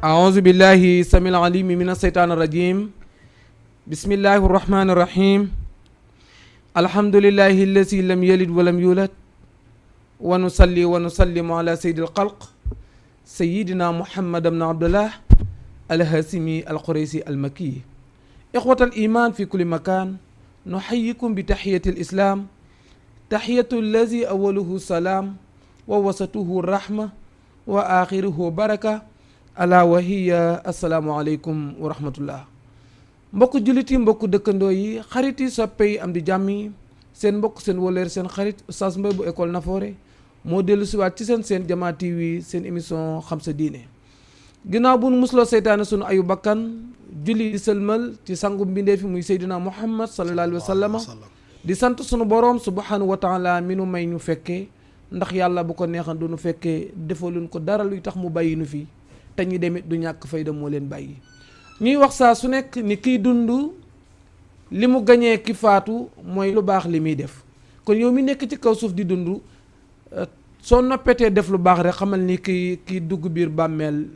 أعوذ بالله السميع العليم من الشيطان الرجيم بسم الله الرحمن الرحيم الحمد لله الذي لم يلد ولم يولد ونصلي ونسلم على سيد الخلق سيدنا محمد بن عبد الله الهاشمي القريشي المكي إخوة الإيمان في كل مكان نحييكم بتحية الإسلام تحية الذي أوله سلام ووسطه الرحمة وآخره بركة ala wahiya asalaamualeykum wa rahmatullah mbokk jullit yi mbokk dëkkandoo yi xarit yi soppe yi am di jàmm yi seen mbokk seen wóllëre seen xarit Oustaz Mbaye bu école Nafoore moo dellu siwaat ci seen Jamaa TV seen émission xam sa diine ginnaaw bu nu musloo seytaane sunu ayu bakkan julli di sëlmal ci sangu mbindee fi muy Seydina Muhammad sallallahu alayhi wa sallama di sant sunu boroom subhanahu wa taala mi nu may ñu fekkee ndax yàlla bu ko neexan du nu fekkee defaluñ ko dara luy tax mu bàyyi nu fi te ñi demit du ñàkk fayda moo leen bàyyi ñuy wax saa su nekk ni kiy dund li mu gañee ki faatu mooy lu baax li muy def kon yow mi nekk ci kaw suuf di dund soo noppetee def lu baax rek xamal ni kiy dugg biir bàmmeel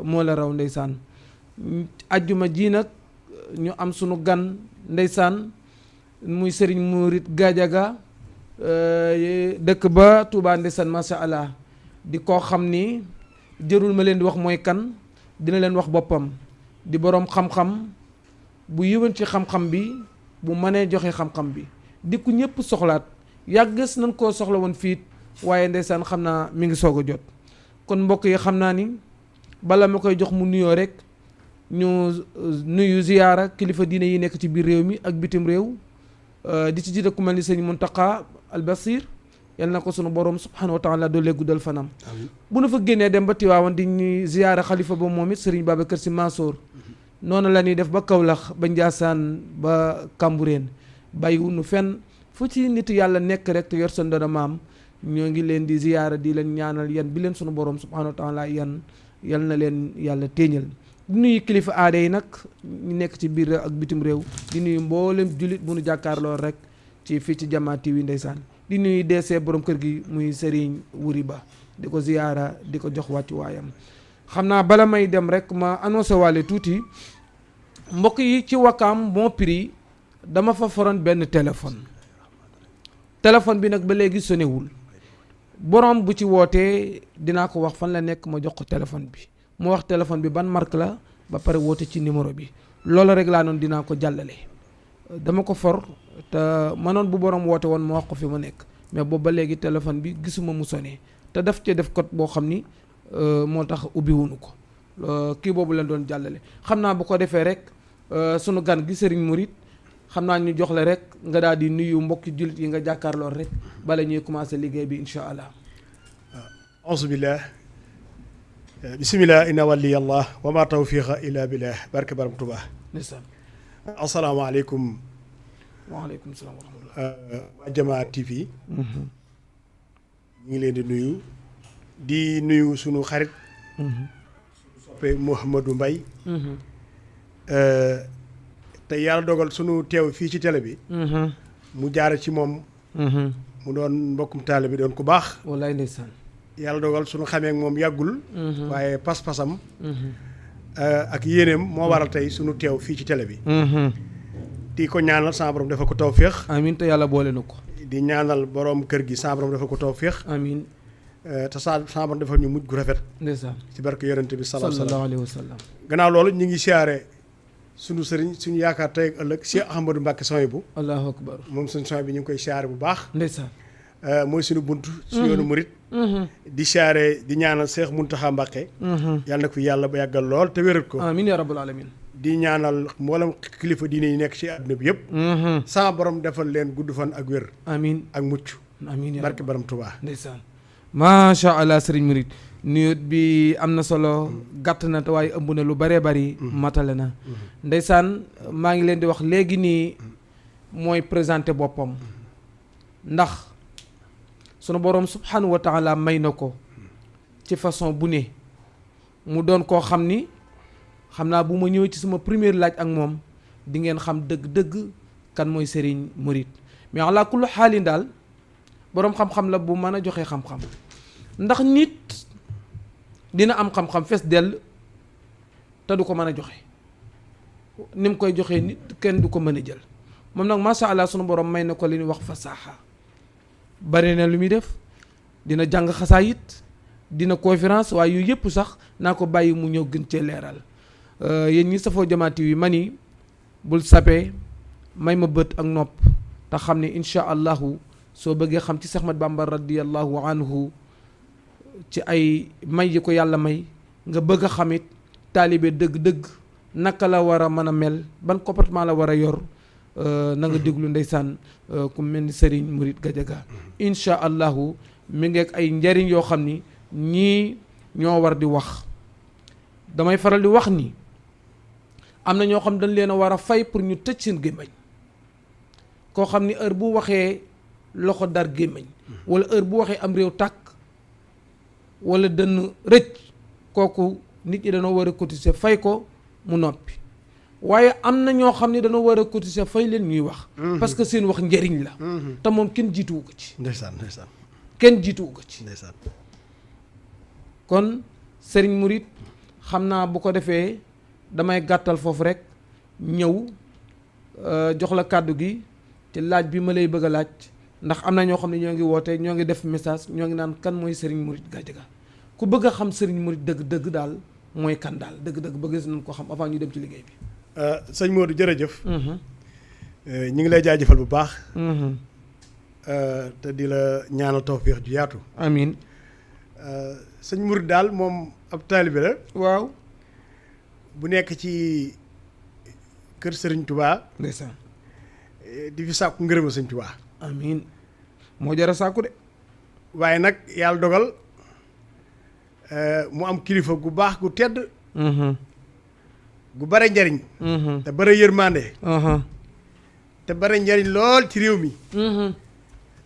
moo la raw ndeysaan ajjuma ji nag ñu am sunu gan ndeysaan muy Serigne Murit Gadiaga dëkk ba Touba ndeysaan masha Allah di koo xam ni jërul ma leen di wax mooy kan dina leen wax boppam di boroom xam-xam bu yëwan ci xam-xam bi bu mënee joxe xam-xam bi di ku ñëpp soxlaat yàggas nañ koo soxla woon fiit waaye ndeysaan xam naa mi ngi soog a jot kon mbokk yi xam naa ni bala ma koy jox mu nuyoo rek ñu nuyu ziyaara kilifa diine yi nekk ci biir réew mi ak bitim réew di ci jiite ku mel ni sëñ Muntaqa al Basir yal na ko sunu borom subhanahu wa taala doole guddal fanam bu nu fa génnee dem ba Tiwaawan di ñuy ziyaara xalifa ba moom it Serigne Babacar Sy Mansour noonu la ñuy def ba Kaolack ba Njaasaan ba Kambureen bàyyiwunu fenn fu ci nit yàlla nekk rek te yor sa ndono maam ñoo ngi leen di ziyaara di leen ñaanal yan bi leen sunu borom subhanahu wa taala yan yal na leen yàlla téeñal di nuyu kilifa aada yi nag ñu nekk ci biir ak bitim réew di nuyu mboolem jullit bu nu jàkkaarloo rek ci fii ci Jamaa TV ndeysaan di nuyu DC borom kër gi muy Serigne Wuri Ba di ko ziyaara di ko jox wàccu waayam xam naa bala may dem rek ma annoncé waale tuuti mbokk yi ci Wakaam Bon Prix dama fa foroon benn téléphone bi nag ba léegi sonewul borom bu ci wootee dinaa ko wax fan la nekk ma jox ko téléphone bi mu wax téléphone bi ban marque la ba pare woote ci numéro bi loolu rek laa noonu dinaa ko jàllale dama ko for te manoon bu borom woote woon ma wax ko fi mu nekk mais boobu ba léegi téléphone bi gisuma mu sonné te daf cee def code boo xam ni moo tax ubbiwunu ko kii boobu leen doon jàllale xam naa bu ko defee rek sunu gan gi Serigne Murit xam naa ñu jox la rek nga daal di nuyu mbokki jullit yi nga jàkkaarlool rek bala ñuy commencé liggéey bi incha allah. auzubillah bismillah inna waliyallah wa ma tawfiqa illa billah barke baram Tuubaa. asalaamaaleykum. waaleykum salaam wa rahmatulah. waa Jamaa TV. ñu ngi leen di nuyu sunu xarit. soppe Mouhamadou Mbaye. te yàlla dogal sunu teew fii ci télé bi. mu jaare ci moom. mu doon mbokkum taalibe bi doon ku baax. wallaay ndeysaan. yàlla dogal sunu xamee ak moom yàggul. waaye pas-pasam. ak yéeneem moo waral tey sunu teew fii ci télé bi. di ko ñaanal sama borom defal ko tawféex. amiin te yàlla boole na ko. di ñaanal borom kër gi sama borom defal ko tawféex. amiin. te sama borom defal ñu mujj gu rafet. ndeysaan. ci barke yonent bi sallallahu alayhi wa sallam. gannaaw loolu ñu ngi siyaare sunu sëriñ suñu yaakaar tey ak ëllëg Cheikh Ahmadou Mbacké Souhaïbou. allahu akbar. moom suñu Souhaïbou bi ñu ngi koy siyaare bu baax. ndeysaan. mooy suñu bunt. su yoonu murit. di siyaare di ñaanal Cheikh Mountakha Mbacké. yàlla na ko yàlla ba yàggal lool te wéral ko. amiin yaa rabbal alamin. di ñaanal mboolem kilifa diine yi nekk ci àdduna bi yëpp. sama borom defal leen gudd fan ak wér. amiin ak mucc. amiin yaa barke baram Tuubaa. ndeysaan. macha allah sëriñ Murit nuyut bi am na solo gàtt na te waaye ëmb na lu bëree bëri. matale na. ndeysaan maa ngi leen di wax léegi nii mooy présenté boppam ndax sunu borom subhanahu wa taala may na ko ci façon bu ne mu doon koo xam ni xam naa bu ma ñëwee ci sama première laaj ak moom di ngeen xam dëgg-dëgg kan mooy Serigne Murit mais ala kullu xaalin daal boroom xam-xam la bu mën a joxe xam-xam ndax nit dina am xam-xam fees dell te du ko mën a joxe ni mu koy joxee nit kenn du ko mën a jël moom nag macha allah sunu borom may na ko li ñuy wax fasaaxa bari na lu muy def dina jàng xasaayit dina conférence waaye yu yëpp sax naa ko bàyyi mu ñëw gën cee leeral yéen ñi safoo Jama TV ma ni bul sapee may ma bët ak nopp te xam ne incha allahu soo bëggee xam ci Seex Ahmadu Bamba radiyallahu anhu ci ay may yi ko yàlla may nga bëgg a xamit taalibe dëgg-dëgg naka la war a mën a mel ban comportement la war a yor na nga déglu ndeysaan ku mel ni Serigne Mouride Gadiaga incha allahu mi ngeek ay njariñ yoo xam ni ñii ñoo war di wax damay faral di wax ni am na ñoo xam dañ leen a war a fay pour ñu tëj seen gémmañ koo xam ni heure bu waxee loxo dar gémmañ wala heure bu waxee am réew tàkk wala dënn rëcc kooku nit ñi dañoo war a cotiser fay ko mu noppi waaye am na ñoo xam ne dañoo war a cotiser fay leen ñuy wax parce que seen wax njariñ la te moom kenn jiituwu ko ci ndeysaan ndeysaan kenn jiituwu ko ci ndeysaan kon Serigne Mouride xam naa bu ko defee damay gàttal foofu rek ñëw jox la kàddu gi ci laaj bi ma lay bëgg a laaj ndax am na ñoo xam ne ñoo ngi woote ñoo ngi def message ñoo ngi naan kan mooy Serigne Mouride Gadiaga ku bëgg a xam Serigne Mouride dëgg-dëgg daal mooy kan daal dëgg-dëgg bëgg nañ ko xam avant ñu dem ci liggéey bi. sëñ Modou jërëjëf. ñu ngi lay jaajëfal bu baax. te di la ñaanal tawfeex ju yaatu. amiin. sëñ Mouride daal moom ab taalibe la. waaw. bu nekk ci kër Serigne Touba. ndeysaan. di fi sàkku ngërëma sëñ Touba. amiin moo jara sàkku de. waaye nag yàlla dogal mu am kilifa gu baax gu tedd. gu bare njariñ. te bare yërmande. te bare njariñ lool ci réew mi.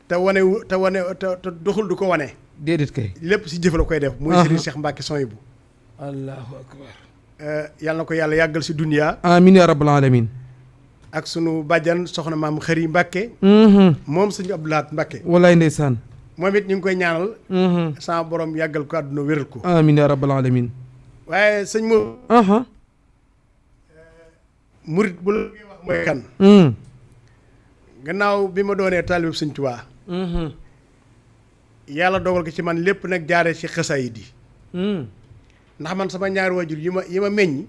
te doxul du ko wane. déedéet kay. lépp si jëf la koy def. muy Serigne Cheikh Mbacke Souhaïbou. allahu akbar. yàlla na ko yàlla yàggal si duniya. amiin ya rabbal alamin. ak sunu bàjjan soxna maam Xëri Mbacke. moom sëñ Abdou Lahad Mbacke. wallaay ndeysaan. moom it ñu ngi koy ñaanal. sama borom yàggal ko àdduna wéral ko. amiin ya rabbal alamin. waaye sëñ Mouride bu la wax mooy kan. gannaaw bi ma doonee taalibe sëñ Tuubaa. yàlla dogal ko ci man lépp nag jaaree ci xasaayid yi. ndax man sama ñaari waajur yi ma meññ.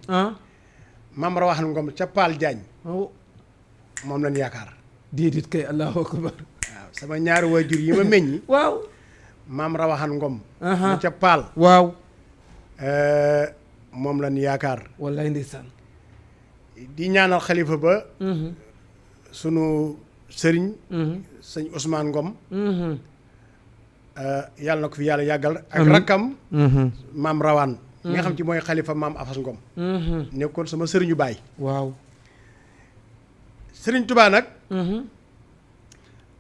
maam Rawaxan Ngom ca Paal Jaañ. moom lañ yaakaar. déedéet kay allahu akbar. waaw sama ñaari waajur yi ma meññ. waaw. maam Rawaxan Ngom. ca Paal. waaw. moom lañ yaakaar. wallaay ndeysaan. di ñaanal xalifa ba. sunu sëriñ. sëñ Ousmane Ngom. yàlla na ko fi yàlla yàggal. ak rakkam. maam Rawaan. nga xam ci mooy xalifa maam Afas Ngom. nekkoon sama sëriñu baay. waaw. sëriñ Touba nag.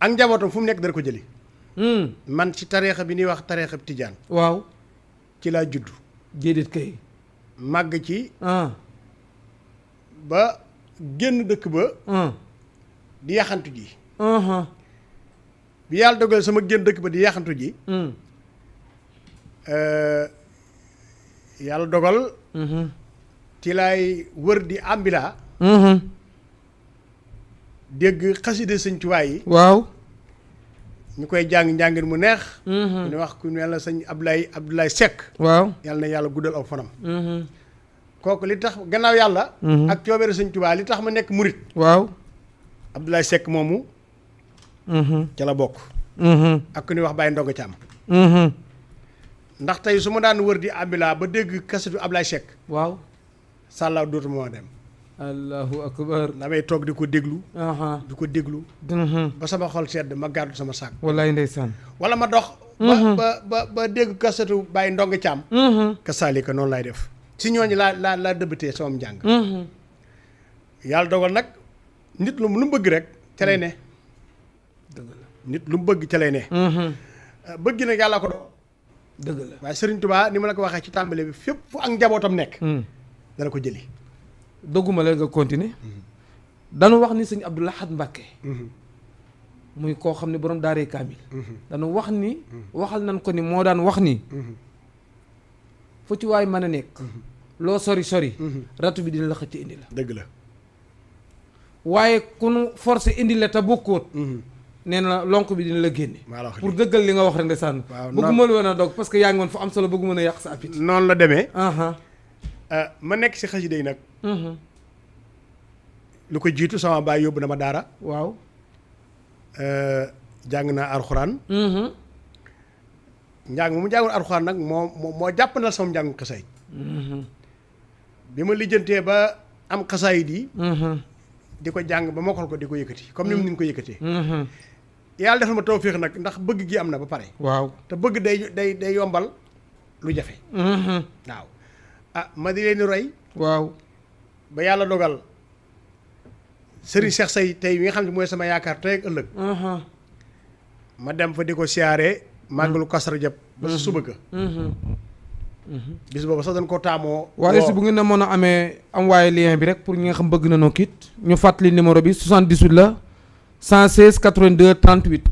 ak njabootam fu mu nekk dara ko jëli. man ci tariixa bi ñuy wax tariixa Tijaan. waaw. ci laa juddu. déedéet kay. màgg ci. ba génn dëkk ba. di yaxantu ji. bi yàlla dogal sama génn dëkk ba di yaxantu ji. yàlla dogal. ci laay wër di ambila. dégg xaside sëñ Tuubaa yi. waaw. ñu koy jàng njàngin mu neex. ñu wax ku mel ne sëñ Abdoulaye Seck. waaw. yàlla na yàlla guddal aw fanam. kooku li tax gannaaw yàlla. ak coobere sëñ Tuubaa li tax ma nekk murit. waaw. Abdoulaye Seck moomu. ca la bokk. ak ku ñuy wax Baye Ndongo Thiam. ndax tey su ma daan wër di ambila ba dégg kasetu Abdoulaye Seck. waaw. sàllaaw dootuma ma dem. allahu akbar. damay toog di ko déglu. di ko déglu. ba sama xol sedd ma gàddu sama saak. wallaay ndeysaan. wala ma dox. ba dégg kasetu Baye Ndongo Thiam. kasaalika noonu laay def. si ñooñu laa dëbbatee sama njàng. yàlla dogal nag nit lu mu bëgg rek ca lay ne. dëgg la nit lu mu bëgg ca lay ne. bëgg nag yàlla ko doon. dëgg la waaye Serigne Touba ni ma la ko waxee ci tàmbale bi fépp fu ak njabootam nekk. dana ko jëli. dogguma la nga continuer. dañu wax ni sëñ Abdou Lahad Mbacke. muy koo xam ne borom daaree kaamil. dañu wax ni. waxal nañ ko ni moo daan wax ni. fu ci waay mën a nekk. loo sori sori ratu bi dina la xëcc indi la dëgg la waaye ku nu forcé indi la te bokkóot nee na lonk bi dina la génne pour dëggal li nga wax rek ndeysaan bëgguma la woon a dog parce que yaa ngi woon fu am solo bëgguma a yàq sa appétit noonu la demee ma nekk si xasida yi nag lu ko jiitu sama baay yóbbu na ma daara waaw jàng naa alxuraan njàng mu jàngul alxuraan nag moo jàppandal sama njàngu xasaayid bi ma lijjantee ba am xasaayid yi di ko jàng ba mokkal ko di ko yëkkati comme ni mu ko yëkkatee yàlla defal ma tawféex nag ndax bëgg gi am na ba pare waaw te bëgg day yombal lu jafe waaw ma di leen di roy waaw ba yàlla dogal Serigne Cheikh Say tey mi nga xam ne mooy sama yaakaar tey ak ëllëg ma dem fa di ko siyaare màggalu Kazu Rajab ba sa suba ka bis boobu sax dañ ko taamoo waaye si bu ngeen ne mën a amee am waaye lien bi rek pour ñi nga xam bëgg na noo kit ñu fàttali numéro bi 78 la 116 82 38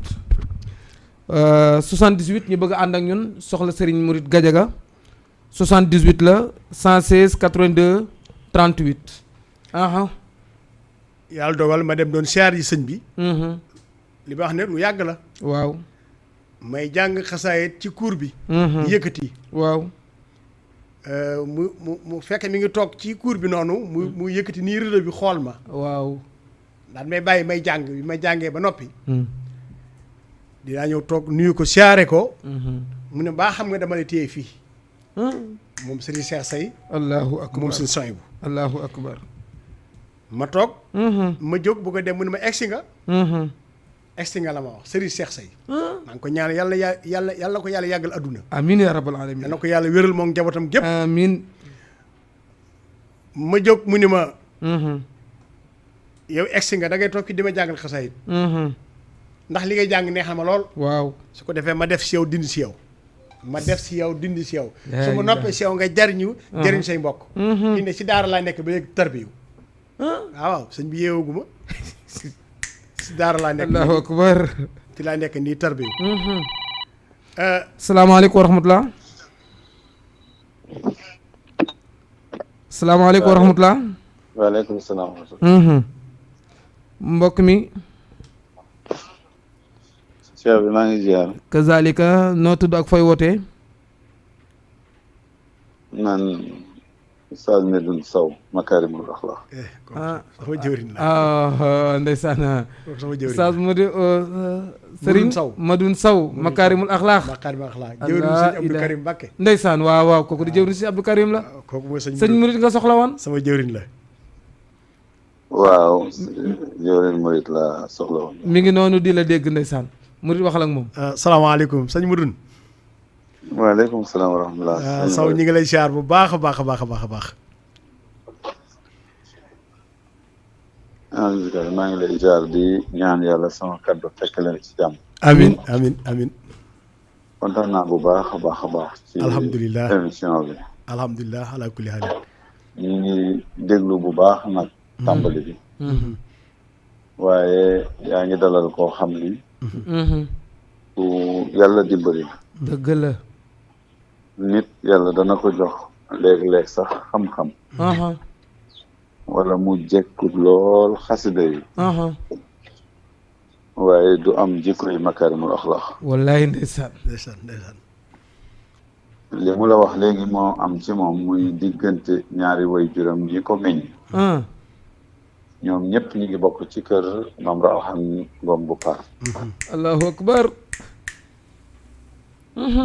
78 ñu bëgg a ànd ak ñun soxla Serigne Mouride Gadiaga 78 la 116 82 38 yàlla dogal ma dem doon siyaar yi sëñ bi li ma wax ne lu yàgg la waaw may jàng xasaayit ci cour bi yëkkati waaw mu fekk mi ngi toog ci cour bi noonu mu yëkkati nii rido bi xool ma waaw daan may bàyyi may jàng bi may jàngee ba noppi dinaa ñëw toog nuyu ko siyaare ko mu ne baa xam nga dama lay téye fii moom Serigne Cheikh Say allahu akbar moom suñu soñ bu allahu akbar ma toog ma jóg bu ko dem mu ne ma egsi nga la ma wax Serigne Cheikh Say maa ngi ko ñaan yàlla ko yàlla yàggal adduna amiin ya rabbal alamin yàlla ko yàlla wéral moom njabootam gépp amiin ma jóg mu ni ma yow egsi nga da ngay toog fi di ma jàngal xasaayit ndax li ngay jàng neex na ma lool waaw su ko defee ma def si yow dindi si yow ma def si yow dindi si yow su ma noppee si yow nga jariñu jariñ say mbokk fi ne si daara laa nekk ba léegi tarbiyu waaw sëñ bi yeewaguma si daara laa nekk allahu akbar ci laa nekk nii tarbiyu salaamaaleykum wa rahmatulah salaamaaleykum wa rahmatulah waaleykum salaam wa rahmatulah mbokk mi cheikh bi maa ngi ziar kazalika noo tudd ak fooy wootee man Oustaz Medoune Sow Makarimul Akhlaq sama jëwriñ la ndeysaan sama jëwriñ Oustaz Serigne Sow Medoune Sow Makarimul Akhlaq jëwriñ sëñ Abdou Karim Mbacké ndeysaan waaw waaw kooku di jëwriñ sëñ Abdou Karim la kooku mooy sëñ Murid nga soxla woon sama jëwriñ la waaw jëwriñ Murid la soxla woon mi ngi noonu di la dégg ndeysaan Murid waxal ak moom salaamaaleykum sëñ Murid waaleykum salaam wa rahmatulah Sow ñi ngi lay siyaar bu baax a baax a baax a baax a baax maa ngi lay ziar di ñaan yàlla sama kaddu fekk leen ci jàmm amin amin amin kontaan naa bu baax a baax a baax ci alhamdulilah émission bi alhamdulilah ala kulli haal ñu ngi déglu bu baax nag tàmbali bi waaye yaa ngi dalal koo xam ni ku yàlla dimbali la dëgg la nit yàlla dana ko jox léeg-léeg sax xam-xam wala mu jekku lool xasida yi waaye du am jikko yi Makarimul Akhlaq wallahi ndeysaan li mu la wax léegi moo am ci moom muy diggante ñaari way juram yi ko meññ ñoom ñëpp ñi ngi bokk ci kër Mame Rawhan Ngom bu Paar allahu akbar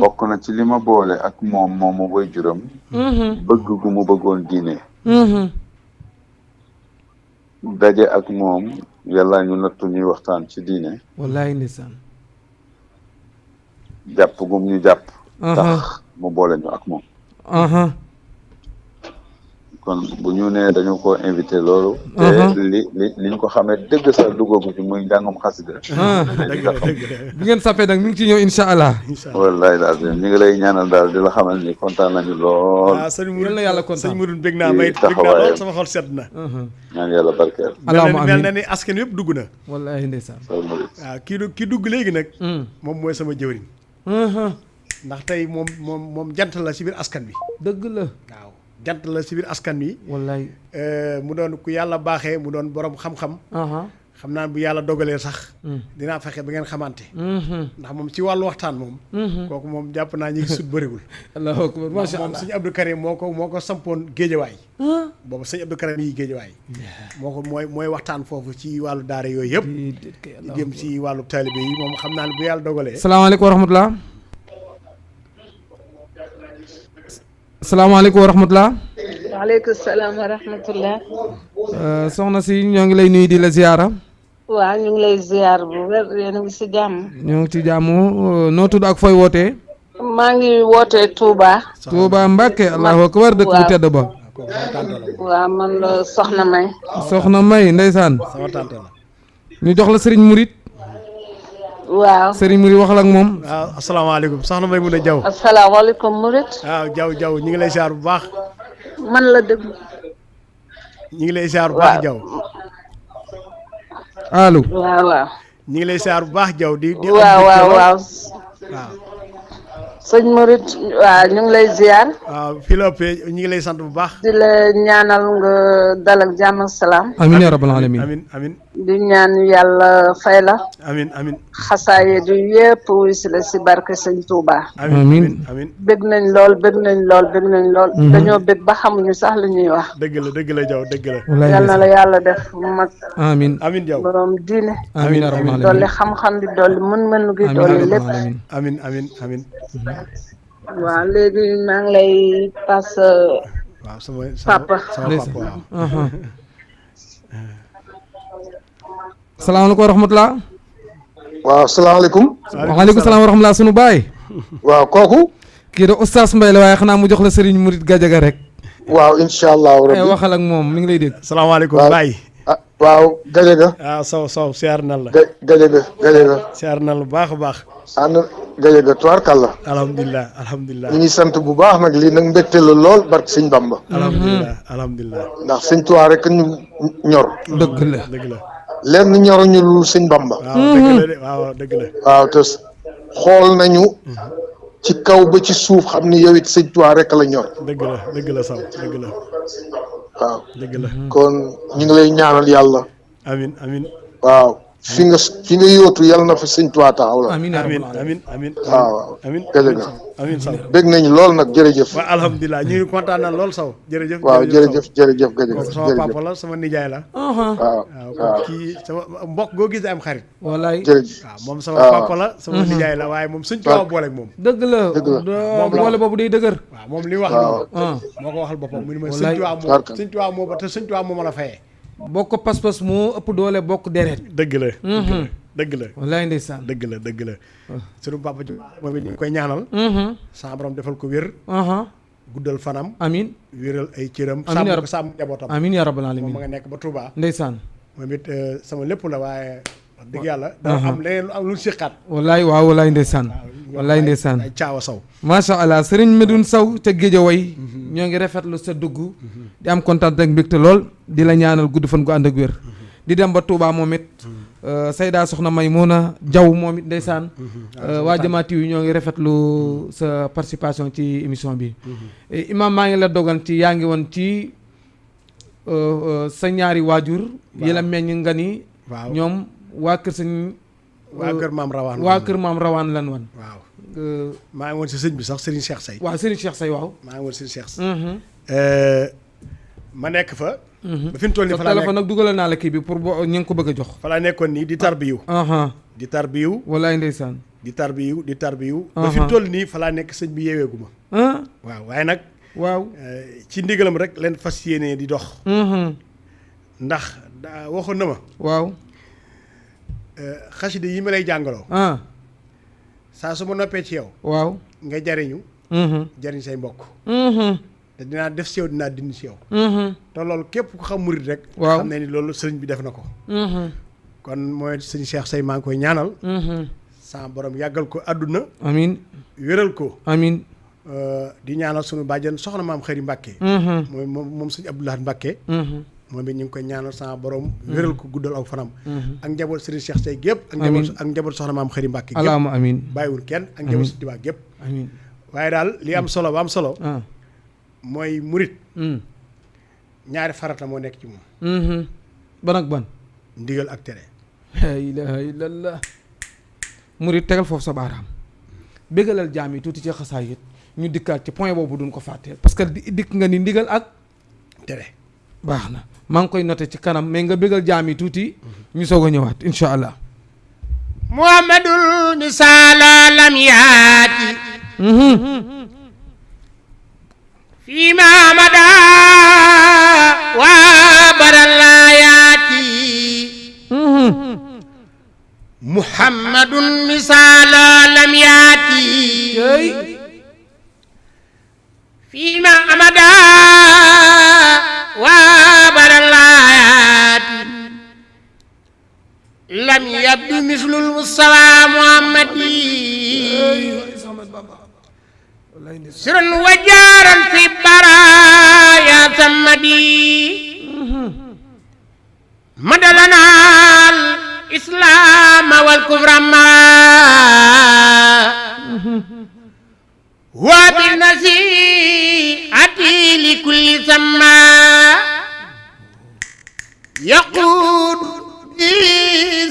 bokk na ci li ma boole ak moomu way juram bëgg gu mu bëggoon diine daje ak moom yàlla ñu nattu ñuy waxtaan ci diine wallahi ndeysaan jàpp gum ñu jàpp tax mu boole ñu ak moom kon bu ñu nee dañu ko invité loolu te li ñu ko xamee dëgg sax duggagu ci muy njàngum xasida bi ngeen sappee nag mi ngi ci ñëw insha allah wallahi daal ñu ngi lay ñaanal daal di la xamal ni kontaan nañu lool sëñ Mouride na yàlla kontaan sëñ Mouride bég naa may bég naa lool sama xol sedd na ñaan yàlla barkeel mel na ni askan yëpp dugg na wallahi ndeysaan waaw kii dugg léegi nag moom mooy sama jëwriñ ndax tey moom jant la ci biir askan bi dëgg la waaw jant la si biir askan wi. wallaay. mu doon ku yàlla baaxee mu doon borom xam-xam. xam naa bu yàlla dogalee sax. dinaa fexe ba ngeen xamante. ndax moom ci wàllu waxtaan moom. kooku moom jàpp naa ñi ngi sut bëriwul. allahu akbar macha allah moom sëñ Abdou Karim moo ko sampoon géejawaay. boobu sëñ Abdou Karim yi géejawaay. moo ko mooy waxtaan foofu ci wàllu daara yooyu yëpp. jëm ci wàllu taalibe yi moom xam naa ne bu yàlla dogalee. salaamaaleykum wa rahmatulah. salaamaaleykum wa rahmatulah. waaleykum salaam wa rahmatulah. soxna si ñoo ngi lay nuyu di la ziyaara. waaw ñu ngi lay ziyaar bu wér yéen a ngi si jàmm. ñoo ngi ci jàmm noo tudd ak fooy wootee. maa ngi wootee Touba. Touba Mbacke allahu akbar dëkk bu tedd ba. waaw man la Soxna May. Soxna May ndeysaan. sama tante la. ñu jox la Serigne Mouride. waaw Serigne Mouride waxal ak moom. waaw asalaamaaleykum Soxna May mun a jaw. asalaamaaleykum Mouride. waaw jaw ñu ngi lay ziar bu baax. man la dëgg. ñu ngi lay ziar bu baax jaw. allo. waaw. ñu ngi lay ziar bu baax jaw di. waaw. sëñ Mouride waaw ñu ngi lay ziar. waaw fii la ëppee ñu ngi lay sant bu baax. di la ñaanal nga dal ak jàmm ak salaam. amiin yaa rabbal alamin. amiin. di ñaan yàlla fay la. amiin. xasaaye du yëpp wuy si la si barke sëñ Touba. amiin. bëgg nañ lool. dañoo bëgg ba xamuñu sax li ñuy wax. dëgg la jaw dëgg la. yal na la yàlla def mag. amiin jaw borom diine. amiin yaa rabbal alamin. dolli xam-xam bi dolli mën-mën gi dolli lépp. amiin. waaw léegi maa ngi lay passe. waaw sama papa waaw. salaamaaleykum wa rahmatulah. waaw salaamaaleykum. waaleykum salaam wa rahmatulah sunu baay. waaw kooku. kii de Oustaz Mbaye la waaye xanaa mu jox la Serigne Mouride Gadiaga rek. waaw incha allahu rabbi. waxal ak moom mi ngi lay dégg. salaamaaleykum Baye. waaw Gadiaga. Sow siyaar na la. Gadiaga. siyaar na la bu baax a baax. ànd Gadiaga tubaarkàlla. alhamdulilah. ñu ngi sant bu baax nag lii nag mbégte la lool barke sëñ Bamba. alhamdulilah. ndax sëñ Tuubaa rek ñu ñor. dëgg la. lenn ñoruñu lu sëñ Bamba. waaw dëgg la. waaw te xool nañu. ci kaw ba ci suuf xam ni yow it sëñ Tuubaa rek la ñor. dëgg la Sow dëgg la. waaw dëgg la. kon ñu ngi lay ñaanal yàlla. amiin. waaw fi nga yóotu yàlla na fa sëñ Tuubaa taxaw la. amiin. waaw Gadiaga. amiin Sow. bég nañu lool nag jërëjëf. waaw alhamdulilah ñu ngi kontaan na lool Sow. jërëjëf Gadiaga. sama papa la sama nijaay la. waaw kii sama mbokk goo gis am xarit. wallaay jërëjëf. waaw moom sama papa la sama nijaay la waaye moom sëñ Tuubaa boole ak moom. dëgg la boole boobu day dëgër. waaw moom li wax noonu. moo ko waxal boppam mu ne ma sëñ Tuubaa moo te sëñ Tuubaa moo ma la fayee. bokk pas-pas moo ëpp doole bokk deret. dëgg la. wallaay ndeysaan. dëgg la. sunu papa ji moom it ñu koy ñaanal. sa borom defal ko wér. guddal fanam. amiin wéral ay cëram. sàmm ko sàmm njabootam. amiin yaa rabbal alamin. moom ma nga nekk ba Touba. ndeysaan. moom it sama lépp la waaye wax dëgg yàlla. dana am leneen am lu siqaat. wallaay ndeysaan. wallaay ndeysaan. ay caawa Sow. macha allah Serigne Medoune Sow ca Guédiawaye. ñoo ngi rafetlu sa dugg. di am kontaan ak mbégte lool. di la ñaanal gudd fan gu ànd ak wér. di dem ba Touba moom it. Sayda Soxna Maymuna Jaw moom it ndeysaan. waa jamaati yi ñoo ngi rafetlu sa participation ci émission bi. Imam maa ngi la dogal ci yaa ngi woon ci sa ñaari waajur. yi la meññ nga ni. waaw ñoom waa kër sëñ. waa kër maam rawaan lan wan. waaw. maa ngi woon si sëñ bi sax Serigne Cheikh Say. waaw Serigne Cheikh Say waaw. maa ngi woon Serigne Cheikh Say. ma nekk fa. ba fi mu toll nii fa laa nekk téléphone nag dugalal naa la kii bi pour boo ñu ngi ko bëgg a jox. fa laa nekkoon nii di tarbiyu. di tarbiyu. walaay ndeysaan. di tarbiyu. ba fi mu toll nii fa laa nekk sëñ bi yeeweegu ma. waaw waaye nag. waaw ci ndigalam rek leen fas yéenee di dox. ndax waxoon na ma. waaw. xasida yi ma lay jàngaloo. saa su ma noppee ci yow. waaw nga jariñu. jariñ say mbokk. te dinaa def si yow dinaa dindi si yow. te loolu képp ku xam murit rek. waaw xam ne ni loolu sëriñ bi def na ko. kon mooy sëñ Cheikh Say maa ngi koy ñaanal. sa borom yàggal ko àdduna. amiin wéral ko. amiin. di ñaanal sunu bàjjen soxna maam Xëri Mbàkke. moom sëñ Abdoulaye Mbàkke. moom it ñu ngi koy ñaanal sa borom. wéral ko guddal aw fanam. ak njaboot sëriñ Cheikh Say gépp ak njaboot soxna maam Xëri Mbàkke gépp. alaama amiin. bàyyiwul kenn ak njaboot si Tuubaa gépp. amiin. waaye daal li am solo ba am solo. mooy murit ñaari farata moo nekk ci moom ban ak ban ndigal ak tere la ilaha illallah murit tegal foofu sa baaraam bégalal jaam yi tuuti ci xasaayit ñu dikkaat ci point boobu duñ ko fàtteel parce que dikk nga ni ndigal ak tere baax na maa ngi koy noté ci kanam mais nga bégal jaam yi tuuti ñu soog a ñëwaat insha allah muhammadul misaala lam yaati fii ma mada wa barallayaati muhammadun misaala lam yaati fii ma mada wa barallayaati lam yabdu mislul mustafa muhammadi sirran wa jaaran fi baraya sammadi madalana al islam wal kufra ma wa bin nasiati li kulli samma yaqud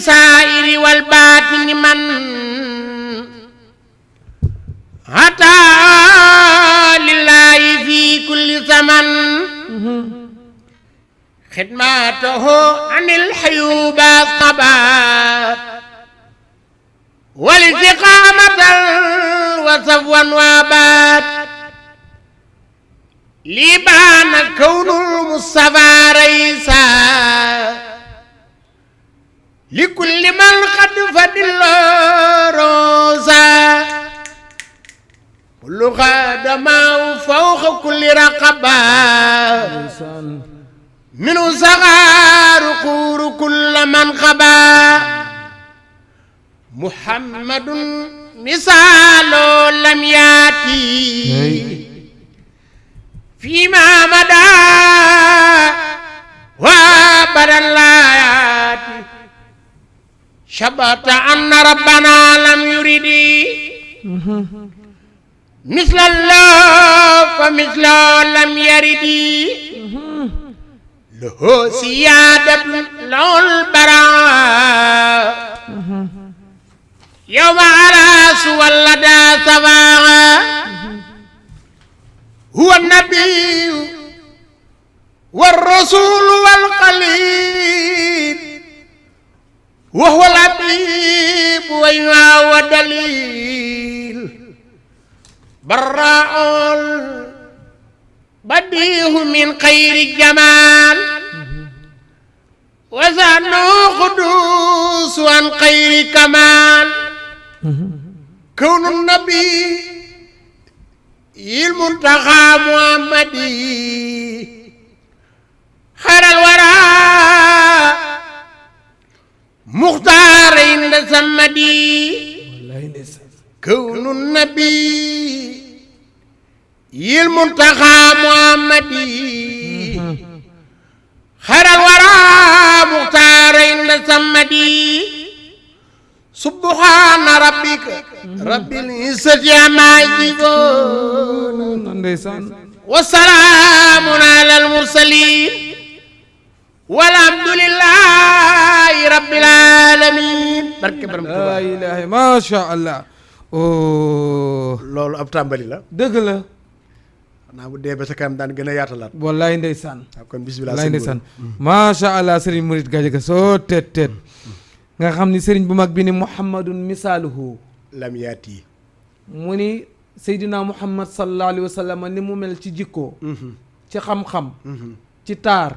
saa'iri wal baatini man hatta lillahi fi kulli zaman xidmatahu anil xayuba sabat wal istiqamatal wa safwan wa bat libaana kawnul mustafa raysa likulli man qad fadillo rosa kullu xadamaw fawqa kulli raqaba minu saxaaru xuuru kulla man xaba muhammadun misaaloo lam yaati fii ma mada wa badallayaati shabata anna rabbana lam yuridi مثل الله فمثله لم يرد له سيادة له البراء يوم على سوى لدى سواها هو النبي والرسول والخليل وهو الحبيب وهو دليل براء بديه من خير الجمال وزنه قدوس عن خير كمال كون النبي المنتخى محمدي خير الورى مختار عند سمدي كون النبي المنتخى محمدي خير الورى مختار عند سمدي سبحان ربك رب العزة عما يصفون وسلام على المرسلين والحمد لله رب العالمين barke borom la ilaha ma sha Allah loolu ab tàmbali la dëgg la xanaa bu dee ba sa kanam daan gën a yaatalaat wallaay ndeysaan kon bismillah wallaay ndeysaan macha allah Serigne Mouride Gadiaga soo teet nga xam ni Serigne bu mag bi ni muhammadun misaaluhu lam yaati mu ni Seydina Muhammad sallallahu alayhi wa sallam ni mu mel ci jikko ci xam-xam ci taar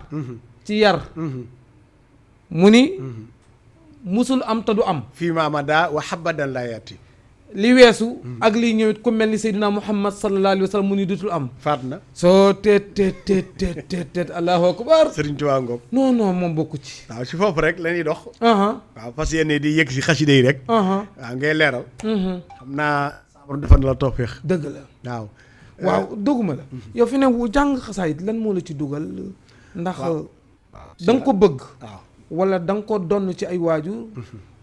ci yar mu ni musul am te du am fii maamada wa habadan la yaati li weesu ak liy ñëwit ku mel ni Seydina Muhammad sallallahu alayhi wa sallam mu ni dutul am faat na soo teet allahu akbar Sëriñ Tuubaa ngoog non moom bokku ci waaw si foofu rek la ñuy dox waaw fas yéene di yëg si xasida yi rek waaw ngay leeral xam naa sabar defal na la tawfeex dëgg la waaw doguma la yow fi ne jàng xasaayit lan moo la ci dugal ndax da nga ko bëgg waaw wala da nga ko donn ci ay waajur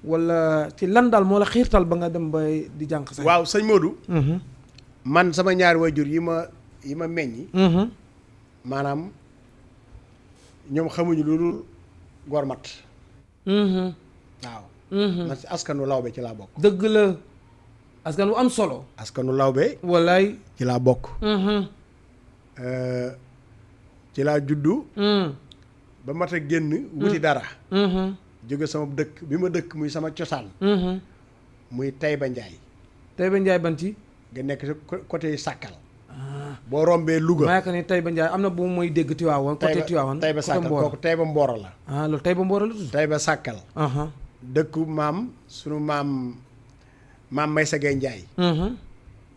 wala ci lan daal moo la xiirtal ba nga dem ba di jàng xasaayit waaw sëñ Modou man sama ñaari waajur yi ma yi ma meññi maanaam ñoom xamuñu lu dul gormat waaw man si askanu lawbe ci laa bokk dëgg la askan wu am solo askanu lawbe wallaay ci laa bokk ci laa juddu ba mat a génn wuti dara jóge sama dëkk bi ma dëkk muy sama cosaan muy Taïba Ndiaye Taïba Ndiaye ban ci nga nekk si côté Sàkkal boo rombee Louga maa yaakaar ne Taïba Ndiaye am na bu mooy dégg Tiwaawan côté Tiwaawan Taïba Sàkkal kooku Taïba Mboro la loolu Taïba Mboro la tudd Taïba Sàkkal dëkku maam sunu maam Maysa Gueye Ndiaye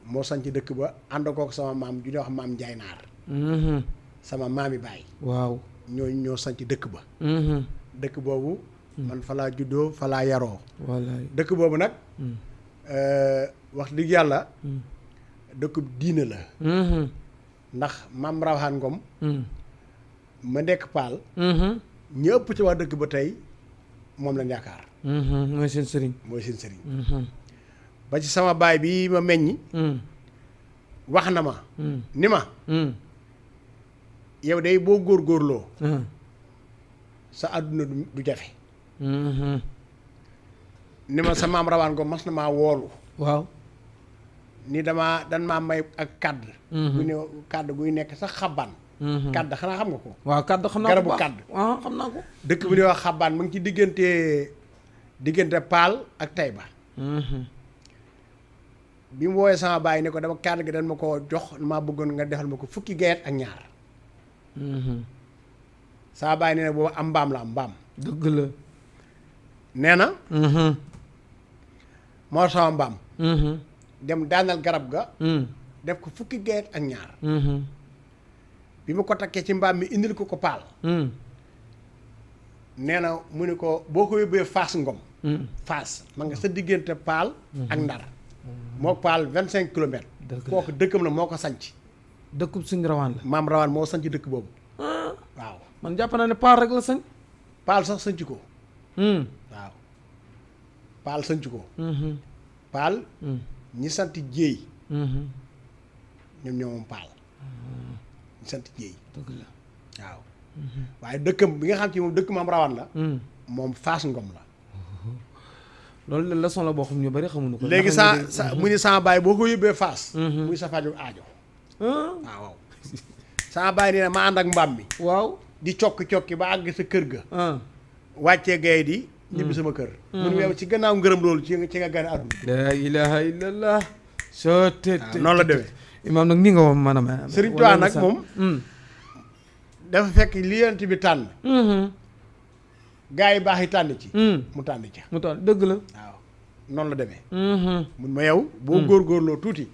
moo sanc dëkk ba ànd kook sama maam ju ñuy wax maam Ndiaye Naar sama maami baay waaw ñoo sanc dëkk ba dëkk boobu man fa laa juddoo fa laa yaroo wallaay dëkk boobu nag wax dëgg yàlla dëkkub diine la ndax maam Rawane Ngom ma nekk Paal ñi ëpp ci waa dëkk ba tey moom lañ yaakaar mooy seen sëriñ ba ci sama baay bi ma meññi wax na ma ni ma yow day boo góorgóorloo sa àdduna du jafe ni ma sa maam Rawane Ngom mas na maa woolu waaw ni dan maa may ak kàdd gu ne kàdd guy nekk sax xabaan kàdd xanaa xam nga ko waaw kàdd xam naa ko garabu kàdd xam naa ko dëkk bi ñuy wax xabaan mu ngi ci diggante Paal ak Taïba bi mu woowee sama baay ne ko dama kàdd gi dañ ma ko jox maa bëggoon nga defal ma ko fukki gayet ak ñaar sama baay nee na boobu am mbaam la am mbaam dëgg la nee na moo sama mbaam dem daanal garab ga def ko fukki gayet ak ñaar bi ma ko takkee ci mbaam mi indil ko Paal nee na mu ne ko boo ko yóbbee Faas Ngom Faas ma nga sa diggante Paal ak Ndar moo Paal 25 kilomètres kooku dëkkam la moo ko sanc dëkkub suñu Rawaan la maam Rawaan moo sanc dëkk boobu waaw man jàpp naa ne Paal rek la sañ Paal sax sanc ko waaw Paal sanc ko Paal ñi sant Jéey ñoom moom Paal ñi sant Jéey dëgg la waaw waaye dëkkam bi nga xam ci moom dëkk maam Rawaan la moom Faas Ngom la loolu la leçon la boo xam ñu bari xamuñu ko léegi mu ni sama baay boo ko yóbbee Faas muy sa faju aajo waaw sama baay nee na ma ànd ak mbaam mi waaw di cokki ba àgg sa kër ga wàccee gay di ñibbi sama kër mun weew ci gannaaw ngërëm loolu ci nga gane àdduna la ilaha illallah soo te noonu la demee imaam nag nii nga wax maanaam Sëriñ Tuubaa nag moom dafa fekk li yonent bi tànn gaa yi baax yi tànn ci mu tànn ci mu tànn dëgg la waaw noonu la demee mun ma yow boo góorgóorloo tuuti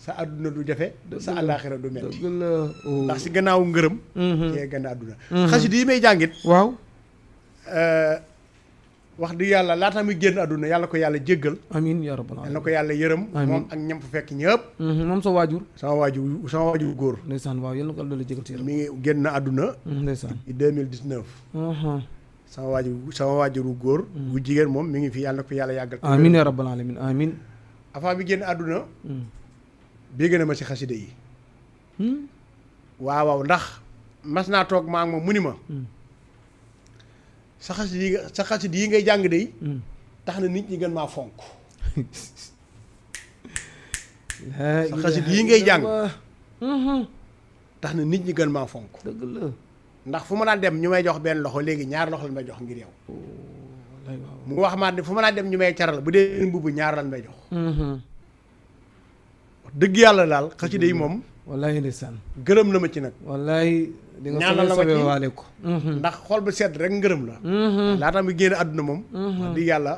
sa àdduna du jafe sa àllaaxira du metti dëgg la ndax si gannaaw ngërëm cee gën a àdduna xasida yi may jàngit waaw wax di yàlla laata muy génn àdduna yàlla ko yàlla jéggal amiin yaa rabbal yàlla ko yàlla yërëm moom ak ñam fa fekk ñëpp moom sa waajur sama waajur góor ndeysaan waaw yàlla ko yàlla doole jéggal ci yërëm mi ngi génn àdduna ndeysaan 2019 sama waajuru góor bu jigéen moom mi ngi fi yàlla na ko yàlla yàggal amiin yaa rabbal alamin amiin avant bi génn àdduna bégg na ma si xasida yi waaw ndax mas naa toog maa ngi ma mu ni ma sa xasida yi ngay jàng de tax na nit ñi gën maa fonk sa xasida yi ngay jàng tax na nit ñi gën maa fonk dëgg la ndax fu ma daan dem ñu may jox benn loxo léegi ñaar loxo lañ may jox ngir yow mu wax ma ne fu ma daan dem ñu may caral bu dee mbubb ñaar lañ may jox dëgg yàlla daal xasida yi moom wallahi ndeysaan gërëm na ma ci nag wallahi di nga ñaanal la ma ci waale ko ndax xol ba sedd rek ngërëm la laata muy génn àdduna moom wax dëgg yàlla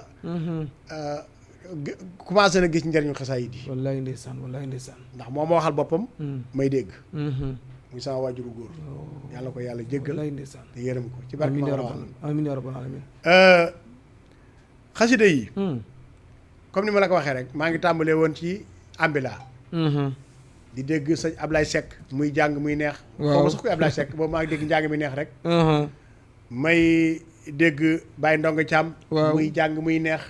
commencé na gis njariñu xasaayid yi wallahi ndeysaan ndax moo ma waxal boppam may dégg muy sama waajuru góor yàlla ko yàlla jéggal wallahi ndeysaan te yërëm ko ci barke amiin yaa rabbal alamin xasida yi comme ni ma la ko waxee rek maa ngi tàmbalee woon ci ambila di dégg sëñ Ablaye Seck muy jàng muy neex xaw ma sax koy Ablaye Seck boobu maa ngi dégg njàng mi neex rek may dégg Baye Ndongo Thiam muy jàng muy neex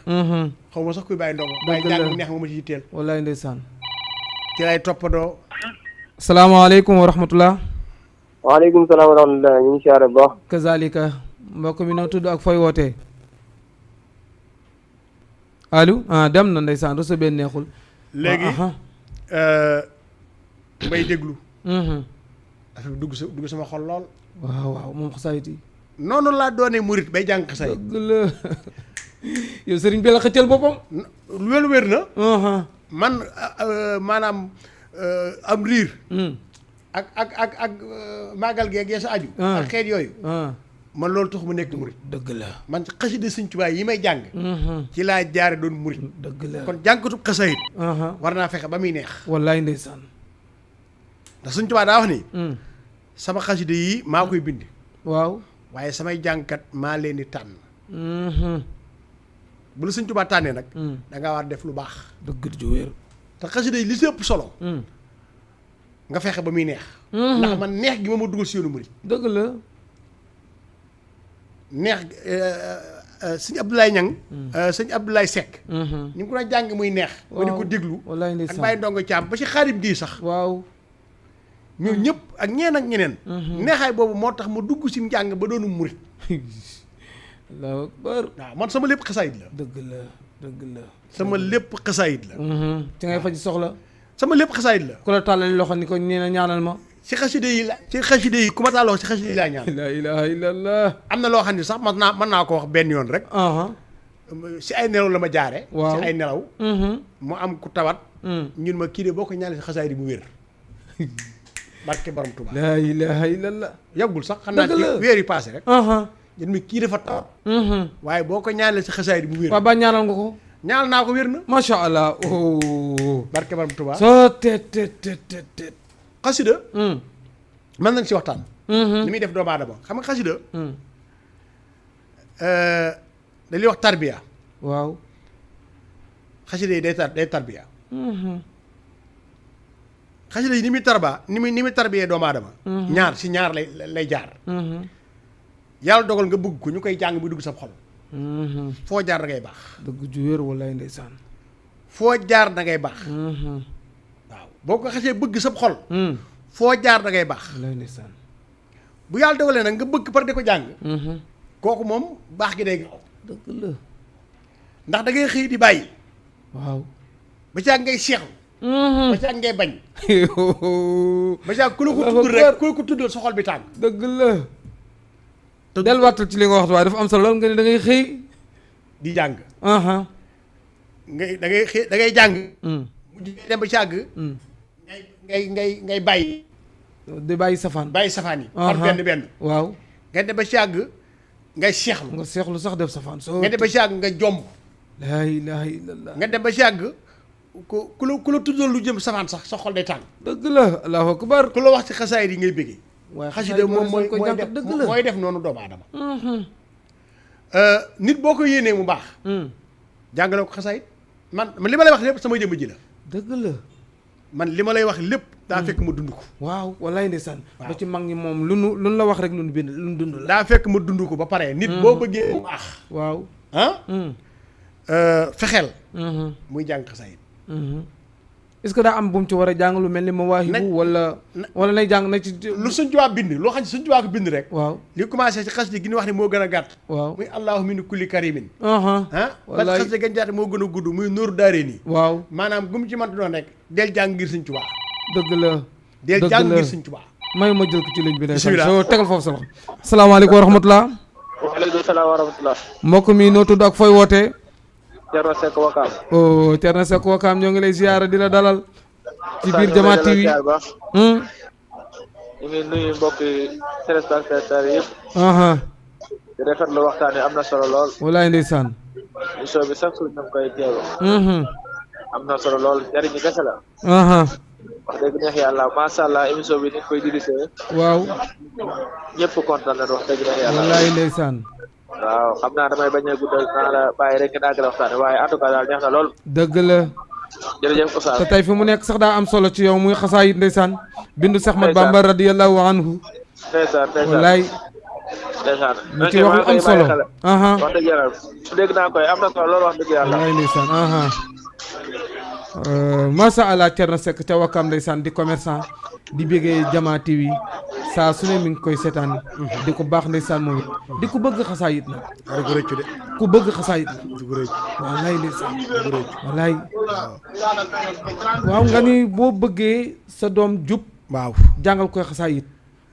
xaw ma sax kuy Baye Ndongo Baye jàng mu neex ma ma ci yitteel wallaay ndeysaan ci lay toppandoo salaamaaleykum wa rahmatullah. waaleykum salaam wa rahmatullah ñu ngi siyaare bu baax. kazalika mbokk mi noo tudd ak fooy wootee. allo dem na ndeysaan réseau bi neexul. léegi may déglu. dafa dugg sama xol lool. waaw moom xasaayit yi. noonu laa doonee murit bay jàng xasaayit. dëgg la yow sëriñ bi la xëccal boppam. loolu wér na. man maanaam am riir. ak màggal geeg ya sa aju. ak xeet yooyu. man loolu tax mu nekk murit. dëgg la man xasida Sëñ Tuubaa yi may jàng. ci laa jaare doon murit. dëgg la kon jànkatub xasaayit. war naa fexe ba muy neex. wallaay ndeysaan. ndax Sëñ Tuubaa daa wax ni. sama xasida yi maa koy bind. waaw waaye samay jàngkat maa leen di tànn. bu la Sëñ Tuubaa tànnee nag. da ngaa war def lu baax. dëgg ju wér. te xasida yi li si ëpp solo. nga fexe ba muy neex. ndax man neex gi ma dugal si yoonu murit. dëgg la. neex sëñ Abdoulaye Niang. sëñ Abdoulaye Seck. ñu ngi ko doon jàng muy neex. ba di ko déglu. wallaay ndeysaan ak Baye Ndongo Thiam ba ci xaarib gii sax. waaw. ñun ñëpp ak ñeneen. neexaay boobu moo tax ma dugg si njàng ba doonu murit. Allahu akbar. waaw man sama lépp xasaayit la. dëgg la dëgg la. sama lépp xasaayit la. ci ngay faj soxla. sama lépp xasaayit la. ku la tàllali loxo ni ko nee na ñaanal ma. ci xaside yi la ci xaside yi ku ma tàlloo ci xaside yi laa ñaan. la ilaha illallah. am na loo xam ne sax mën naa ko wax benn yoon rek. si ay nelaw la ma jaare. waaw si ay nelaw. mu am ku tawat. ñun ma kii de boo ko ñaanee si xasaayit mu wér. barke borom Tuubaa. la ilaha illallah. yàggul sax xanaa ci weer yi passé rek. ñun mi kii dafa tawat. waaye boo ko ñaanee si xasaayit mu wér. waaw ba ñaanal nga ko. ñaanal naa ko wér na. macha allah. barke borom Tuubaa. soo te xasida mën nañ si waxtaan. li muy def doomu aadama xam nga xasida dañuy wax tarbiya. waaw xasida yi day tarbiya. xasida yi ni muy tarbiyee doomu aadama. ñaar lay jaar. yàlla dogal nga bëgg ko ñu koy jàng bu dugg sa xol. foo jaar da ngay baax. dëgg ju wér wallaay ndeysaan. foo jaar da ngay baax. waaw boo ko xasee bëgg sa xol. foo jaar da ngay baax. wallaay ndeysaan. bu yàlla dogalee nag nga bëgg par di ko jàng. kooku moom baax gi day gaaw. dëgg la. ndax da ngay xëy di bàyyi. waaw ba caag ngay seexlu. ba caag ngay bañ. ba caag ku la ko tudd rek ku la ko tuddal sa xol bi tàng. dëgg la. te delluwaatal ci li nga wax waaye dafa am solo lool nga ne da ngay xëy. di jàng. da ngay xëy da ngay jàng. mu dem ba caag. ngay bàyyi. di bàyyi safaan. bàyyi safaan yi. par benn. waaw. nga dem ba caag ngay seexlu. nga seexlu sax def safaan. soo nga dem ba caag nga jomb. laa ilaaha illallah. nga dem ba caag ku la tuddal lu jëm safaan sax sa xol day tàng. dëgg la allahu akbar. ku la wax ci xasaayid yi ngay bëggee. waaye xasida moom mooy def noonu doomu aadama. nit boo ko yéenee mu baax. jàngale ko xasaayid man li ma lay wax lépp sama jëmm ji la. dëgg la. man li ma lay wax lépp. daa fekk ma dund ko. waaw wallaay ndeysaan. ba ci mag ñi moom lu nu la wax rek lu nu bind lu nu dund la. daa fekk ma dund ko ba pare. nit boo bëggee mu baax. waaw fexeel. muy jàng xasaayid. est-ce que daa am bu mu ci war a jàng lu mel ni mawaahibu wala nay jàng na ci. lu Sëñ Tuubaa bind loo xam ne Sëñ Tuubaa ko bind rek. waaw li commencé ci xasida gi ñu wax ne moo gën a gàtt. waaw muy allahu min kulli karimin. wallaay ba xasida gañ jaate moo gën a gudd muy nóoru daaree nii. waaw maanaam gu mu ci mënta doon rek. del jàng ngir Sëñ Tuubaa. dëgg la del jàng ngir Sëñ Tuubaa. may ma jël ko ci ligne bi. bismillah soo tegal foofu sa loxo. asalaamaaleykum wa rahmatulah. waaleykum salaam wa rahmatulah. mbokk mi noo tudd ak fooy wootee. Thierno Seck Wakaam. oh Thierno Seck Wakaam ñoo ngi lay ziyaara di la dalal. ci biir Jama TV. ñu ngi nuyu mbokki téléspectateurs yëpp. di rafetlu waxtaan wi am na solo lool. walaay ndeysaan. émission bi sax ñu ngi koy teewlu. am na solo lool jariñu kese la. wax dëgg neex yàlla macha allah émission bi ni koy dirigé. waaw. ñëpp kontaan nañu wax dëgg neex yàlla. walaay ndeysaan. waaw xam naa damay bañ a guddal naa la bàyyi rek nga àggale waxtaan waaye en tout cas daal neex na lool. dëgg la. jërëjëf Oustaz. te tey fi mu nekk sax daa am solo ci yow muy xasaayit ndeysaan. bindu Seex Ahmadu Bamba radiyallahu anhu. ndeysaan walaay. ndeysaan. mu ci wax lu am solo. wax dëgg yàlla dégg naa koy am na solo lool wax dëgg yàlla. walaay ndeysaan. Masa Allah Thierno Seck ca Wakam ndeysaan di commerçant di bëggee Jama TV saa su ne mi ngi koy seetaan di ko baax ndeysaan moom it di ko bëgg xasaayit nag di ko rëccu de ku bëgg xasaayit di ko rëccu wallaay ndeysaan di ko rëccu wallaay waaw nga ni boo bëggee sa doom jub waaw jàngal koy xasaayit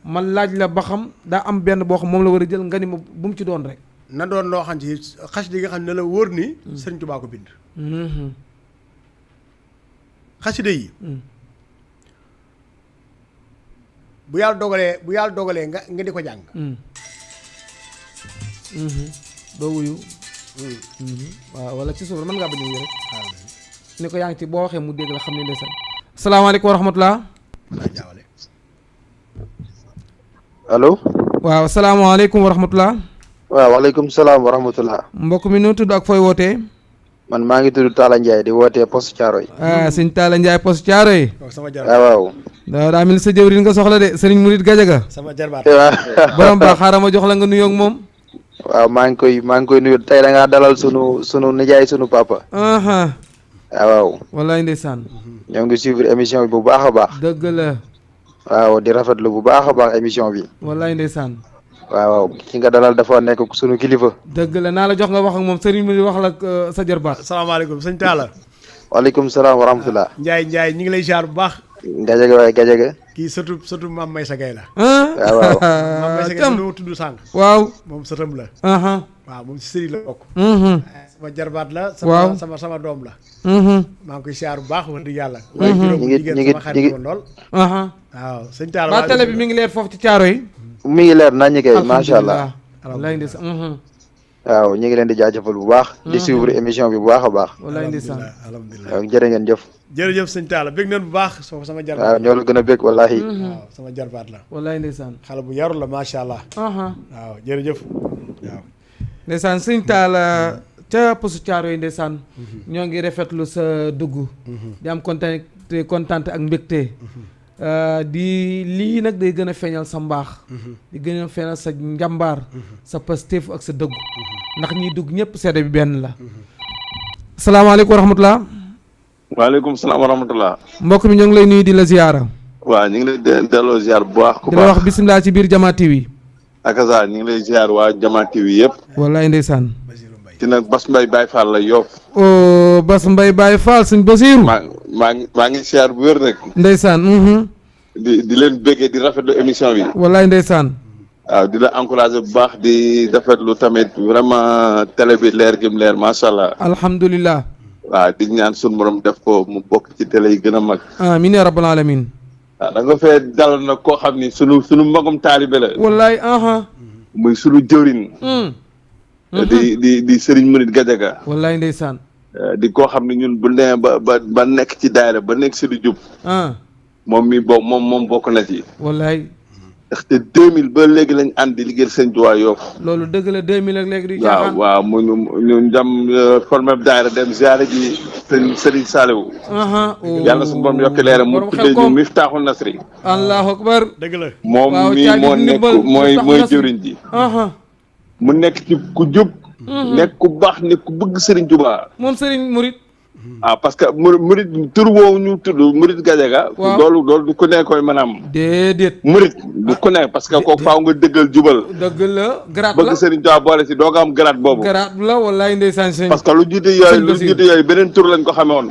man laaj la ba xam daa am benn boo xam moom la war a jël nga ni ma bu mu ci doon rek na doon loo xam ci xasida yi nga xam ne la wóor ni Sëriñ Tuubaa ko bind xasida yi bu yàlla dogalee nga di ko jàng doo wuyu waaw wala ci suuf mën ngaa bañ a wuyu rek ni ko yaa ngi ci boo waxee mu dégg la xam ne ndeysaan asalaamaaleykum wa rahmatulah allo waaw asalaamaaleykum wa rahmatulah waaw waaleykum salaam wa rahmatulah mbokk mi noo tudd ak fooy wootee man maa ngi tudd Talla Ndiaye di wootee Poste Thiaroye sëñ Talla Ndiaye Poste Thiaroye waaw daa mel ni sa jëwriñ nga soxla de sëriñ Murid Gajaga sama jarbaat borom baax xaaral ma jox la nga nuyoo ak moom waaw maa ngi koy nuyu tey da ngaa dalal sunu nijaay sunu papa waaw wallaay ndeysaan ñoo ngi suivre émission bi bu baax a baax dëgg la waaw di rafetlu bu baax a baax émission bi wallaay ndeysaan waaw ki nga dalal dafa nekk sunu kilifa dëgg la naa la jox nga wax ak moom sëriñ Murid wax la sa jarbaat asalaamaaleykum sëñ Talla waaleykum salaam wa rahmatulah Ndiaye ñu ngi lay ziar bu baax Gajaga waaye Gajaga kii sëtu maam Maysa Gaye la waaw maam Maysa Gaye doo tudd sànq waaw moom sëtam la waaw moom si sëriñ la bokk sama jarbaat la sama doom la maa ngi koy ziar bu baax wax dëgg yàlla waaye juróom bu jigéen sama xarit woon lool waaw sëñ Talla ba télé bi mi ngi leer foofu ci Thiaroye mi ngi leer nañu kay macha allah wallaay ndeysaan waaw ñu ngi leen di jaajëfal bu baax di suivre émission bi bu baax a baax wallaay ndeysaan alhamdulilah waaw jërë ngeen jëf jërëjëf sëñ Talla bég nañ bu baax sama jarbaat waaw ñoo la gën a bég wallahi waaw sama jarbaat la wallaay ndeysaan xale bu yarul la macha allah waaw jërëjëf waaw ndeysaan sëñ Talla ca Poste Thiaroye ndeysaan ñoo ngi rafetlu sa dugg di am kontaan ak mbégte di lii nag day gën a feeñal sa mbaax di gën a feeñal sa njàmbaar sa pastéef ak sa dëggu ndax ñiy dugg ñëpp seede bi benn la salaamaaleykum wa rahmatulah waaleykum salaam wa rahmatulah mbokk mi ñoo ngi lay nuyu di la ziyaara waaw ñu ngi lay delloo ziar bu baax ku di la wax bisimilah ci biir Jama TV akasa ñu ngi lay ziar waa Jama TV yëpp wallaay ndeysaan ci nag Bas Mbaye Baye Fall la Yoff Bas Mbaye Baye Fall suñ Basiiru maa ngi ziar bu wér nag ndeysaan di leen béggee di rafetlu émission bi wallaay ndeysaan waaw di la encouragé bu baax di rafetlu tamit vraiment télé bi leer gim leer macha allah alhamdulilah waaw di ñaan sun borom def ko mu bokk ci télé yi gën a mag amiin ya rabbal alamin waaw da nga fee dal nag koo xam ni sunu magum taalibe la wallaay muy sunu jëwrin di Serigne Murid Gajaga wallaay ndeysaan di koo xam ne ñun bu nee ba nekk ci daayira ba nekk si lu jub moom moom bokk na ci wallaay ndaxte 2000 ba léegi lañ ànd di liggéeyal sëñ Tuubaa Yoff loolu dëgg la 2000 ak léegi du waaw mu ñu dem formé daayira dem ziyaare ji Serigne Saliou yàlla suñu borom yokk leeram mu tuddee ñu Miftaaxul Nasri allahu akbar dëgg la moom mii moo nekk mooy jëwriñ ji mu nekk ci ku jub nekk ku baax nekk ku bëgg Serigne Touba moom Serigne Murid parce que Murid tur woowu ñu tudd Murid Gajaga loolu du ku ne koy mën a am déedéet Murid du ku ne parce que kooku faaw nga dëggal jubal dëgg la grade la bëgg Serigne Touba boole si doo nga am grade boobu grade la wallaay ndeysaan sëñ parce que lu jiitu yooyu beneen tur lañ ko xamee woon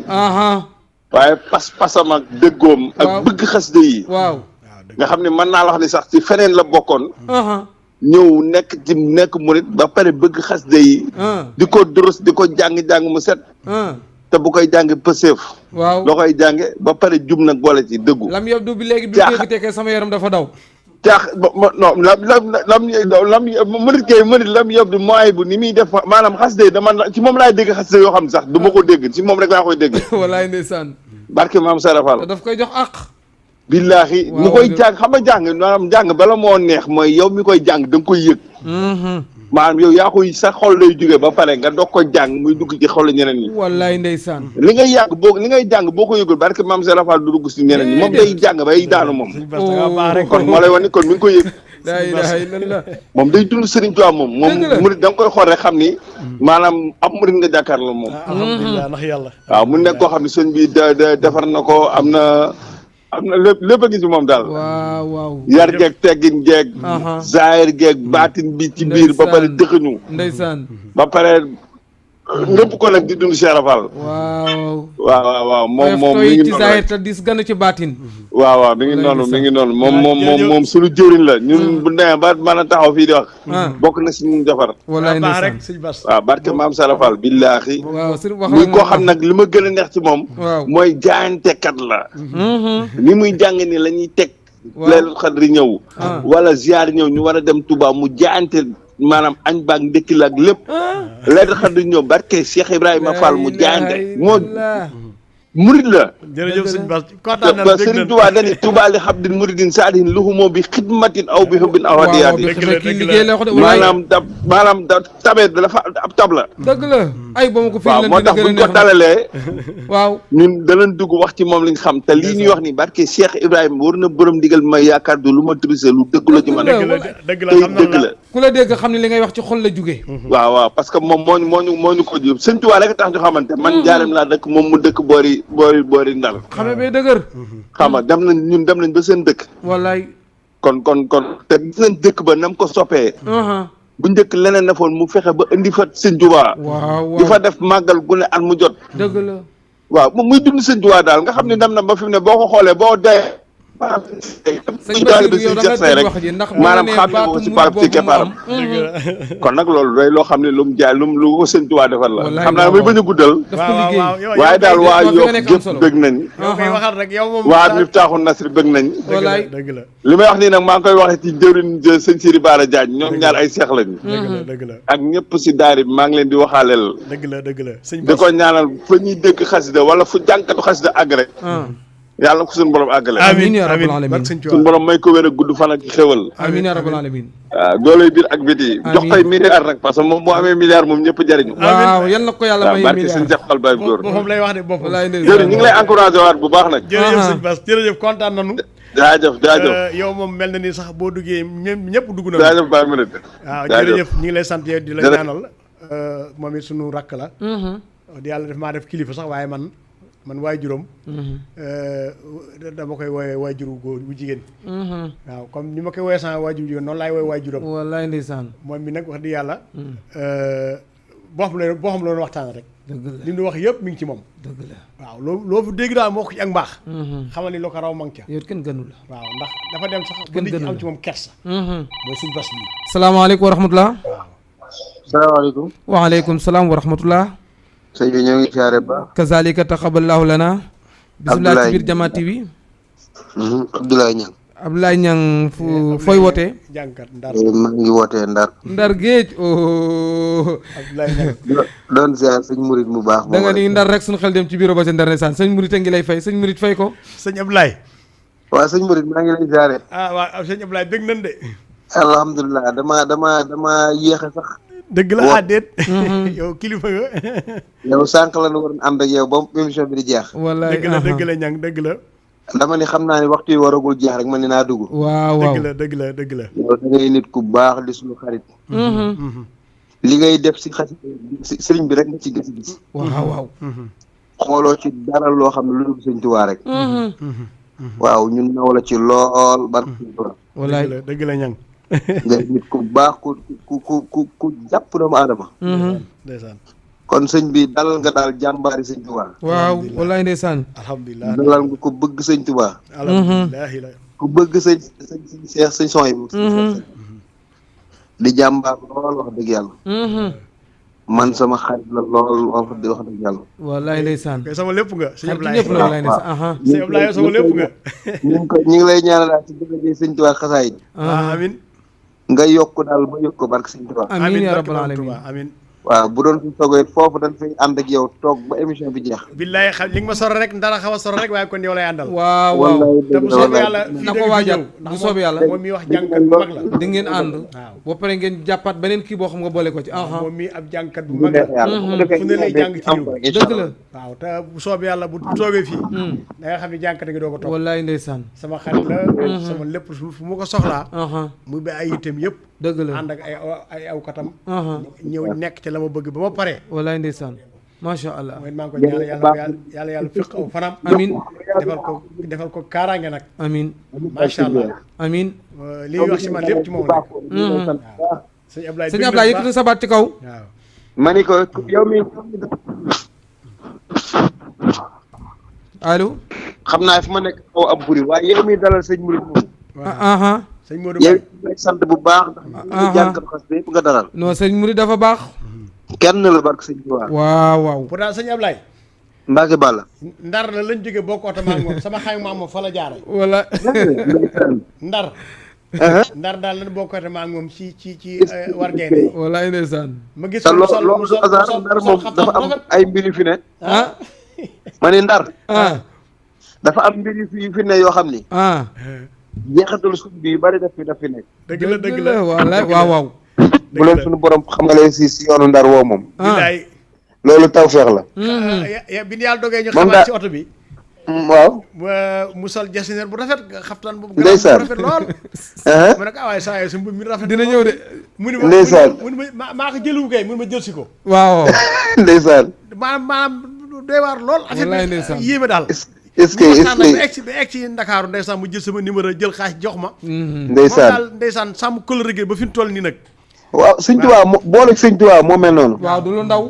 waaye pasam ak dëggoom ak bëgg xasida yi waaw nga xam ne mën naa la wax ni sax ci feneen la bokkoon ñëw nekk murit ba pare bëgg xasida yi di ko durus di ko jàng mu set te bu koy jàng pëseef waaw loo koy jànge ba pare jub nag boole ci dëggu lam yob du bi léegi bi dégg tekkee sama yaram dafa daw non lam murit kay murit lam yob du mooy bu ni muy def maanaam xasida yi dama ci moom laay dégg xasida yoo xam ne sax du ma ko dégg ci moom rek laa koy dégg wallaay ndeysaan barke maam Sarafal te daf koy jox àq billaahi mu koy jàng xam nga jàng maanaam jàng bala moo neex mooy yow mi koy jàng da nga koy yëg maanaam yow yaa koy sa xol lay jógee ba pare nga doog ko jàng muy dugg ci xolu ñeneen ñi. wallaay ndeysaan. li ngay jàng boo ko yëgul barke maam Serap Fall du dugg si ñeneen ñi moom day jàng bay daanu moom. kon moo lay wan ni kon mi ngi koy yëg. laa ilaaha illallah. moom day dund Serigne Touba moom murid da nga koy xool rek xam ni maanaam am murid nga jàkkaarloo moom. alhamdulilah ndax yàlla. waaw mu nekk koo xam ne sëñ bi defar na ko am na lépp a ngi ci moom daal. waaw. yar geeg teggin geeg. zaahir geeg baatin bi ci biir ba pare dëxëñu. ndeysaan. ba pare lépp ko nag di dund Cheikh Rafal. waaw moom mi ngi ci zaahir te dis gën a ci baatin. waaw mi ngi noonu moom suñu jëriñ la ñun bu demee ba mën a taxaw fii di wax. bokk na si ñun defar. wallaay rek sëñ Bass. waaw barke maam Sarafal billaahi. waaw muy koo xam nag li ma gën a neex ci moom. mooy jaayantekat la. ni muy jàng ni la ñuy teg. Laylatul Qadri ñëw. wala ziar ñëw ñu war a dem Touba mu jaayante maanaam añ baag ndekki la ak lépp. Laylatul Qadri ñëw barke Cheikh Ibrahima Fall mu jaayante moo. murid la. jërëjëf sëñ Bass kontaan na Sëriñ Tuubaa dani Tuubaa li xabdin muridin saadihin luhumoo bi xidmatin aw bi hubbin aw hadiyaati. maanaam tabe dafa ab tab la. dëgg la ay ba ma ko. waaw moo tax buñ ko dalalee. waaw ñun danañ dugg wax ci moom li nga xam te lii ñuy wax ni barke Cheikh Ibrahima war na borom digal may yaakaar du lu ma trisé lu dëgg la ci man. dëgg la ku la dégg xam ne li ngay wax ci xol la jugee. waaw parce que moom moo ñu ko jëm Sëriñ Tuubaa rek tax ñu xamante man Njaaréem laa dëkk moom mu dëkk boori Ndar. xame bee dëgër. xam nga dem nañ ba seen dëkk. wallaay. kon te gis nañ dëkk ba nam ko soppee. bu njëkk leneen na foon mu fexe ba indi fa Sëñ Tuubaa. waaw di fa def màggal gu ne at mu jot. dëgg la. waaw moom muy dund Sëñ Tuubaa daal nga xam ne dem na ba fi mu ne boo ko xoolee boo dee. sëñ Basiru yow da nga tëj wax ji ndax maanaam xam ne ko si parab ci keppaaram kon nag loolu day loo xam ne lu mu jaay lu ko Sëñ Tuubaa defar la xam naa muy bañ a guddal waaye daal waa Yoff gépp bëgg nañ waa Miftaaxu Nasri bëgg nañ li may wax nii nag maa ngi koy waxee ci jëwriñ sëñ Siri Baara Diagne ñoom ñaar ay seex lañu ak ñëpp si daari bi maa ngi leen di waxaaleel di ko ñaanal fa ñuy dégg xasida wala fu jànkatu xasida àgg rek yàlla ko suñu borom àggale. amiin yaa rabbal alamin suñu borom may ko wér ak gudd fan ak xéwal. amiin yaa rabbal alamin. waaw dooley biir ak biti. jox koy milliard rek parce que moom boo amee milliard moom ñëpp jariñu. waaw yal na ko yàlla may milliard barke suñu jaxal bay góor. moom lay wax de boppam. jërëjëf ñu ngi lay encouragé waat bu baax nag. jërëjëf sëñ Bass jërëjëf kontaan nañu. jaajëf. yow moom mel na ni sax boo duggee ñëpp dugg na. jaajëf Baye Minute. waaw jërëjëf ñu ngi lay sant yow di la ñaanal. moom it suñu rakk la. di yàlla def maa def kilifa sax waaye man waay juróom dama koy wooye waay juru góor bu jigéen waaw comme ni ma koy wooye sama waay juru jigéen noonu laay wooye waay juróom wallaay ndeysaan moom mi nag wax di yàlla boo xam loolu waxtaan rek li mu wax yëpp mi ngi ci moom dëgg la waaw loo fi dégg daal moo ko ci ak mbaax xamal ni loo ko raw ma ngi ca yow kenn gënu la waaw ndax dafa dem sax ba nit ñi am ci moom kersa mooy suñu bas bi salaamaaleykum wa rahmatullah salaamaaleykum waaleykum salaam wa rahmatullah sëñ bi ñoo ngi siyaare ba kazalika taqabbalallahu lana bismillah ci biir Jama TV Abdoulaye Niang Abdoulaye Niang fooy wootee jànkat Ndar maa ngi wootee Ndar géej Abdoulaye Niang doon siyaar sëñ Murit mu baax da nga ni Ndar rek suñu xel dem ci bureau ba ca Ndar ndeysaan sëñ Murit a ngi lay fay sëñ Murit fay ko sëñ Abdoulaye waaw sëñ Murit maa ngi lay siyaare waaw sëñ Abdoulaye dégg nañ de alhamdulilah dama yéexe sax dëgg la déet yow kilifa nga yow sànq la nu waroon ànd ak yow ba émission bi di jeex wallaay dëgg la ñang dëgg la dama ni xam naa ni waxtu yi waragul jeex rek man ni naa dugg waaw dëgg la yow da ngay nit ku baax di suñu xarit li ngay def si xasi sëriñ bi rek nga ci gis waaw xooloo ci dara loo xam ne lu dul sëñ Tuubaa rek waaw ñun naw la ci lool barke sëñ Tuubaa wallaay dëgg la ñang nga nit ku baax ku jàpp doomu aadama ndeysaan kon sëñ bi dalal nga daal jàmbaari sëñ Tuubaa waaw wallaay ndeysaan alhamdulilah dalal nga ko bëgg sëñ Tuubaa alhamdulilah ku bëgg sëñ Seex sëñ son yi di jàmbaar lool wax dëgg yàlla man sama xarit la lool wax dëgg yàlla wallaay ndeysaan sama lépp nga sëñ Ablaye ñëpp la wallaay ndeysaan sëñ Ablaye sama lépp nga ñu ngi lay ñaanal daal ci dëgg sëñ Tuubaa xasaay amiin nga yokk daal ba yokk ko barke sëñ Tuubaa amiin yaa rabbal alamin amiin waaw bu doon suñ toogee foofu dañ fay ànd ak yow toog ba émission bi jeex. billaay xam li nga ma soro rek ndara xaw a soro rek waaye kon yow lay àndal. waaw waaw te bu soobee yàlla na ko waajal bu soobee yàlla moom mi wax jàngkat bu mag la. di ngeen ànd. waaw boo paree ngeen jàppaat beneen kii boo xam nga boole ko ci. moom mi ab jàngkat bu mag la. fu ne lay jàng ci réew. dëgg la. waaw te bu soobee yàlla bu toogee fii. da nga xam ne jàngkat ngi doo ko toog. wallaay ndeysaan. sama xarit la. sama lépp fu mu ko soxlaa. mu ba ay itam yëpp. dëgg la ànd ak ay awkatam. ñëw nekk ci la ma bëgg ba ma paree. wallaay ndeysaan macha allah. mooy maa ngi ko ñaan yàlla fiq aw fanam. amin defal ko kaaraange nag. amin macha allah. amin li ñuy wax ci man lépp ci moom la. sëñ Ablaye sëñ Ablaye yëkkati sa baat ci kaw. waaw. ma ni ko yow mi. allo. xam naa fi ma nekk kaw ab buri waaye yow mi dalal sëñ Mouride moom. sëñ Modou yow it sant bu baax. ndax jàngkat xas yëpp nga dalal. non sëñ Mouride dafa baax. kenn la barke sëñ Tuubaa. waaw waaw. pourtant sëñ Ablaye. Mbacke Balla. Ndar la lañ jógee bokk oto maa moom sama xay maa moom fa la jaare wala. Ndar. Ndar daal lañ bokk oto maa moom ci war gaynde. walaay ndeysaan. ma gis te loolu du hasard Ndar moom dafa am ay mbir yu fi ne. ma ni Ndar. dafa am mbir yu fi ne yoo xam ni. jeexatal suñ bi yu bari daf fi nekk. dëgg la wallaay waaw waaw. bu leen suñu borom xamalee si yoonu Ndar woo moom. bilaay. loolu tawfeex la. bi ñu yàlla dogee ñu xamaat ci oto bi. waaw. mu sol jasineer bu rafet xaftaan bu ndeysaan rafet lool. mu ne ko waaye saa yoo sa mbub mi rafet. dina ñëw de. mu ni ndeysaan ma maa ko jëluwu kay mun ma jël si ko. waaw. ndeysaan. maanaam doy waar lool. wallaay ndeysaan affaire bi yéeme daal. est-ce que ba egg ci Ndakaaru ndeysaan mu jël sama numéro jël xaalis jox ma. ndeysaan daal ndeysaan sàmm kóllëre ba fi mu toll nii nag. waaw sëñ Tuubaa moo boole sëñ Tuubaa moo mel noonu. waaw du lu ndaw.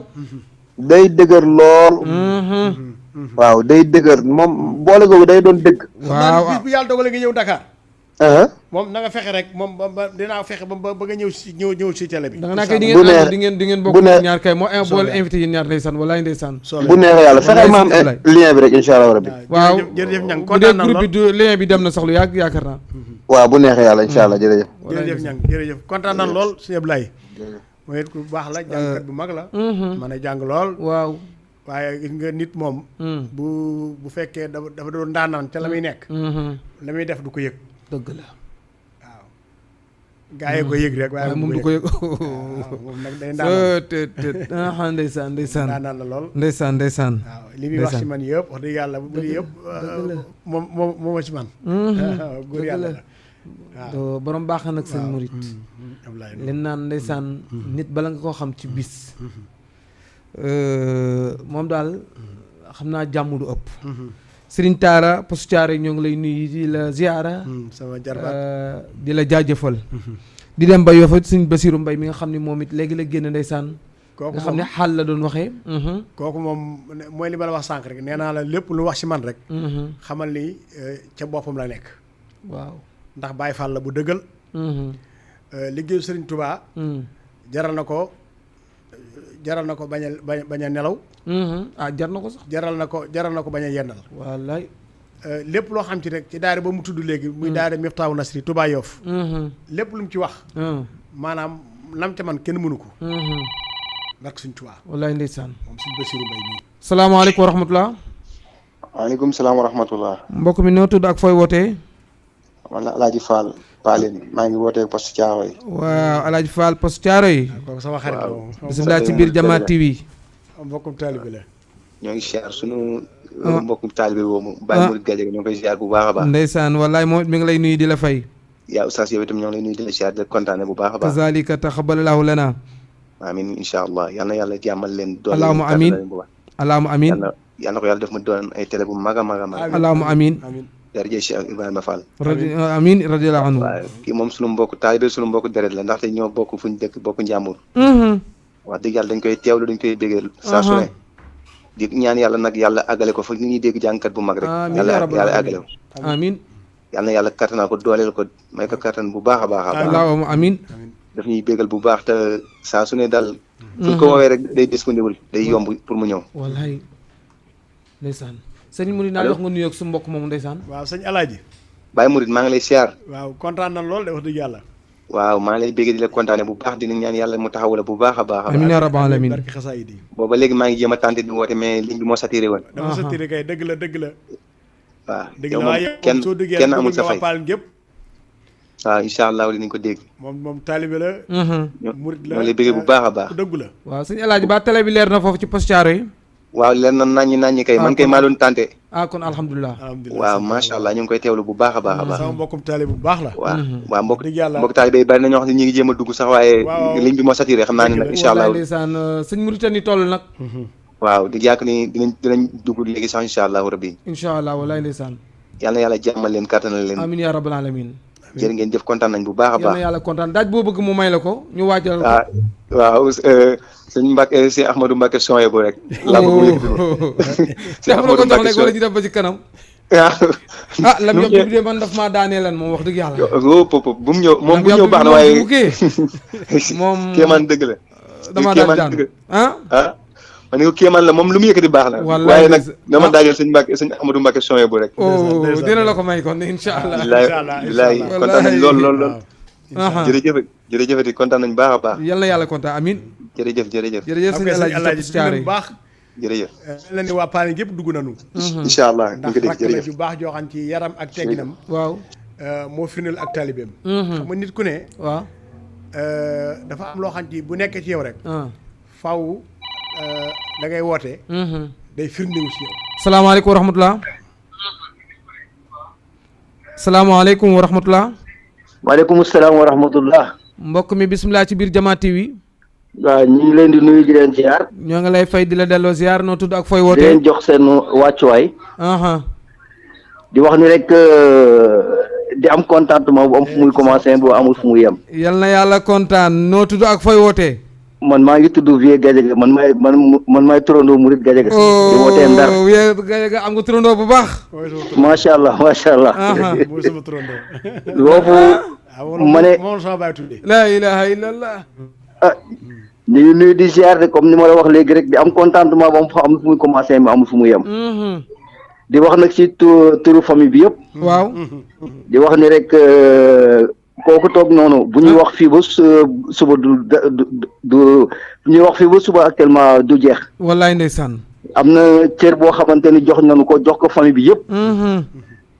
day dëgër lool. waaw day dëgër moom boole googu day doon dëgg. waaw bis bu yàlla dogalee nga ñëw Dakar. moom na nga fexe rek moom ba dinaa fexe ba nga ñëw si télé bi. da nga naa kay di ngeen bokk ñaar kay moo boole invité yi ñaar ndeysaan walaay ndeysaan. bu neexee yàlla fexe ma am lien bi rek incha allah rabbi. waaw jërëjëf ñang bu dee groupe bi lien bi dem na sax lu yàgg yaakaar naa. waaw bu neexee yàlla incha allah jërëjëf. jërëjëf ñang jërëjëf kontaan nañ lool sëñ Ablaye. mooy it ku baax la jàngkat bu mag la. mën a jàng lool. waaw. waaye gis nga nit moom. bu fekkee dafa doon ndaanaan ca la muy nekk. la muy def du ko yëg. dëgg la. waaw. gaa yi ko yëg rek waaye moom du ko yëg. moom nag day ndaanaan. ndeysaan ndeysaan. ndaanaan la lool. ndeysaan ndeysaan. waaw li muy wax ci man yëpp wax dëgg yàlla bu bëri yëpp. moom ci man. góor yàlla la. waaw borom baax nag seen murit. leen naan ndeysaan nit bala nga koo xam ci bis. moom daal xam naa jàmm du ëpp. Serigne Talla Poste Thiaroye ñoo ngi lay nuyu di la ziara. sama jarbaat di la jaajëfal. di dem ba Yofa Serigne Bassirou Mbaye mi nga xam ne moom it léegi la génn ndeysaan. kooku nga xam ne xaal la doon waxee. kooku moom mooy li ma la wax sànq rek nee naa la lépp lu wax ci man rek. xamal ni ca boppam la nekk. waaw ndax Baye Fall la bu dëggal. liggéeyu Serigne Touba. jaral na ko bañ a nelaw. jar na ko sax. jaral na ko bañ a yendal. wallaay. lépp loo xam ci rek ci daara ba mu tudd léegi. muy daara Miftaahu Nasri Touba Yoff. lépp lu mu ci wax. maanaam lam ca man kenn mënu ko. barke Sëñ Touba. wallaay ndeysaan. moom Sëñ Bassirou Mbaye nii. salaamaaleykum wa rahmatulah. waaleykum salaam wa rahmatullah. mbokk mi noo tudd ak fooy wootee. man la El Hadj Fall Paline maa ngi wootee Poste Thiaroye. waaw El Hadj Fall Poste Thiaroye. kooku sama xarit la moom. bisimilah ci biir Jama TV. mbokkum taalibe la. ñoo ngi siyaar sunu mbokkum taalibe boobu. Baye Mouride Gadiaga ñoo ngi koy siyaar bu baax a baax. ndeysaan wallaay moom mi ngi lay nuyu di la fay. yaa oustaz yow itam ñoo ngi lay nuyu di la siyaar di la kontaane bu baax a baax. kazalika taxabalallahu lana. amiin incha allah yal na yàlla jàmmal leen. allahumma amiin allahumma amiin. yal na ko yàlla def ma doon ay télé bu mag a mag a mag. allahumma amiin. jërëjëf Cheikh Ibrahima Fall. amiin radiyallahu anhu. waaw kii moom sunu mbokk taalibe sunu mbokk deret la ndaxte ñoo bokk fu ñu dëkk bokk njàmbur. wax dëgg yàlla dañ koy teewlu dañ koy béggee saa su ne. di ñaan yàlla nag yàlla àggale ko fa ni ñuy dégg jàngkat bu mag rek. yàlla àggale ko. amiin. yal na yàlla kattanal ko dooleel ko may ko kattan bu baax a baax a baax. allahumma amiin. daf ñuy bégal bu baax te saa su ne daal. fu ko woowee rek day disponible day yomb pour mu ñëw. wallaay ndeysaan. sëñ Mouride naa jox nga nuyoog su mbokk moomu ndeysaan. waaw sëñ Alaaji. Baye Mouride maa ngi lay siyaar. waaw kontaan nañ lool de wax dëgg yàlla. waaw maa ngi lay bëgg di la kontaane bu baax dina ñaan yàlla mu taxawu la bu baax a baax. amiin yaa rabbal alamin. barke xasaayid yi. booba léegi maa ngi jéem a tenté di woote mais ligne bi moo saturé woon. dafa saturé kay dëgg la. waaw dëgg yow la moom waaye kenn amul sa fay. waaw incha allah dinañ ko dégg. moom taalibe la. murid la ñoo lay bëgg bu baax a baax. dëgg la. waaw sëñ El Hadj ba télé bi leer na foofu ci Poste Thiaroye yi. waaw leer na naññi kay man kay maa doon tenté. kon alhamdulilah. waaw macha allah ñu ngi koy teewlu bu baax a baax a baax. sama mbokkum taalibe bu baax la. waaw mbokk taalibe yi bari na ñoo xam ne ñu ngi jéem a dugg sax waaye. ligne bi moo saturé xam naa ne nag incha allah. wallaay ndeysaan sëñ Mauritanie toll nag. waaw di jàkk ni dinañ dugg léegi sax incha allah rabbi. incha allah wallaay ndeysaan. yal na yàlla jàmmal leen kattanal leen. amiin yaa rabbal alamin. jërë ngeen jëf kontaan nañ bu baax a baax. yal na yàlla kontaan daaj boo bëgg mu may la ko ñu waajal ko. waaw sëñ Mbacke sëñ Ahmadou Mbacke sonye bu rek. laa bëgg mu yëkkati sëñ Ahmadou Mbacke sonye wala ñu def ba ci kanam. lam yokk bi de man daf maa daanee lan moom wax dëgg yàlla. bu mu ñëw moom bu ñëw baax na waaye moom kéemaan dëgg la. damaa daal daan ma ne ko kéemaan la moom lu mu yëkkati baax na. waaye nag dama daajal sëñ Ahmadou Mbacke sonye bu rek. dina la ko may kon incha allah. bilaay kontaan nañ lool. jërëjëf kontaan nañ baax a baax. yal na yàlla kontaan amiin. jërëjëf sëñ El Hadj Thiaroye baax. jërëjëf. la ni waa Paane yëpp dugg nañu. incha allah ñu ko dégg jërëjëf ndax rakk la ju baax joo xam ci yaram ak tegginam. waaw. moo firndeel ak taalibeem. xam nga nit ku ne. waaw. dafa am loo xam ci bu nekkee ci yow rek. faaw da ngay woote. day firndewu ci yow. salaamaaleykum wa rahmatulah. salaamaaleykum wa rahmatulah. maaleykum salaam wa rahmatullah. mbokk mi bisimilah ci biir Jama TV. waaw ñu ngi leen di nuyu di leen ziar. ñoo ngi lay fay di la delloo ziar noo tudd ak fooy wootee. di leen jox seen wàccuwaay. di wax ni rek di am contentement bu am fu muy commencé bu amul fu muy yem. yal na yàlla kontaan noo tudd ak fooy wootee. man maa ngi tudd Vieux Gadiaga man maay turandoo Murid Gadiaga. di wootee Ndar Vieux Gadiaga am nga turandoo bu baax. macha allah macha allah. mooy sama turandoo. loofu ma ne. moom sama baay tuddee. la ilaha illallah. ñu ngi nuyu di ziar de comme ni ma la wax léegi rek di am contentement ba am fu muy commencé mais amul fu muy yem. di wax nag si turu famille bi yëpp. waaw. di wax ni rek kooku toog noonu bu ñuy wax fii ba suba du ñuy wax fii ba suba actuellement du jeex. wallaay ndeysaan. am na cër boo xamante ni jox nañu ko jox ko famille bi yëpp.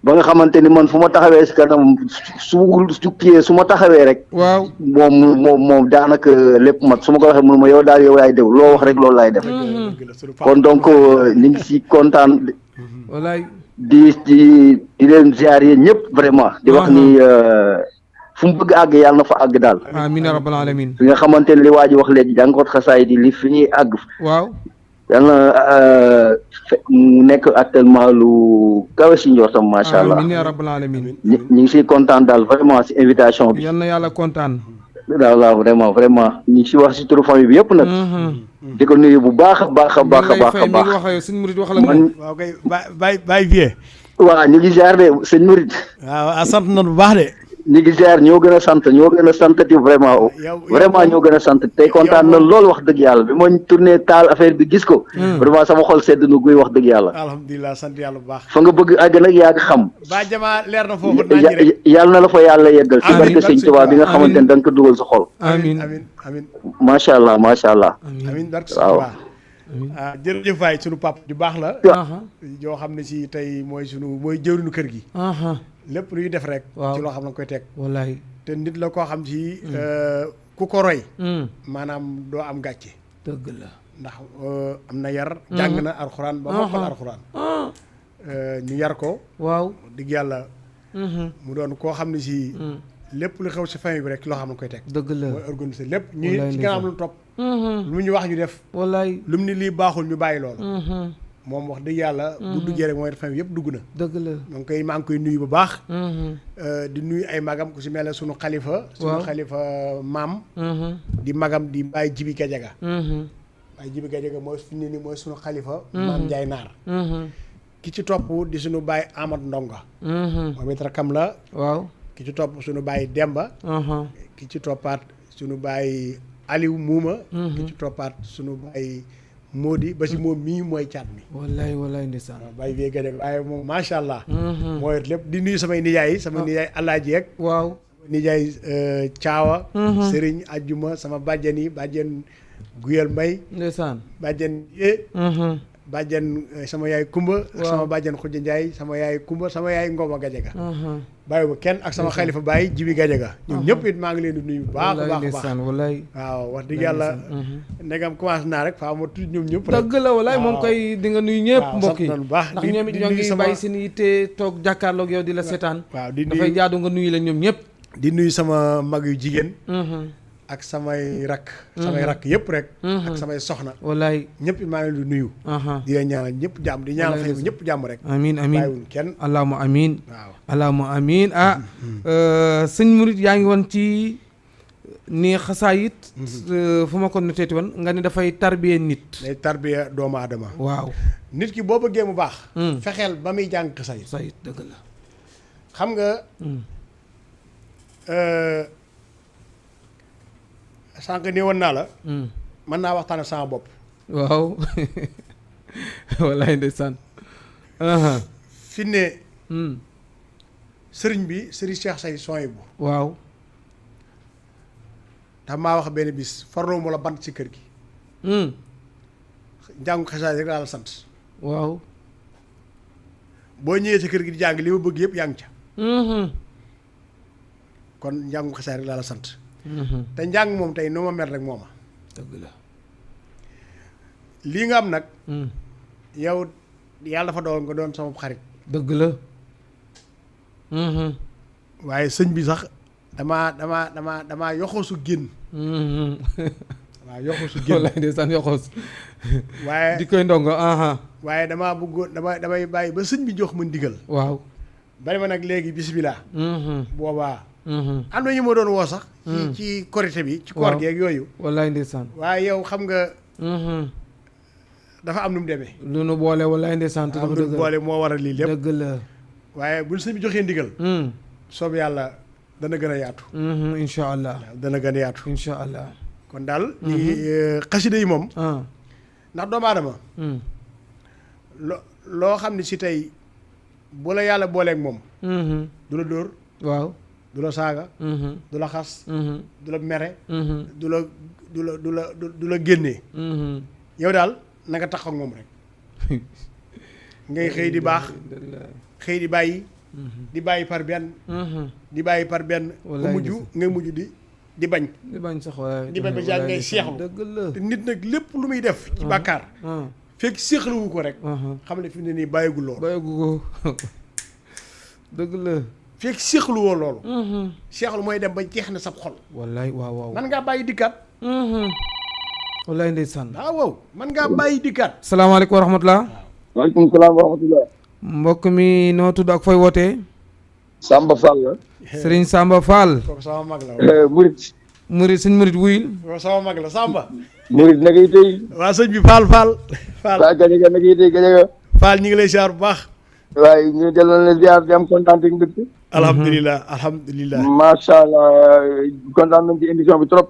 ba nga xamante ni man fu ma taxawee si kanam su ma taxawee rek. waaw moom daanaka lépp mat su ma ko waxee mënuma yow daal yow laay def loo wax rek loolu laay def. kon donc ñu ngi si kontaan. wallaay di leen ziar yéen ñëpp vraiment. di wax ni fu mu bëgg àgg yàlla na fa àgg daal. amiin yaa rabbal alamin. fi nga xamante ni li waa ji wax léegi jàngoot xasaay di li fi ñuy àgg. waaw. yàlla na nekk actuellement lu kawe si njortam macha allah. amiin yaa rabbal alamin. ñu ngi siy kontaan daal vraiment si invitation bi. yal na yàlla kontaan. waaw vraiment ñu ngi si wax si turu famille bi yëpp nag. di ko nuyu bu baax a baax a baax a baax a baax. sëñ Murid wax la moom. waaw kay Baye Vieux. waaw ñu ngi ziar de sëñ Murid. waaw sant nañu bu baax de. ñu ngi ziar ñoo gën a santati vraiment ñoo gën a sant tey kontaan na lool wax dëgg yàlla bi ma tourné taal affaire bi gis ko. vraiment sama xol sedd na guy wax dëgg yàlla. alhamdulilah sant yàlla bu baax. fa nga bëgg àgg nag yaa ngi xam. ba Jama leer na foofu nañ rek. yàlla na la fa yàlla yeggal. ci barke sëñ Tuubaa bi nga xamante ne da nga ko dugal sa xol. amiin amiin. macha allah macha allah. amiin barke sëñ Tuubaa. jërëjëf waay sunu papa ju baax la. joo xam ne si tey mooy jëwriñu kër gi. lépp luy def rek. ci loo xam ne koy teg. wallaay te nit la koo xam ci ku ko roy. maanaam doo am gàcce. dëgg la ndax am na yar. jàng na alxuraan ba mokkal alxuraan. ñu yar ko. waaw digg yàlla. mu doon koo xam ne si. lépp lu xew si famille bi rek loo xam ne koy teg. dëgg la mooy organiser lépp. ñu ci kanam lu topp. lu ñu wax ñu def. wallaay lu mu ni lii baaxul ñu bàyyi loolu. moom wax dëgg yàlla. bu duggee rek mooy famille yëpp dugg na. dëgg la donc maa ngi koy nuyu bu baax. di nuyu ay magam ku si mel ne sunu xalifa. sunu xalifa maam. di magam di Baye Jibi Gadiaga. Baye Jibi Gadiaga mooy fi mu ne nii mooy sunu xalifa. maam Ndiaye Naar. ki ci topp di sunu Baye Amad Ndonga. moom it rakam la. waaw ki ci topp sunu Baye Demba. ki ci toppaat sunu Baye Aliou Muuma. ki ci toppaat sunu Baye Modi ba si moom mii mooy caat mi. wallaay ndeysaan. waaw Baye Vieux Gadiaga waaye moom macha allah. mooy lépp di nuyu samay nijaay yi sama nijaay Alaaji yeeg. waaw nijaay Caawa Sëriñ Ajjuma sama bàjjen yi bàjjen Guyel Mbay ndeysaan bàjjen bàjjen sama yaay Kumba ak sama bàjjen Xuja Njaay sama yaay Kumba sama yaay Ngoma Gajaga bàyyi ba kenn ak sama xalifa Baay Jibi Gajaga ñoom ñëpp it maa ngi leen di nuyu baax a baax waaw wax dëgg yàlla ndegam commencé naa rek faa ma tudd ñoom ñëpp rek dëgg la walaay moom koy di nga nuyu ñëpp mbokk yi baax ndax ñoom it ñoo ngi bàyyi seen yitte toog jàkkaarloog yow di la seetaan waaw di nuyu dafay jaadu nga nuyu la ñoom ñëpp di nuyu sama mag yu jigéen ak samay rakk yëpp rek ak samay soxna wallaay ñëpp maa ngi leen di nuyu di leen ñaanal ñëpp jàmm di ñaanal xëy ñëpp jàmm rek amiin bàyyiwuñ kenn allahumma amiin waaw allahumma amiin sëñ Murit yaa ngi woon ci ni xasaayit fu ma ko noteeti woon nga ni dafay tarbiya nit day tarbiya doomu aadama waaw nit ki boo bëggee mu baax fexeel ba muy jàng xasaayit dëgg la xam nga sànq ni woon naa la mën naa waxtaan ak sama bopp waaw wallaay ndeysaan fi ne sëriñ bi sëriñ Cheikh Say Souhaïbou waaw ndax maa wax benn bis farloo mu la bant ci kër gi njàngu xasaayit rek laa la sant waaw boo ñëwee ci kër gi di jàng li ma bëgg yëpp yaa ngi ca kon njàngu xasaayit rek laa la sant te njàng moom tey noo ma mel rek mooma dëgg la lii nga am nag yow yàlla dafa doon nga doon sama xarit dëgg la waaye sëñ bi sax damaa yoxoosu génn damaa yoxoosu génn wallaay ndeysaan yoxoos waaye di koy ndongo waaye damaa bëggoon damay bàyyi ba sëñ bi jox ma ndigal waaw bari ma nag léegi bismillah boobaa am na ñu ma doon woo sax ci korité bi ci koor geeg yooyu wallaay ndeysaan waaye yow xam nga dafa am nu mu demee lu nu boole wallaay ndeysaan te am nu mu boole moo waral lii lépp dëgg la waaye buñ sëñ bi joxee ndigal soob yàlla dana gën a yaatu incha allah dana gën a yaatu incha allah kon daal ñu ngi xasida yi moom ndax doomu aadama loo xam ne si tey bu la yàlla booleeg moom du la dóor waaw du la saaga du la xas du la mere du la génnee yow daal na nga tax ak moom rek ngay xëy di baax xëy di bàyyi par benn di bàyyi par benn ba mujj ngay mujj di bañ sax waaye di bañ ba jàng ngay seexlu dëgg la te nit nag lépp lu muy def ci bàkkaar fekk seexluwu ko rek xam ne fi mu ne nii bàyyigul loolu dëgg la fekk seexluwoo loolu seexlu mooy dem ba jeex na sab xol wallaay waaw man ngaa bàyyi dikkaat wallaay ndeysaan waaw man ngaa bàyyi dikkaat salaamaaleykum wa rahmatulah waaleykum salaam wa rahmatulah mbokk mi noo tudd ak fooy wootee Samba Fall la Serigne Samba Fall kooku sama mag la Murit sëñ Murit wuyil kooku sama mag la Samba Murit na ngay tey waa sëñ bi Fall Gajaga na ngay tey Gajaga Fall ñu ngi lay ziar bu baax waaye ñu delloo la ziar di am kontaan ak mbégte alhamdulilah macha allah kontaan nañ ci émission bi trop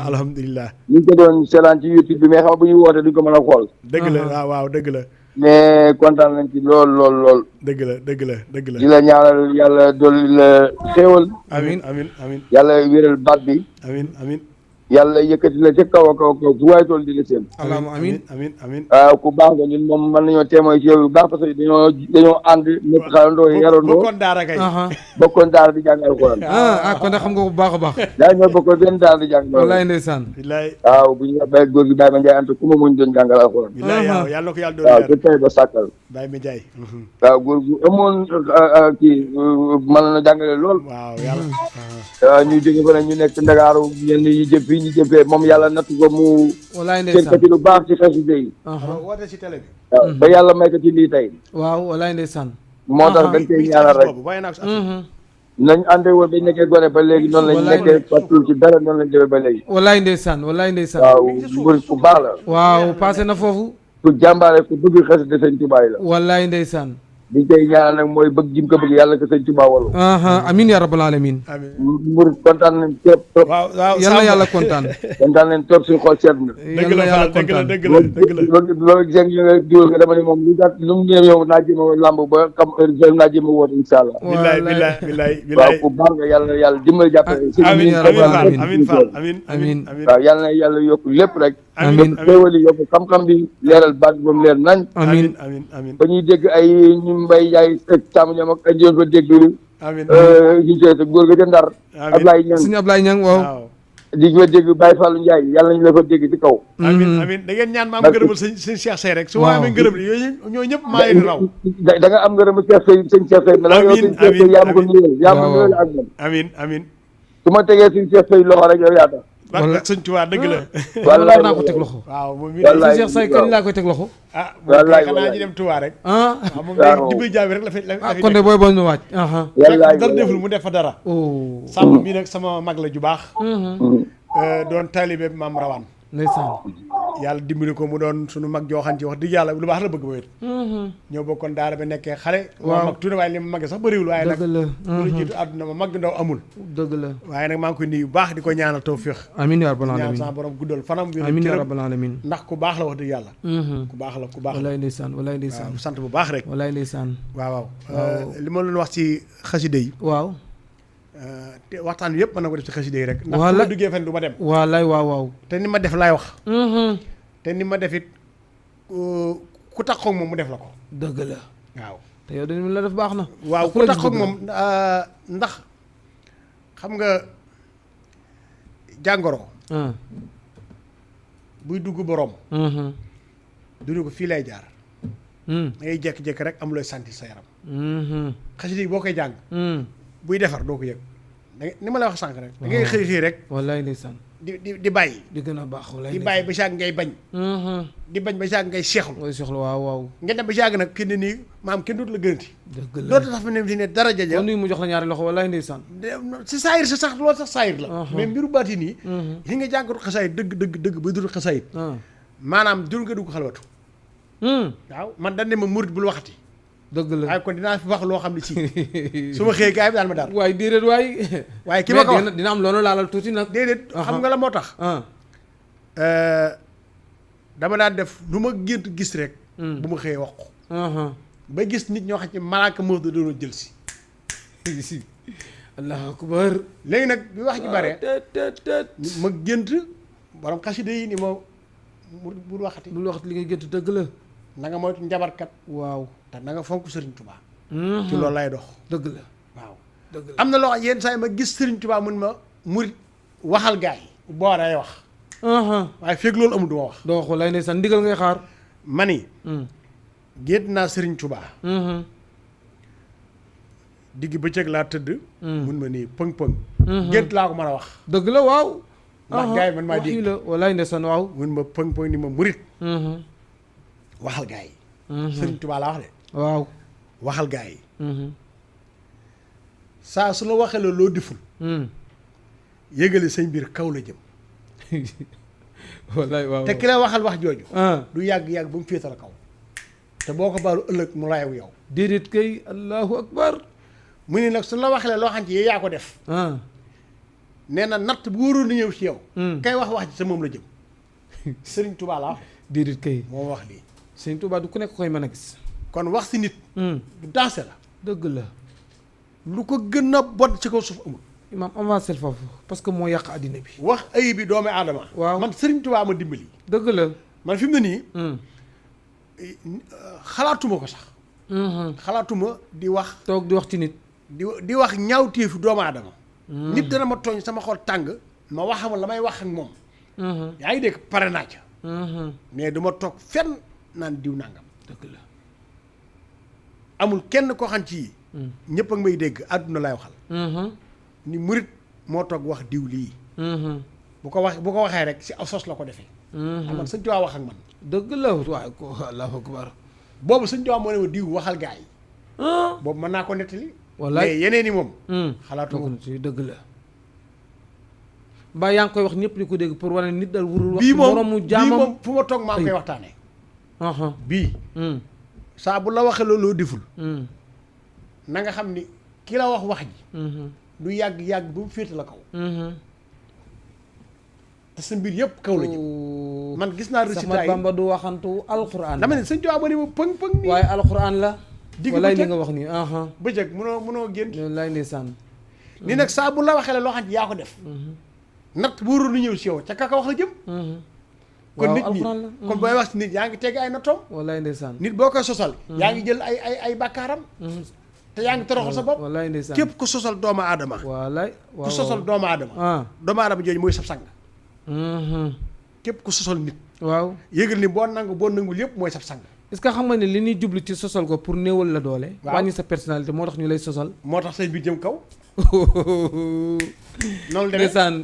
alhamdulilah ñu ngi ko doon seetaan ci YouTube bi mais xam bu ñu wootee duñ ko mën a xool dëgg la waaw dëgg la mais kontaan nañ ci lool dëgg la di la ñaanal yàlla dolli la xéewal amiin yàlla wéral baat bi amiin yàlla yëkkati la ca kaw a kaw fu waay tool di la seen allahumma amiin waaw ku baax nga ñun moom mën nañoo témoin ci yow yu baax parce que dañoo ànd ñëpp xalandoo yarandoo bokkoon daara di jàng alxuraan kon nag xam nga bu baax a baax daa ñoo bokkoon benn daara di jàng wallaay ndeysaan waaw bu ñu bay góor gi Baye Ma Ndiaye anta ku ma muñ doon jàngal alxuraan yàlla ko yàlla doon waaw te tey ba sàkkal Baye Ma Ndiaye waaw góor gu amoon kii mën na jàngale lool waaw yàlla ñu jóge fa ne ñu nekk Ndakaaru ñenn yi jëf fii ñu jëfee moom yàlla natt ko mu seen ko ci lu baax ci xasida yi woote ci télé bi waaw ba yàlla may ko ci lii tey waaw wallaay ndeysaan moo tax dañ koy ñaanal rek nañ àndee woon bañ nekkee gone ba léegi noonu lañ nekkee partout ci dara noonu lañ defee ba léegi wallaay ndeysaan waaw mbir ku baax la waaw passé na foofu ku jàmbaare ku bëgg xasida sëñ Tuubaa la wallaay ndeysaan bi koy ñaanal nag mooy bëgg jim ko bëgg yàlla ko sëñ Tuubaa walu amin ya rabbal alamin murid kontaan nañ trop trop yàlla yàlla kontaan nañ trop suñu xool seet na dëgg la yàlla kontaan dëgg la ba jeg nga diwal nga dama ne moom lu daat lu mu ñëw yow naa jéem a làmb ba xam heure naa jéem a woote insha allah bilaay waaw bu baax nga yàlla dimbali jàppale amiin Fall amiin waaw yàlla na yàlla yokk lépp rek amiin xéewal yi yokk xam-xam bi leeral baat bi moom leer nañ amiin ba ñuy dégg ay ñu mbay yaay càmm ñoom ak ay ko dégg ñu seet góor ga ca Ndar Ablaye Ñang suñu Ablaye Ñang waaw di nga dégg Baye Fallou Ndiaye yàlla nañu la fa dégg ci kaw amiin da ngeen ñaan ma am ngërëmal sëñ Cheikh Sey rek su ma amee ngërëm li yooyu ñoo ñëpp maa leen raw da nga am ngërëmal Cheikh Sey sëñ Cheikh Sey la yow sëñ Cheikh Sey yaa ma ko nuyoo ak moom amiin su ma tegee sëñ Cheikh Sey loxo rek yow yaa tax wala sëñ Tuubaa dëgg la wallaay naa ko teg loxo waaw moom mi sëñ Cheikh Say kañ laa koy teg loxo wallaay xanaa ñu dem Tuubaa rek moom dimbali jaam rek la fi kon de booy boo ñu waaj dara deful mu def fa dara sàmm mii nag sama mag la ju baax doon taalibe maam rawaan ndeysaan yàlla dimbali ko mu doon suñu mag jooxan ci wax dëgg yàlla lu baax la bëgg ba wér ñoo bokkoon daara ba nekkee xale maa mag tuuti waaye li ma magge sax bëriwul waaye nag lu jiitu àdduna ma mag ndaw amul dëgg la waaye nag maa ngi koy nuyu bu baax di ko ñaanal tawfiix amiin yaa rabbal alamin ñaan sama borom guddal fanam bi amiin yaa rabbal alamin ndax ku baax la wax dëgg yàlla ku baax la walaay ndeysaan walaay ndeysaan sant bu baax rek walaay ndeysaan waaw li ma leen wax ci xasida yi waaw te waxtaan bi yëpp mën na ko def ci xasida yi rek ndax bu ma duggee fen du ma dem wallaay waaw te ni ma def laay wax te ni ma def it ku taxoog moom mu def la ko dëgg la waaw te yow dañu la def baax na waaw ku taxoog moom ndax xam nga jàngoro buy dugg borom duñu ko fii lay jaar da ngay jékki-jékki rek am looy santi sa yaram xasida yi boo koy jàng buy defar doo ko yëg ni ma la wax sànq rek da ngay xëy rek wallaay ndeysaan di bàyyi di gën a baax wallaay di bàyyi ba saag ngay bañ di bañ ba saag ngay seexlu ngay seexlu waaw nga dem ba saag nag kenn nii maam kenn dootu la gënati dëgg la dootu tax fa ne si ne dara jaja kon nuyu mu jox la ñaari loxo wallaay ndeysaan si saayir si sax loolu sax saayir la mais mbiru baati nii yi nga jàngatu xasaayit dëgg ba dul xasaayit maanaam dul nga dugg xalwatu waaw man dañ ne ma murit bul waxati dëgg la waaye kon dinaa fi wax loo xam ne si su ma xëyee gars yi daal ma daal waaye déedéet waaye ki ma ko wax dina am loolu laalal tuuti nag déedéet xam nga la moo tax dama daan def lu ma gént gis rek bu ma xëyee wax ko ba gis nit ñoo xam ne malaaka moo doon jël si allahu akbar léegi nag bi wax ji bare ma gént borom xasida yi ni ma bul waxati li ngay gént dëgg la na nga moytu njabarkat waaw te na nga fonk Serigne Touba ci loolu lay dox dëgg la waaw dëgg la am na loo xam yenn saa yi ma gis Serigne Touba mun ma murit waxal gaay yi boo day wax waaye feeg loolu amul du ma wax doo wax lay ndeysaan ndigal ngay xaar ma ni gént naa Serigne Touba digg bëccëg laa tëdd mun ma nii pëng-pëng gént laa ko mën a wax dëgg la waaw ndax gaay yi man maa dégg la walaay ndeysaan waaw mun ma pëng-pëng ni ma murit waxal gaay yi Serigne Touba laa wax de waaw waxal gaay yi saa su la waxee la loo deful yëgale say mbir kaw la jëm wallaay waaw te ki la waxal wax jooju du yàgg-yàgg ba mu féetal kaw te boo ko baalu ëllëg mu layaw yow déedéet kay allahu akbar mu ni nag su la waxee la loo xam ci yow yaa ko def nee na natt bu wóoroon na ñëw ci yow kay wax ci sa moom la jëm Serigne Touba la wax déedéet kay moo wax lii Serigne Touba du ku nekk koy mën a gis kon wax si nit du dansé la dëgg la lu ko gën a bon ci kaw suuf amul imaam avancé foofu parce que moo yàq àddina bi wax ayib bi doomu aadama waaw man Serigne Touba ma dimbali dëgg la man fi mu ne nii xalaatuma ko sax xalaatuma di wax toog di wax ci nit di wax ñaawteefu doomu aadama nit dana ma tooñ sama xol tàng ma waxama la may wax ak moom yaa ngi dégg pare naa ca mais du ma toog fenn naan diw nangam dëgg la amul kenn koo xam ci ñëpp ak may dégg àdduna lay waxal ni murit moo toog wax diw lii bu ko waxee rek si aw sos la ko defee man sëñ Tuubaa wax ak man dëgg la waaye ko allahu akbar boobu sëñ Tuubaa moo ne ma diw waxal gaa yi boobu mën naa ko nettali wallaay mais yeneen yi moom xalaatu ko ci dëgg la mbaa yaa ngi koy wax ñëpp di ko dégg pour wane nit dal wurul wax bii moom moromu jaamam fu ma toog maa ngi koy waxtaanee bii saa bu la waxee loolu deful na nga xam ni ki la wax ji du yàgg bu féete la kaw te sa mbir yëpp kaw la jëm man gis naa résultat yi Bamba du waxantu alxuraan dama ne sëñ Tuubaa ba ne ma pëng nii waaye alxuraan la digg walaay li nga wax nii bëccëg mënoo génn lay ndeysaan ni nag saa bu la waxee la loo xam ne yaa ko def natt bu waroon lu ñëw si yow ca kaka wax la jëm kon nit ñi kon booy wax si nit yaa ngi tegg ay nattoom walaay ndeysaan nit boo koy sosal yaa ngi jël ay bàkkaaram te yaa ngi toroxal sa bopp walaay ndeysaan képp ku sosal doomu aadama walaay ku sosal doomu aadama doomu aadama jooju mooy sab sang képp ku sosal nit waaw yëgal ni boo nangul yëpp mooy sab sang est-ce que xam nga ne li ñuy jublu ci sosal ko pour néewal la doole wàññi sa personnalité moo tax ñu lay sosal moo tax say biir jëm kaw noonu demee ndeysaan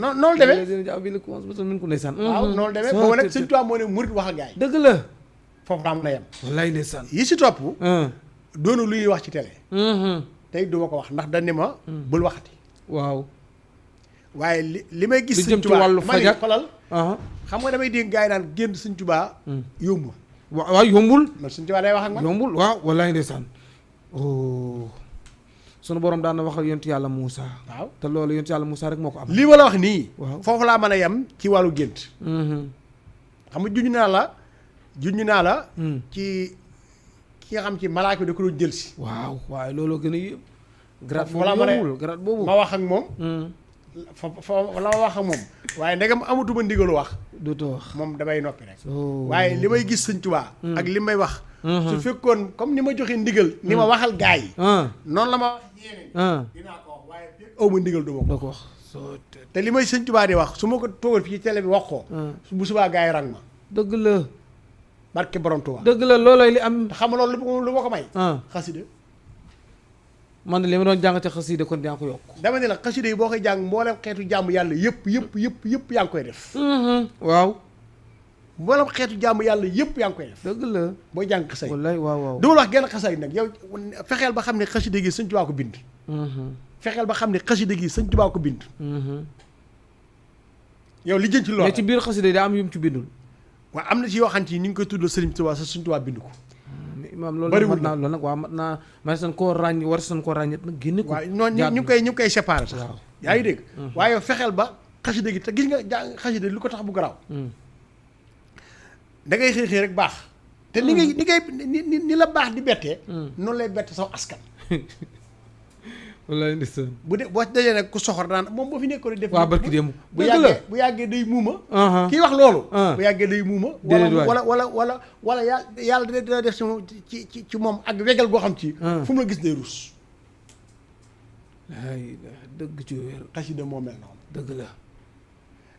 noonu demee bi la commence ba min ko ndeysaan waaw noonu demee boobu nag Sëñ Tuubaa moo ne murit wax ak gaay dëgg la foofu daa mën a yem wallaay ndeysaan yi si topp doonu lu ñuy wax ci télé tey duma ko wax ndax dañ ne ma bul waxati waaw waaye li may gis Sëñ Tuubaa ma ni xolal xam nga damay dégg gaay naan génn Sëñ Tuubaa yombul waaw yombul man Sëñ Tuubaa day wax ak man yombul waaw wallaay ndeysaan sunu borom daan na wax ak yontu yàlla Moussa. waaw te loolu yontu yàlla Moussa rek moo ko am. lii ma la wax nii. waaw foofu laa mën a yem ci wàllu gént. xam nga junj naa la. ci ki nga xam ci malaaka bi da ko doon jël si. waaw waaye looloo gën a yëpp. grade boobu ma wax ak moom. fa la ma wax ak moom. waaye ndegam amatuma ndigalu wax. dootoo wax moom damay noppi rek. waaye li may gis Sëñ Tuubaa. ak li may wax. su fekkoon comme ni ma joxe ndigal. ni ma waxal gaa yi. noonu la ma wax ñeneen. dinaa ko wax waaye aw ma ndigal du ma ko wax. te li may Sëñ Tuubaa di wax su ma ko toogal fii télé bi wax ko. bu subaa gaa yi rang ma. dëgg la. barke borom Tuubaa. dëgg la loolooy li am. te xam nga loolu lu ma ko may. xasida. man de li ma doon jàng ca xasida kon yaa ngi ko yokk. dama ne la xasida yi boo koy jàng mboolem xeetu jàmm yàlla yëpp yaa ngi koy def. waaw. mboolem xeetu jàmm yàlla yëpp yaa ngi koy def. dëgg la booy jàng xasay. wallaay waaw. du ma la wax genn xasay nag yow fexeel ba xam ne xasida gi Sëñ Tuubaa ko bind. fexeel ba xam ne xasida gi Sëñ Tuubaa ko bind. yow li jën ci loolu. mais ci biir xasida yi daa am yu mu ci bindul. waaw am na ci yoo xam ni ñu ngi koy tudd Sëriñ Tuubaa sa Sëñ Tuubaa bind ko. imaam loolu mat naa loolu nag waaw mat naa ma san koo ràññ war san koo ràññet nag génne ko. waaw noonu ñu ngi koy séparé sax. waaw yaa ngi dégg. waaye fexeel ba xasida gi te gis nga jàng xasida lu ko tax bu garaaw. da ngay xëy rek baax. te ni la baax di bettee. noonu lay bette saw askan. wallaay ndeysaan. bu dee boo dajee nag ku soxor naan moom boo fi nekkoon di def. waaw barki démb bu yàggee day muuma. kii wax loolu. bu yàggee day muuma. wala yàlla dina def ci moom ak wegal goo xam ci. fu mu la gis day ruus. ay dëgg ci wér. xasida moo mel noonu. dëgg la.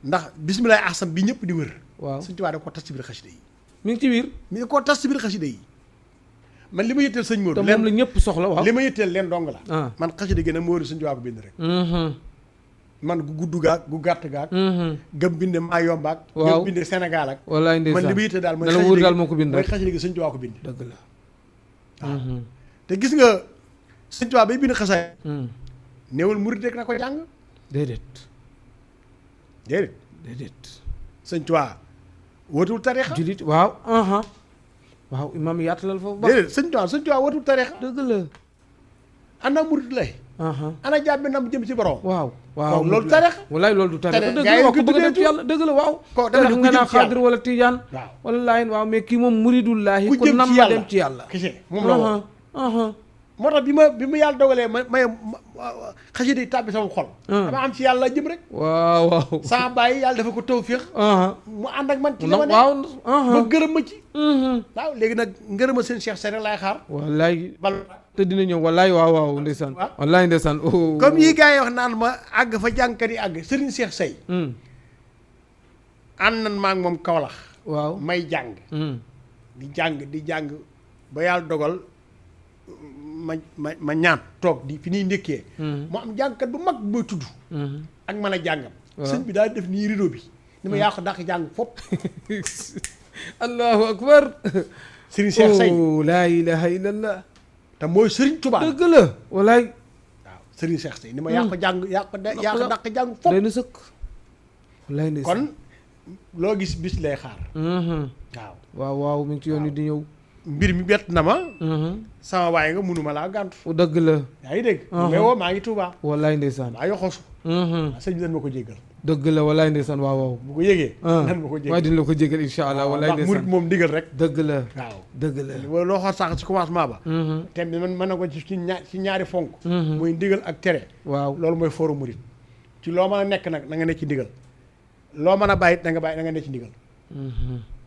ndax bismillahi ahsan bi ñëpp di wër. waaw Sëñ Tuubaa da ko tas ci biir xasida yi. mi ngi ci biir. mi ngi koo tas ci biir xasida yi. man li ma yëtteel sëñ Modou. te moom la ñëpp soxla waaw. li ma yëtteel leen dong la. man xasida gi nag moo wër Sëñ Tuubaa ko bind rek. man gu gudd gaag gu gàtt gaag. gëm binde maa yombaag. waaw gëm binde Sénégal ak. wallaay ndeysaan man li ma yëtteel daal mooy. xasida gi daal moo ko bind rek mooy xasida gi Sëñ Tuubaa ko bind. dëgg la. waaw te gis nga Sëñ Tuubaa bay bind xasaay. néewul murid rek na ko jàng. déedéet. Sëñ Tuubaa wootul tariixa. julit waaw. waaw imaam yaatalal foofu baax. déedéet Sëñ Tuubaa wootul tariixa. dëgg la. ana murid lay. ana jàmm nam jëm ci borom. waaw loolu tariixa. wallaay loolu du tariixa dëgg la wax ko bëgg a dem ci yàlla dëgg la waaw. ko dama def nga naa xaadir wala tijaan. wala laayin waaw mais kii moom muridullaahi ku nam ma dem ci yàlla. moom la woo. moo tax bi ma yàlla dogalee ma xasida yi tàbbi sama xol. dama am ci yàlla jëm rek. waaw. saa bàyyi yàlla dafa ko tawféex. mu ànd ak man ci li ma ne. waaw. ba gërëm ma ci. waaw léegi nag ngërëma seen Cheikh Sène laay xaar. wallaay. te dina ñëw wallaay waaw ndeysaan. wallaay ndeysaan. comme yi gars yi wax naan ma àgg fa jàngkat yi àgg Serigne Cheikh Seye. ànd nan maa ngi moom Kaolack. waaw may jàng. di jàng ba yàlla dogal. ma ñaan toog di fi ñuy ndékkee mu am jàngkat bu mag bu may tudd ak mën a jàngam sëñ bi daal def nii rideau bi ni ma yaa ko dàq jàng fopp allahu akbar Serigne Cheikh Seye laa ilaha illallah te mooy Serigne Touba dëgg la walaay waaw Serigne Cheikh Seye ni ma yaa ko jàng yaa ko dàq jàng fopp day na sëkk walaay kon loo gis bis lay xaar waaw mi ngi ci yoon wi di ñëw mbir mi bett na ma. sama waaye nga munuma laa gàntu. dëgg la. yaa ngi dégg. mais woo maa ngi Touba. wallaay ndeysaan. maa yoxosu. sëñ bi nan ma ko jéggal. dëgg la wallaay ndeysaan waaw waaw. bu ko yégee. nan ma ko jéggal waaye dina la ko jéggal incha allah. wallaay ndeysaan murit moom digal rek. dëgg la waaw dëgg la. loo xool sànq ci commencement ba. te man mën na ko ci ñaari fonk. muy ndigal ak tere. waaw loolu mooy fooru murit. ci loo mën a nekk nag na nga ne ci ndigal. loo mën a bàyyi na nga ne ci ndigal.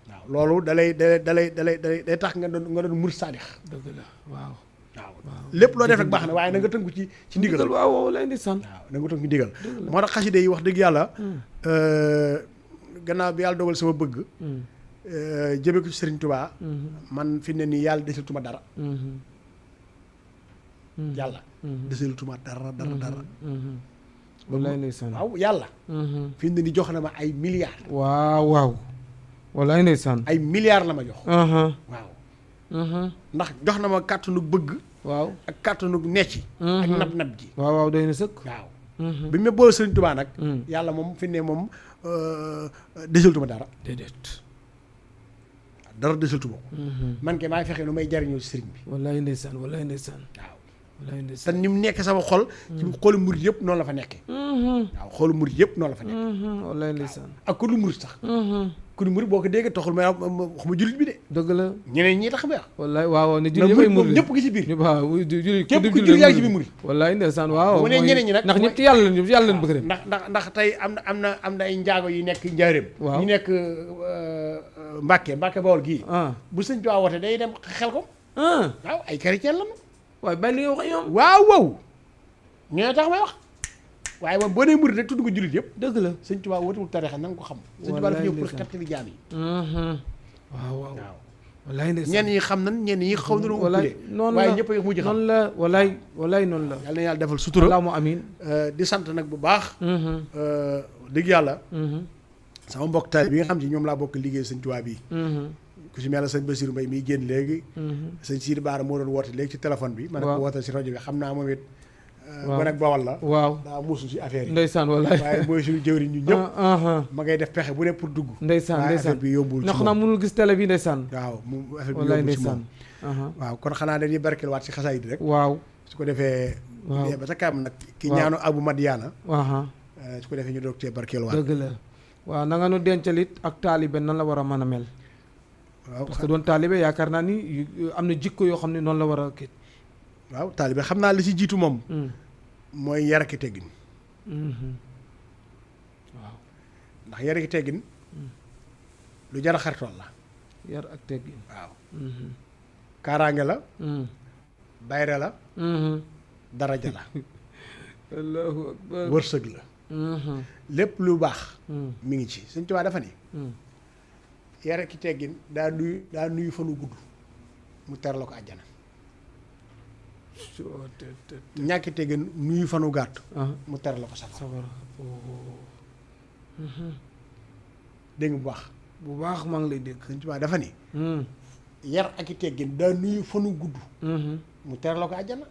waaw loolu day tax nga doon murit saadix. dëgg la waaw. waaw lépp loo def rek baax na waaye na nga tënku ci ndigal. waaw waaw lay di sant. waaw na nga tënku ci ndigal. moo tax xasida yi wax dëgg yàlla. gannaaw bi yàlla dogal sama bëgg. jëme ko ci Serigne Touba. man fi ne nii yàlla desaltuma dara. yàlla. desaltuma dara. wallaay ndeysaan waaw yàlla. fi ne nii jox na ma ay milliards. waaw. wallaay ndeysaan. ay milliards la ma jox. waaw. ndax jox na ma kàttanu bëgg. waaw ak kàttanu necci. ak nab ji. waaw doy na sëkk. waaw. bi ma boole Serigne Touba nag. yàlla moom fi ne moom desaltuma dara. déedéet. dara desaltuma ko. man kay maa ngi fexe nu may jariñoo ci sëriñ bi. wallaay ndeysaan wallaay ndeysaan. waaw. wallaay te ndeysaan. ni mu nekk sama xol. ci xolu murit yëpp noonu la fa nekkee. waaw xolu murit yëpp noonu la fa nekkee. wallaay ndeysaan. ak ku du murit sax. ku du murit boo ko déggee taxul may wax ma jullit bi de. dëgg la. ñeneen ñi tax may wax. wallaay waaw ne jullit yëpp ay murit ñëpp gi ci biir. waaw jullit képp ku jullit yaa ngi ci biir murit. wallaay ndeysaan waaw. mu ne ñeneen ñi nag ndax ñëpp ci yàlla lañ bëgg dem. ndax tey am na ay njaago yi nekk njaareem. waaw ñu nekk Mbàkke Bawol gii. bu sëñ Tuubaa woote day dem xel ko. waaw ay chrétien lañu. waaye bàyyi li nga wax ñoom. waaw ñoo tax may wax. waaye moom boo nee murit rek tudd nga jullit yëpp. dëgg la sëñ Tuubaa wootuwul tarixa na nga ko xam. sëñ Tuubaa dafa ñëw pour xettali jaam yi. waaw. wallaay ndeysaan ñenn ñi xam nan ñenn ñi xaw na lu wallaay noonu la waaye ñëpp a mujj xam. noonu la wallaay noonu la. yàlla na yàlla defal sutura. allahumma amiin. di sant nag bu baax. dëgg yàlla. sama mbokk taal bi nga xam ci ñoom laa bokk liggéey sëñ Tuubaa bi. ku ci mel ne sëñ Bassirou Mbaye miy génn léegi. sëñ Sidi Baara moo doon woote léegi ci téléphone bi. ma ne ko woote si rajo bi xam naa moom it. waaw ba nag Bawal la. waaw daa muusu si affaire yi. ndeysaan wallaay waaye mooy suñu jëwriñ ñu ñëpp. ma ngay def pexe bu ne pour dugg. ndeysaan waaye affaire bi yombul ci moom ndax naa mënul gis télé bi ndeysaan. waaw mu affaire bi wallaay yombul ci ndeysaan. moom. waaw kon xanaa dañuy barkeel waat si xasaayid rek. waaw su ko defee. waaw ba ca kanam nag. ki ñaanu Abu Madiana. su ko defee ñu doog cee barkeel waat. dëgg la waaw na nga nu dencalit ak taalibe nan la war a mën a mel. waaw parce que doon taalibe yaakaar naa ni am na jikko yoo xam ne noonu la war a kii. waaw taalibe xam naa li si jiitu moom. mooy yar ak teggin. waaw ndax yar ak teggin lu jar a xaritoon la. yar ak teggin waaw. kaaraange la. bayre la. daraja la. allahu akbar wërsëg la. lépp lu baax. mi ngi ci Sëñ Tuubaa dafa ni. yar ak teggin daa nuyu fanu gudd mu ter la ko àjjana. ñàkki teggin nuyu fanu gàtt. mu ter la ko safara. dégg nga bu baax. bu baax maa ngi lay dégg. Sëñ Tuubaa dafa ni. yar ak teggin daa nuyu fanu gudd. mu ter la ko àjjana.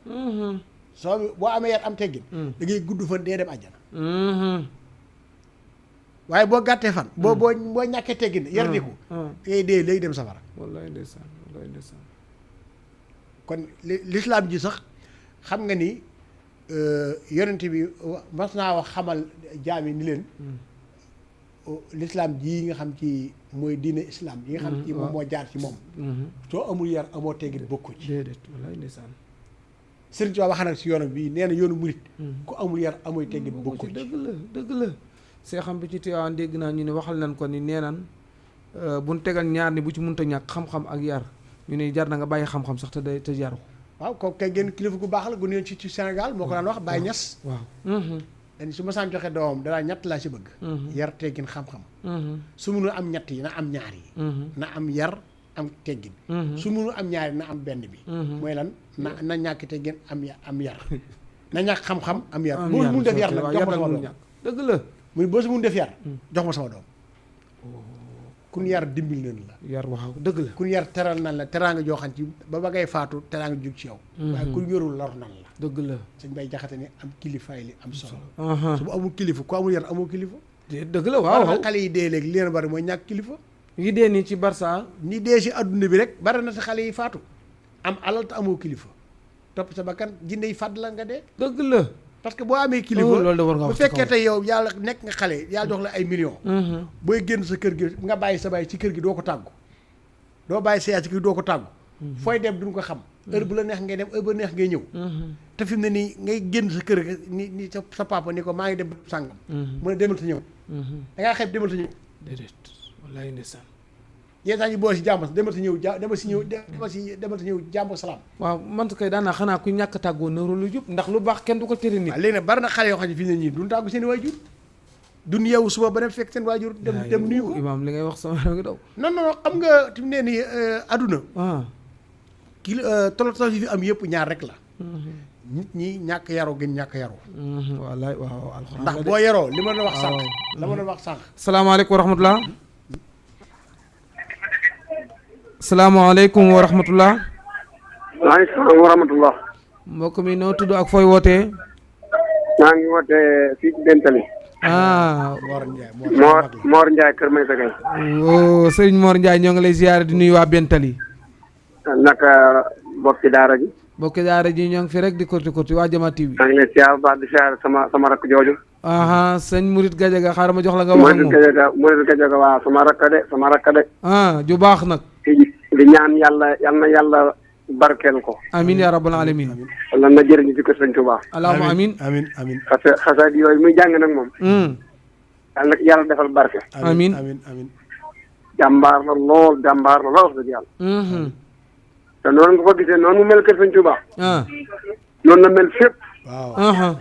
soo boo amee yar am teggin. da ngay gudd fan dee dem àjjana. waaye boo gàttee fan. boo ñàkkee teggin yar di ko. ngay dee léegi dem safara. wallaay ndeysaan wallaay ndeysaan. kon lislaam ji sax xam nga ni yonent bi mas naa wax xamal jaam yi ni leen. lislaam ji nga xam ci mooy diine islam yi nga xam ci moom moo jaar ci moom. soo amul yar amoo teggin bokku ci. déedéet wallaay ndeysaan. Sëriñ Tuubaa wax nag si yoonam bii nee na yoonu murit ku amul yar amooy teggin bokku ci. dëgg la seexam bi ci Tiwaawan dégg naa ñu ne waxal nañ ko ni nee nan buñ tegal ñaar ni bu ci mënta ñàkk xam-xam ak yar ñu ne jar na nga bàyyi xam-xam sax te jaru. waaw kooku kay génn kilifa gu baax la gu ne ci Sénégal moo ko daan wax Baye Niass. waaw. dañ su ma saan joxe doomam danaa ñett laa ci bëgg. yar teggin xam-xam. su mënul am ñett yi na am ñaar yi. na am yar am teggin. su mënul am ñaar yi na am benn bi. mooy lan na ñàkk teggin am yar. na ñàkk xam-xam am yar. boo mun def yar nag jox ma sama doom. dëgg la. muy boo si mun def yar. jox ma sama doom. kun yar dimbil nañ la. yar waaw dëgg la. kun yar teral nan la teraanga joo xam ci ba ngay faatu teraanga jug ci yow. waaye kun yorul lor nan la. dëgg la. sëñ Bay Jaxate ni am kilifaay li am solo. su bu amul kilifa ku amul yar amoo kilifa. dëgg la waaw xale yi dee léegi li leen bari mooy ñàkk kilifa. yi dee nii ci Barça. ñi dee si adduna bi rek bari na sa xale yi faatu am alal te amoo kilifa topp sa bakkan jinne yi fàdd la nga dee. dëgg la. parce que boo amee kilifa loolu da war nga wax bu fekkee tey yow yàlla nekk nga xale yàlla jox la ay millions. booy génn sa kër gi nga bàyyi sa bàyyi ci kër gi doo ko tàggu doo bàyyi sa yaay ci kër gi doo ko tàggu. fooy dem duñ ko xam. heure bu la neex ngay dem heure bu la neex ngay ñëw. te fi mu ne nii ngay génn sa kër gi ni sa papa ni ko maa ngi dem sàngam. mu ne demal sa ñëw. da ngaa xeeb demal sa ñëw. déedéet wallaay ndeysaan. yéen saa ñu boole si jàmm demal sa ñëw demal sa ñëw jàmm salaam. waaw man kay daanaa xanaa ku ñàkk tàggoo nëru lu jub ndax lu baax kenn du ko tere nit. waaw léegi nag bari na xale yoo xam ne fi ne nii duñ tàggu seen i waajur duñ yeewu suba ba dem fekk seen waajur dem nuyu ko. imaam li ngay wax sama ngi daw. non xam nga fi mu ne nii adduna. kii tolo yi fi am yëpp ñaar rek la. nit ñi ñàkk yaroo gën ñàkk yaroo. wallaay waaw alxuraan ndax boo yaroo li ma doon wax sànq. la ma doon wax sànq. salaamaaleykum wa rahmatulah. salaamaaleykum wa rahmatulah. maaleykum salaam wa rahmatulah. mbokk mi noo tudd ak fooy wootee. maa ngi wootee fii ci Bentali. Mor Ndiaye Kër Maysa Gaye. Sëriñ Mor Ndiaye ñoo ngi lay ziyaare di nuyu waa Bentali. naka bokki daara ji. bokki daara ji ñoo ngi fi rek di kurti waa Jama TV. maa ngi lay siyaar baax di siyaar sama rakk jooju. sëñ Murit Gajaga xaaral ma jox la nga wax ak moom. Murit Gajaga waaw sama rakk de. ju baax nag. di ñaan yàlla yal na yàlla barkeel ko. amin ya rabbal alamin. wala na jëriñu ci ko sëñ Tuubaa. allahumma amin amin xasaat yooyu muy jàng nag moom. yàlla defal barke. amin jàmbaar la lool wax dëgg yàlla. te noonu nga ko gisee noonu mu mel kër sëñ Tuubaa. noonu la mel fépp. waaw.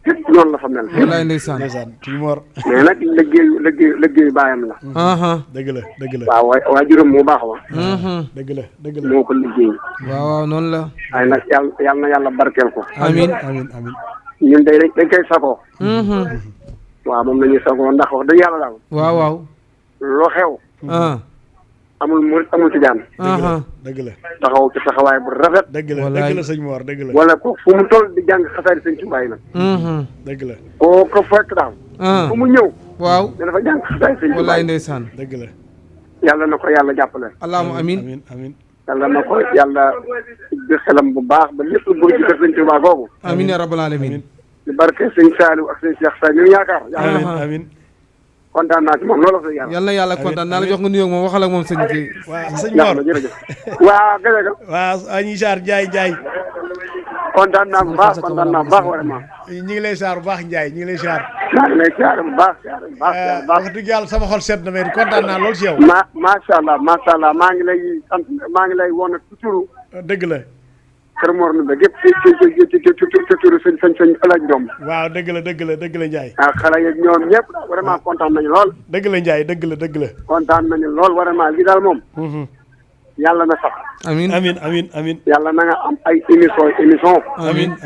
fépp noonu la fa mel. wallaay ndeysaan. mais nag liggéeyu baayam la. dëgg la. waaw waajuram mu baax wa. dëgg la. moo ko liggéey. waaw noonu la. waaye nag yàlla na yàlla barkeel ko. amin ñun day dañ koy sagoo. waaw moom la ñuy sagoo ndax wax dëgg yàlla daal. waaw. loo xew. amul murit amul tijaan. dëgg la. taxaw ci taxawaay bu rafet. dëgg la sëñ Mor dëgg la. wala ko fu mu toll di jàng xasaari sëñ Tuubaa yi nag. dëgg la. koo ko fekk daal. fu mu ñëw. waaw dina fa jàng xasaari sëñ Tuubaa. wallaay ndeysaan. dëgg la. yàlla na ko yàlla jàppale. allahumma amin. yàlla na ko yàlla di xelam bu baax ba lépp lu bëgg ci kër sëñ Tuubaa googu. amin ya rabbal alamin. di barke sëñ Saliou ak sëñ Cheikh Sall ñu yaakaar. amin kontaan naa ci moom loolu la yàlla yàlla kontaan naa la jox nga nuyoo moom waxal ak moom sëñ bi. waaw sëñ Mor jërëjëf. waaw Gajaga. waaw ñi saar Ndiaye. kontaan naa bu baax vraiment. ñu ngi lay saar bu baax Ndiaye ñu ngi lay saar. maa ngi lay saar bu baax. wax dëgg yàlla sama xol sedd na mais kontaan naa lool ci yow. macha allah maa ngi lay sant maa ngi lay woon toujours. dëgg la. Kër Mor na ba gépp ci turu sëñ Alaaj Ndom. waaw dëgg la Ndiaye. xale yeeg ñoom ñëpp vraiment kontaan nañu lool. dëgg la Ndiaye dëgg la. kontaan nañu lool vraiment li daal moom. yàlla na sax. amin yàlla na nga am ay émission.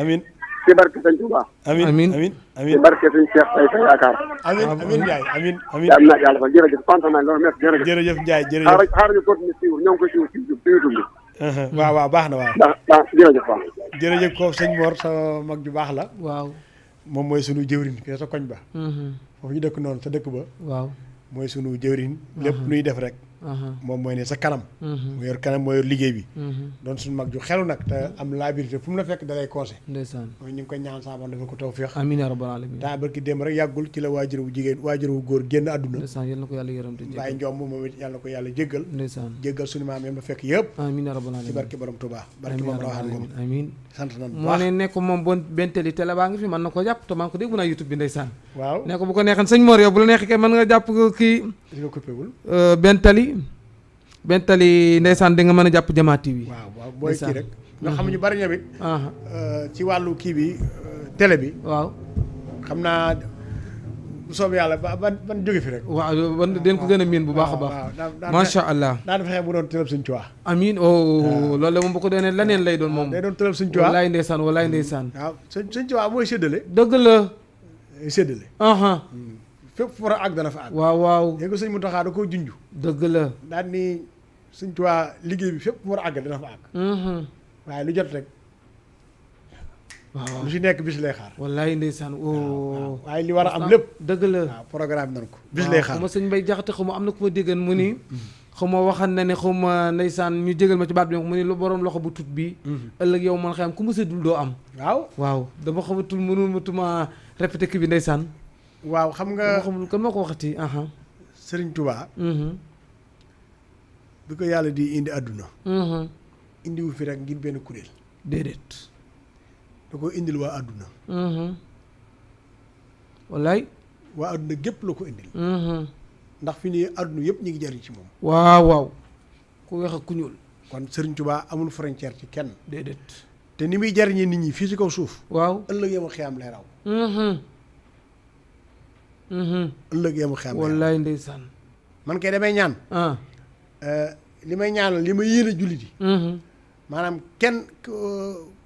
amin ci barke sëñ Tuubaa. amin ci barke sëñ Cheikh Tay sa yaakaar. amin Ndiaye amin yàlla sax jërëjëf kontaan nañu lool merci jërëjëf Ndiaye jërëjëf. xaaral ñu continuer suivre ñoo ngi koy suivre ci YouTube bi. waaw baax na waaw. jërëjëf waaw. jërëjëf ko sëñ Mor sa mag ju baax la. waaw. moom mooy sunu jëwrin ke sa koñ ba. foofu ñu dëkk noonu sa dëkk ba. waaw. mooy sunu jëwrin lépp nuy def rek. moom mooy ne sa kanam. mu yor kanam moo yor liggéey bi. doon suñu mag ju xelu nag te am laabirité fu mu la fekk da lay conseil. ndeysaan mooy ñu ngi koy ñaan saabam dafa ko tawfeex. amiin yaa rabbal alamin. daa barki démb rek yàggul ci la waajur wu góor génn àdduna. ndeysaan yal na ko yàlla yërëm te jéggal. Baye Ndiom moom it yàlla na ko yàlla jéggal. ndeysaan jéggal suñu maam yi ma fekk yëpp. amiin yaa rabbal alamin. ci barki borom Touba. barki moom rawaxaan moom amiin. sant nañu bu moo baax ne nekk moom bon Bentali télé baa ngi fi mën na ko jàpp te maa ngi ko dégg naa YouTube bi ndeysaan. waaw ne ko bu ko neexee sëñ Mor yow bu la neexee kay mën nga jàpp kii. di nga coupé wul. Bentali ndeysaan di nga mën a jàpp Jama TV. waaw booy kii rek. nga xam ñu bari ñoom it. ci wàllu kii bi télé bi. waaw. xam naa bu soobee yàlla ban jóge fi rek. waaw ban den ko gën a miin bu baax a baax. macha allah. daan fexe bu doon tëlëb suñ cuwaa. amiin loolu de moom bu ko doonee leneen lay doon moom. day doon tëlëb suñ cuwaa walaay ndeysaan. waaw suñ cuwaa mooy séddale. dëgg la. séddale. fépp fu war a àgg dana fa àgg. waaw. léegi sëñ Mountakha da koo junj. dëgg la. daal ni suñ tuwaa liggéey bi fépp fu war a àgg dana fa àgg. waaye lu jot rek waaw lu si nekk bis lay xaar. wallaay ndeysaan o waaye li war a am lépp. dëgg la waaw programme nañ ko. bis lay xaar xaw ma sëñ Mbay Jaxate xaw ma am na ku ma déggan mu ni xaw ma waxan na ne xaw ma ndeysaan ñu jégal ma ci baat bi mu ni lu borom loxo bu tut bi ëllëg yow man xam ku ma séddul doo am. waaw dama xamatul mënul ma tuma répété ki bi ndeysaan. waaw xam nga dama xamul kan ma ko waxati. Sëriñ Tuubaa. bi ko yàlla di indi àdduna. indiwu fi rek ngir benn kuréel. déedéet. da ko indil waa àdduna. wallaay. waa àdduna gépp la ko indil. ndax fi ni àdduna yëpp ñu ngi jariñ ci moom. waaw. ku weex ak ku ñuul. kon Sëriñ Tuubaa amul frontière ci kenn. déedéet. te ni muy jariñee nit ñi fii ci kaw suuf. waaw ëllëg yama xiyam lay raw. ëllëg yama xiyam lay raw. wallaay ndeysaan. man kay damay ñaan. li may ñaanal li may yéene jullit yi. maanaam kenn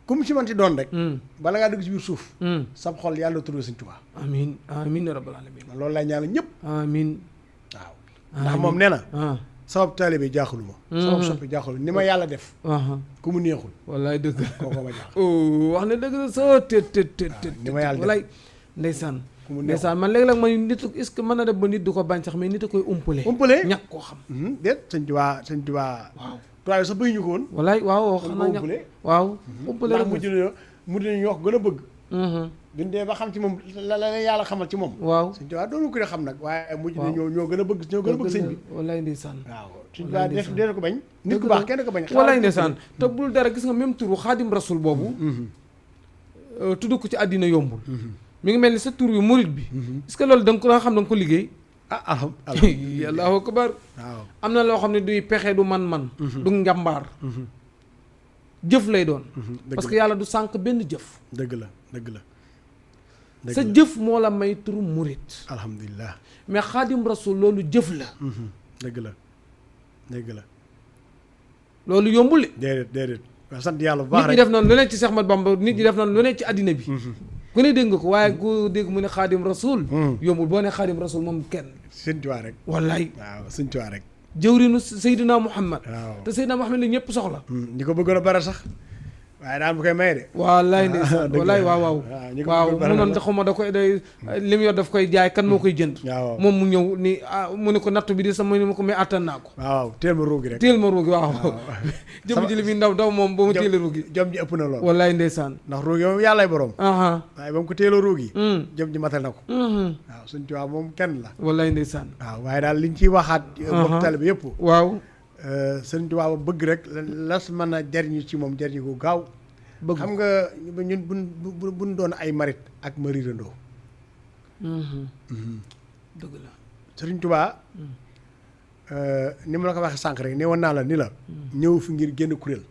ku mu ci mënti doon rek. bala ngaa dugg ci biir suuf. sab xol yàlla tudd Sëriñ Tuubaa. amiin amiin ya rabbal aalamiin. man loolu lay ñaanal ñëpp. amiin. waaw ndax moom nee na. sabab taalibe jaaxalu ma. sabab soppi jaaxalu ni ma yàlla def. ku mu neexul. wallaay dëgg la kooku ma jaaxal. wax na dëgg la soo te ni ma yàlla def wallaay ndeysaan. ku mu neexul ndeysaan man léeg-léeg man nit est-ce que mën na def ba nit du ko bañ sax mais nit a koy umpale. ñàkk koo xam. déet Sëriñ Tuubaa. waaw tubaab yi sax bëgg ñu ko woon. wallaay waaw xanaa ñàkk waaw. umpale rek mujj nañu ñoo ko gën a bëgg. duñ dee ba xam ci moom la yàlla xamal ci moom. waaw Sëriñ Tuubaa doonu ko de xam nag waaye mujj na ñoo gën a bëgg sëñ bi. wallaay ndeysaan. waaw Sëriñ Tuubaa dee ko bañ. nit ku baax kenn ko bañ. wallaay ndeysaan te bul dara gis nga même turu Xaadim Rasul boobu. tudd ko ci àddina yombul. mi ngi mel ni sa tur bi murit bi. est-ce que loolu da nga ko xam da nga ko liggéey. allahu akbar. waaw am na loo xam ne duy pexe du man-man. du njàmbaar. jëf lay doon. parce que yàlla du sànq benn jëf. dëgg la. sa jëf moo la may turu murit. alhamdulilah. mais Xaadim Rasul loolu jëf la. dëgg la. loolu yombul. déedéet. waaw sant yàlla bu baax rek nit ñi def noonu lu ne ci Seex Ahmadu Bamba nit ñi def noonu lu ne ci àddina bi. ku ne dégg nga ko waaye ku dégg mu ne Xaadim Rasul. yombul boo ne Xaadim Rasul moom kenn. Sëriñ Tuubaa rek. wallaay. waaw Sëriñ Tuubaa rek. jëwrinu Seydina Muhammad. waaw te Seydina Muhammad la ñëpp soxla. ñi ko bëggoon a bare sax. waaye daan bu koy maye de. wallaay ndeysaan wallaay waaw mu noon xawma da koy day li mu yor daf koy jaay kan moo koy jënd. waaw moom mu ñëw ni mu ne ko nattu bi di sama ni ma ko mais attan naa ko. waaw teel ma ruugi rek. waaw. jëm ji li muy ndaw moom ba mu teelee ruugi. jëm ji ëpp na lool. wallaay ndeysaan. ndax ruugi moom yàllaay borom. waaye ba mu ko teeloo ruugi. jëm ji matal na ko. waaw Sëriñ Tuubaa moom kenn la. wallaay ndeysaan. waaw waaye daal liñ ciy waxaat. mbokk tali bi yëpp. waaw. Sëriñ Tuubaa bëgg rek las mën a jariñu ci moom jariñu ko gaaw. xam nga ñun buñ doon ay marit ak marirandoo. dëgg la. Sëriñ Tuubaa ni ma la ko waxee sànq rek ne woon naa la ni la. ñëw fi ngir génn kuréel.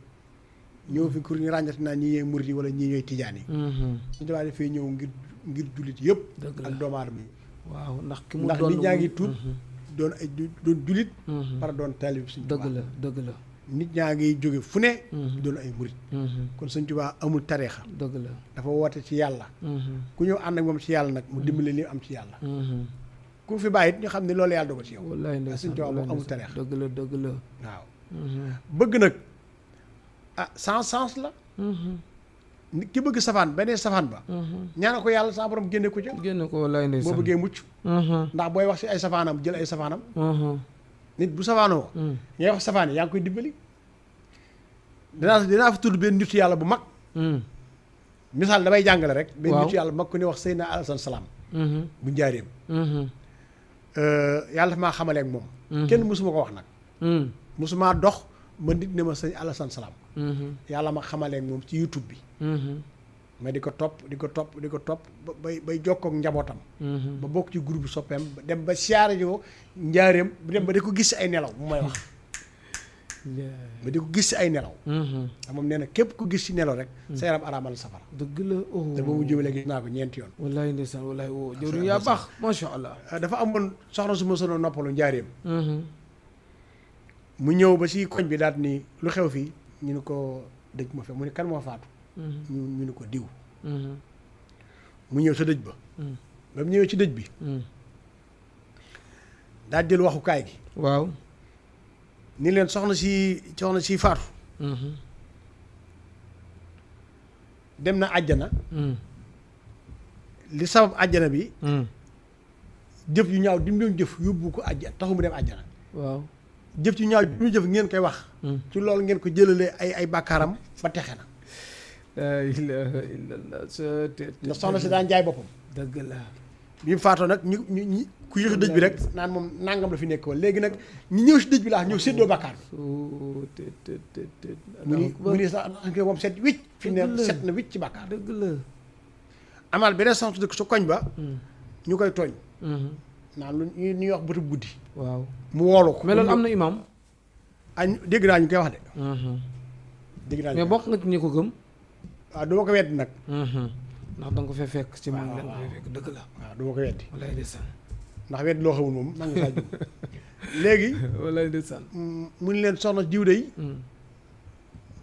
ñëw fi kuréel ñu ràññati naa ñii ñooy murit yi wala ñii ñooy tijaan yi. Sëriñ Tuubaa dafay ñëw ngir jullit yëpp. ak doomu aadama yi. waaw ndax ki mu ndax doon nit ñaa ngi tuut doon jullit. par doon taalib Sëriñ Tuubaa. dëgg la. nit ñaa ngi jóge fu ne. doon ay murit. kon Sëriñ Tuubaa amul tareexa. dëgg la dafa woote ci yàlla. ku ñëw ànd ak moom ci yàlla nag mu dimbali li am ci yàlla. ku fi bàyyi it ñu xam ne loolu yàlla dogal ci yow. wallaay ndeysaan Sëriñ Tuubaa moom amul tareexa. dëgg la. waaw. bëgg nag sens la. nit ki bëgg safaan beneen safaan ba. ñaana ko yàlla sa borom génne ko ca. génne ko wallaay ndeysaan boo bëggee mucc. ndax booy wax ci ay safaanam jël ay safaanam. nit bu safaanoo. ngay wax safaan yi yaa ngi koy dimbali. dinaa fi tudd benn nitu yàlla bu mag. misaal damay jàngale rek. benn nitu yàlla bu mag ku ne wax Seydina Alasan Salaam. bu njaareem. yàlla dafa maa xamaleeg moom. kenn mësuma ko wax nag. mësuma dox ba nit ne ma sëñ Alasan Salaam. yàlla ma xamaleeg moom ci YouTube bi. ma di ko topp bay jokkook njabootam. ba bokk ci groupe soppeem dem ba siyaare jo njaareem dem ba di ko gis si ay nelaw bu may wax. ba di ko gis si ay nelaw. te moom nee na képp ku gis si nelaw rek. sa yaram araamal safara. dëgg la te boobu jëmale gis naa ko ñeenti yoon. wallaay ndeysaan wallaay woo jëwriñ yaa baax macha allah. dafa amoon soxna su ma sonoon noppalu njaareem. mu ñëw ba si koñ bi daal ni lu xew fii ñu ne ko dëj ma fe mu ne kan moo faatu. ñu ne ko diw. mu ñëw sa dëj ba. ba mu ñëwee ci dëj bi. daal jël waxukaay gi. waaw. ni leen soxna si faatu. dem na àjjana li sabab àjjana bi jëf yu ñaaw di mu doon jëf yóbbu ko àjjana taxu mu dem àjjana waaw jëf yu ñaaw di mu jëf ngeen koy wax ci loolu ngeen ko jëlalee ay bàkkaaram ba texe na la ilaha illallah ndax soxna si daan jaay boppam dëgg la bi mu faatoo nag ñu ku yëf dëj bi rek naan moom nangam la fi nekk woon léegi nag ñu ñëw si dëj bi laa ñëw séddoo bàkkaar bi mu ni sax moom set wicc fi ne set na wicc ci bàkkaar dëgg la amal beneen sant dëkk su koñ ba ñu koy tooñ naan lu ñuy wax bëtub guddi waaw mu woolu ko mais loolu am na imam dégg naa ñu koy wax de dégg naa mais bokk nga ci ñi ko gëm waaw du ma ko weddi nag ndax danga ko fee fekk ci moom leen ko fee fekk dëgg la waaw du ma ko weddi wallaay ndeysaan ndax weddi loo xamul moom nangu saa jum léegi wallaay ndeysaan mu ni leen soxna jiw de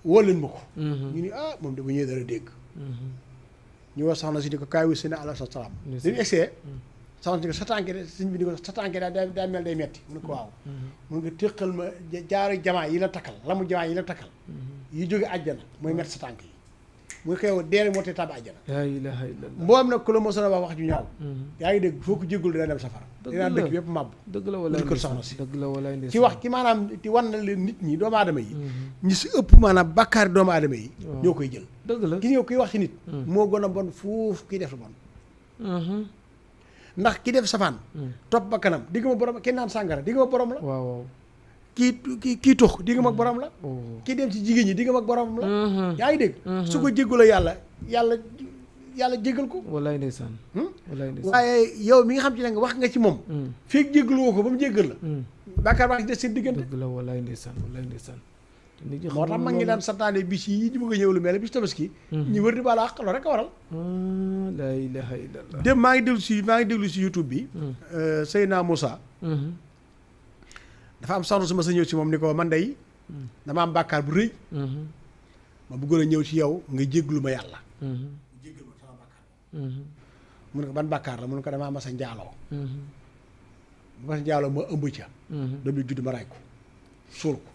woo leen ma ko ñu ni moom de bu ñëwee dara dégg ñu wax soxna si di ko kaay wu seen ala sa salaam dañu egsee soxna si ko sa tànke de sëñ bi di ko sa tànke daa mel day metti mu ne ko waaw mun nga téqal ma jaaru jamaa yi la takkal la mu jamaa yi la takkal yi jóge àjjana mooy metti sa tànk yi mu ne ko yow deere moo tee tàbbi àjjana laa ilaaha illallah mboom nag ku la mos a wax ju ñaaw yaa ngi dégg foo ko jéggul dina dem safara dinaa dëkk bi yëpp màbb dëgg la walaay kër soxna si dëgg la walaay ci wax ci maanaam ci wan na leen nit ñi doomu aadama yi ñi si ëpp maanaam bàkkaari doomu aadama yi ñoo koy jël dëgg la gis nga kuy wax ci nit moo gën a bon fuuf kii def lu bon ndax ki def safaan topp ba kanam digg ma borom kenn naan sàngara digg ma borom la waaw kii tux digg ma borom la kii dem ci jigéen ñi digg ma borom la yaa ngi dégg su ko jéggula yàlla jéggal ko wallaay ndeysaan wallaay ndeysaan waaye yow mi nga xam ci ne nga wax nga ci moom feeg jéggalu woo ko ba mu jéggal la bàkkaar baa ngi des seen diggante dëgg la wallaay ndeysaan wallaay ndeysaan moo tax mag ngi daan santaane bis yi ñu bëgg a ñëw lu mel ne bis tabaski ñu wër di baala àq loolu rek a waral laa ilaaha illallah dem maa ngi déglu si YouTube bi Seyna Moussa dafa am soxna su ma sa ñëw si moom ni ko man day dama am bàkkaar bu rëy ma bëggoon a ñëw ci yow nga jégglu ma yàlla jéggal ma sama bàkkaar mu ne ko ban bàkkaar la mu ne ko damaa mas a njaaloo bu ma sa njaaloo ma ëmb ca doom bi judd ma ray ko suul ko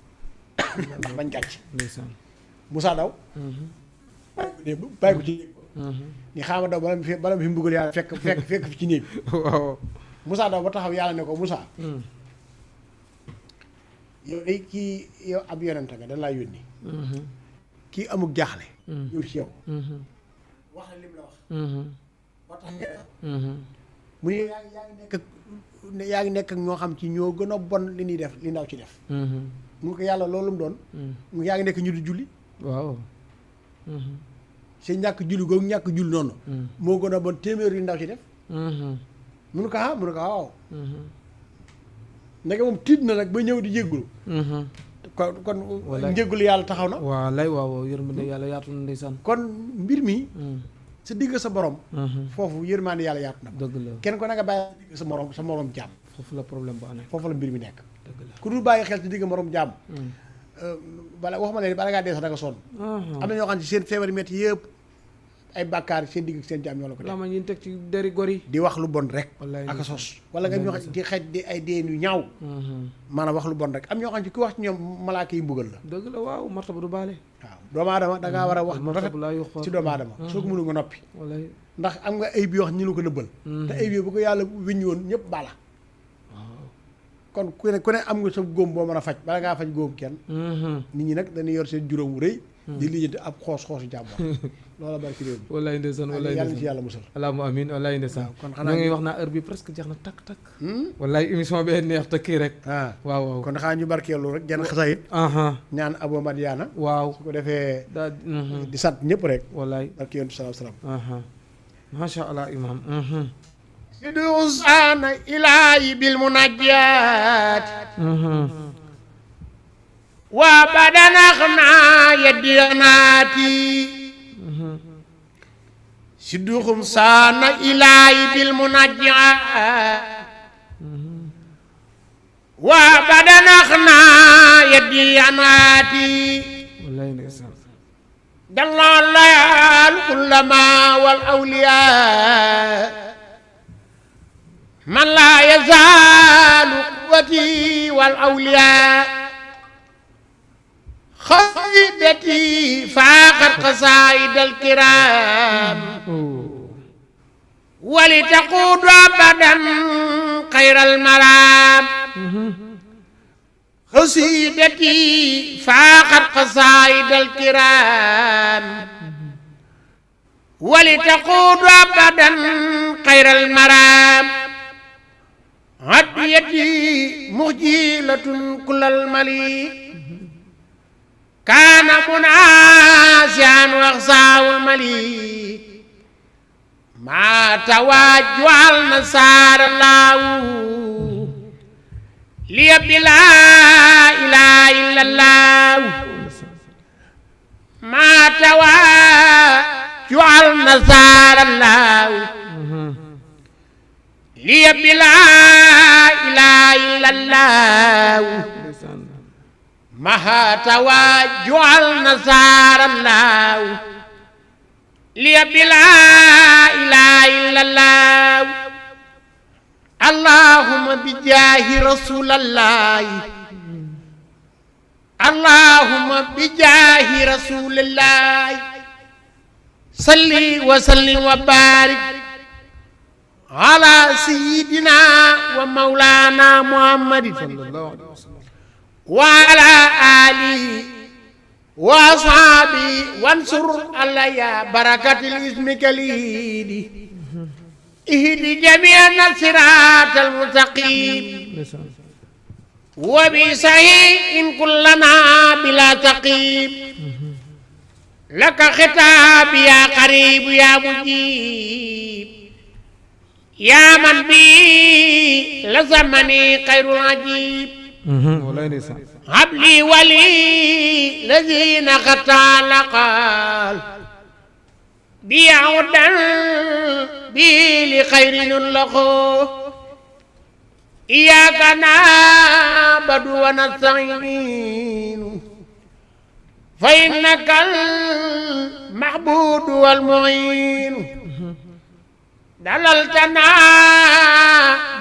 ndax bañ gàcc Moussa daw bàyyi ko ci néeg ni xaama daw bala mu fi mbugal yàlla fekk fi ci néeg waaw Moussa daw ba taxaw yàlla ne ko Moussa yow day kii yow ab yonente nga dañ laa yónni kii amul jaaxle ñëw ci yow wax la lim la wax ba tax nga mu ne yaa ngi nekk ak ñoo xam ci ñoo gën a bon li ñuy def li ndaw ci def mu ko yàlla loolu mu doon mu yaa ngi nekk ñu di julli waaw seen ñàkk julli googu ñàkk julli noonu moo gën a bon téeméer yu ndaw ci def munu ko mu ne ko waaw ndeke moom tiit na nag ba ñëw di jéggulu kon njéggulu yàlla taxaw na waaw lay waaw yërmande yàlla yaatu na ndeysaan kon mbir mi sa digg sa borom foofu yërmande yàlla yaatu na dëgg la kenn ko na nga bàyyi sa digg sa morom jaam foofu la problème ba nekk foofu la mbir mi nekk dëgg la ku dul bàyyi xel ci digg morom jaam bala waxuma ne bala ngaa dee sax da nga sonn am na ñoo xam ne seen feebar métti yëpp ay bàkkaar seen digg seen jaam ñoo la ko def la ma ñu teg ci deri gor yi di wax lu bon rek ak a sos wala nga ñoo xam di xeej di ay deen yu ñaaw maanaam wax lu bon rek am ñoo xam ne ku wax ci ñoom malaaka yi mbugal la dëgg la waaw martaba du baale waaw doomu aadama da ngaa war a wax rafet ci doomu aadama soo ko mënul nga noppi ndax am nga ay bi wax ñu la ko nëbbal te ay bi bu ko yàlla wéññi woon ñëpp bala kon ku ne am nga sa góom boo mën a faj bala ngaa faj góom kenn nit ñi nag dañuy yor seen juróom wu rëy di lijjanti ab xoosu jàmbur loola bari ci réew mi wallaay ndeysaan wallaay yàlla ci yàlla musal allahumma amiin wallaay ndeysaan kon ñoo ngi wax naa heure bi presque jeex na takk wallaay émission bi neex te kii rek waaw kon xanaa ñu barkeelu rek jenn xasayit ñaan Abo Madiana waaw su ko defee di sant ñëpp rek wallaay barke yontu salaam masha allah imam sidusana ilaahi bil munajjaat waa badanaxna yadiyanaati sidduxum saana ilaahi bil munajjaat waa badanaxna yadiyanaati dallal kullama wal awliyaa man laa yazaalu quwwati wal awliyaa خيدتي فاقت قصائد الكرام ولتقود أبدا خير المرام قصيدتي فاقت قصائد الكرام ولتقود أبدا خير المرام هديتي مجيلة كل المليك كان مناسيا واغصاه المليك ما تواجع النصارى الله ليبدي لا اله الا الله ما تواجع النصارى الله ليبدي لا اله الا الله ما تواجع النصارى الله ليبدي لا اله الا الله اللهم بجاه رسول الله اللهم بجاه رسول الله صل وسلم وبارك على سيدنا ومولانا محمد صلى الله عليه وسلم وعلى آله وأصحابه وانصر علي بركة الاسم كليدي اهدي جميعنا الصراط المستقيم وبصحيح كلنا بلا تقيم لك خطاب يا قريب يا مجيب يا من بي لزمني خير العجيب هب لي ولي الذين قد تعلقال بيعودا بي لخير له إياك نعبد ونستعين فإنك المعبود والمعين دللتنا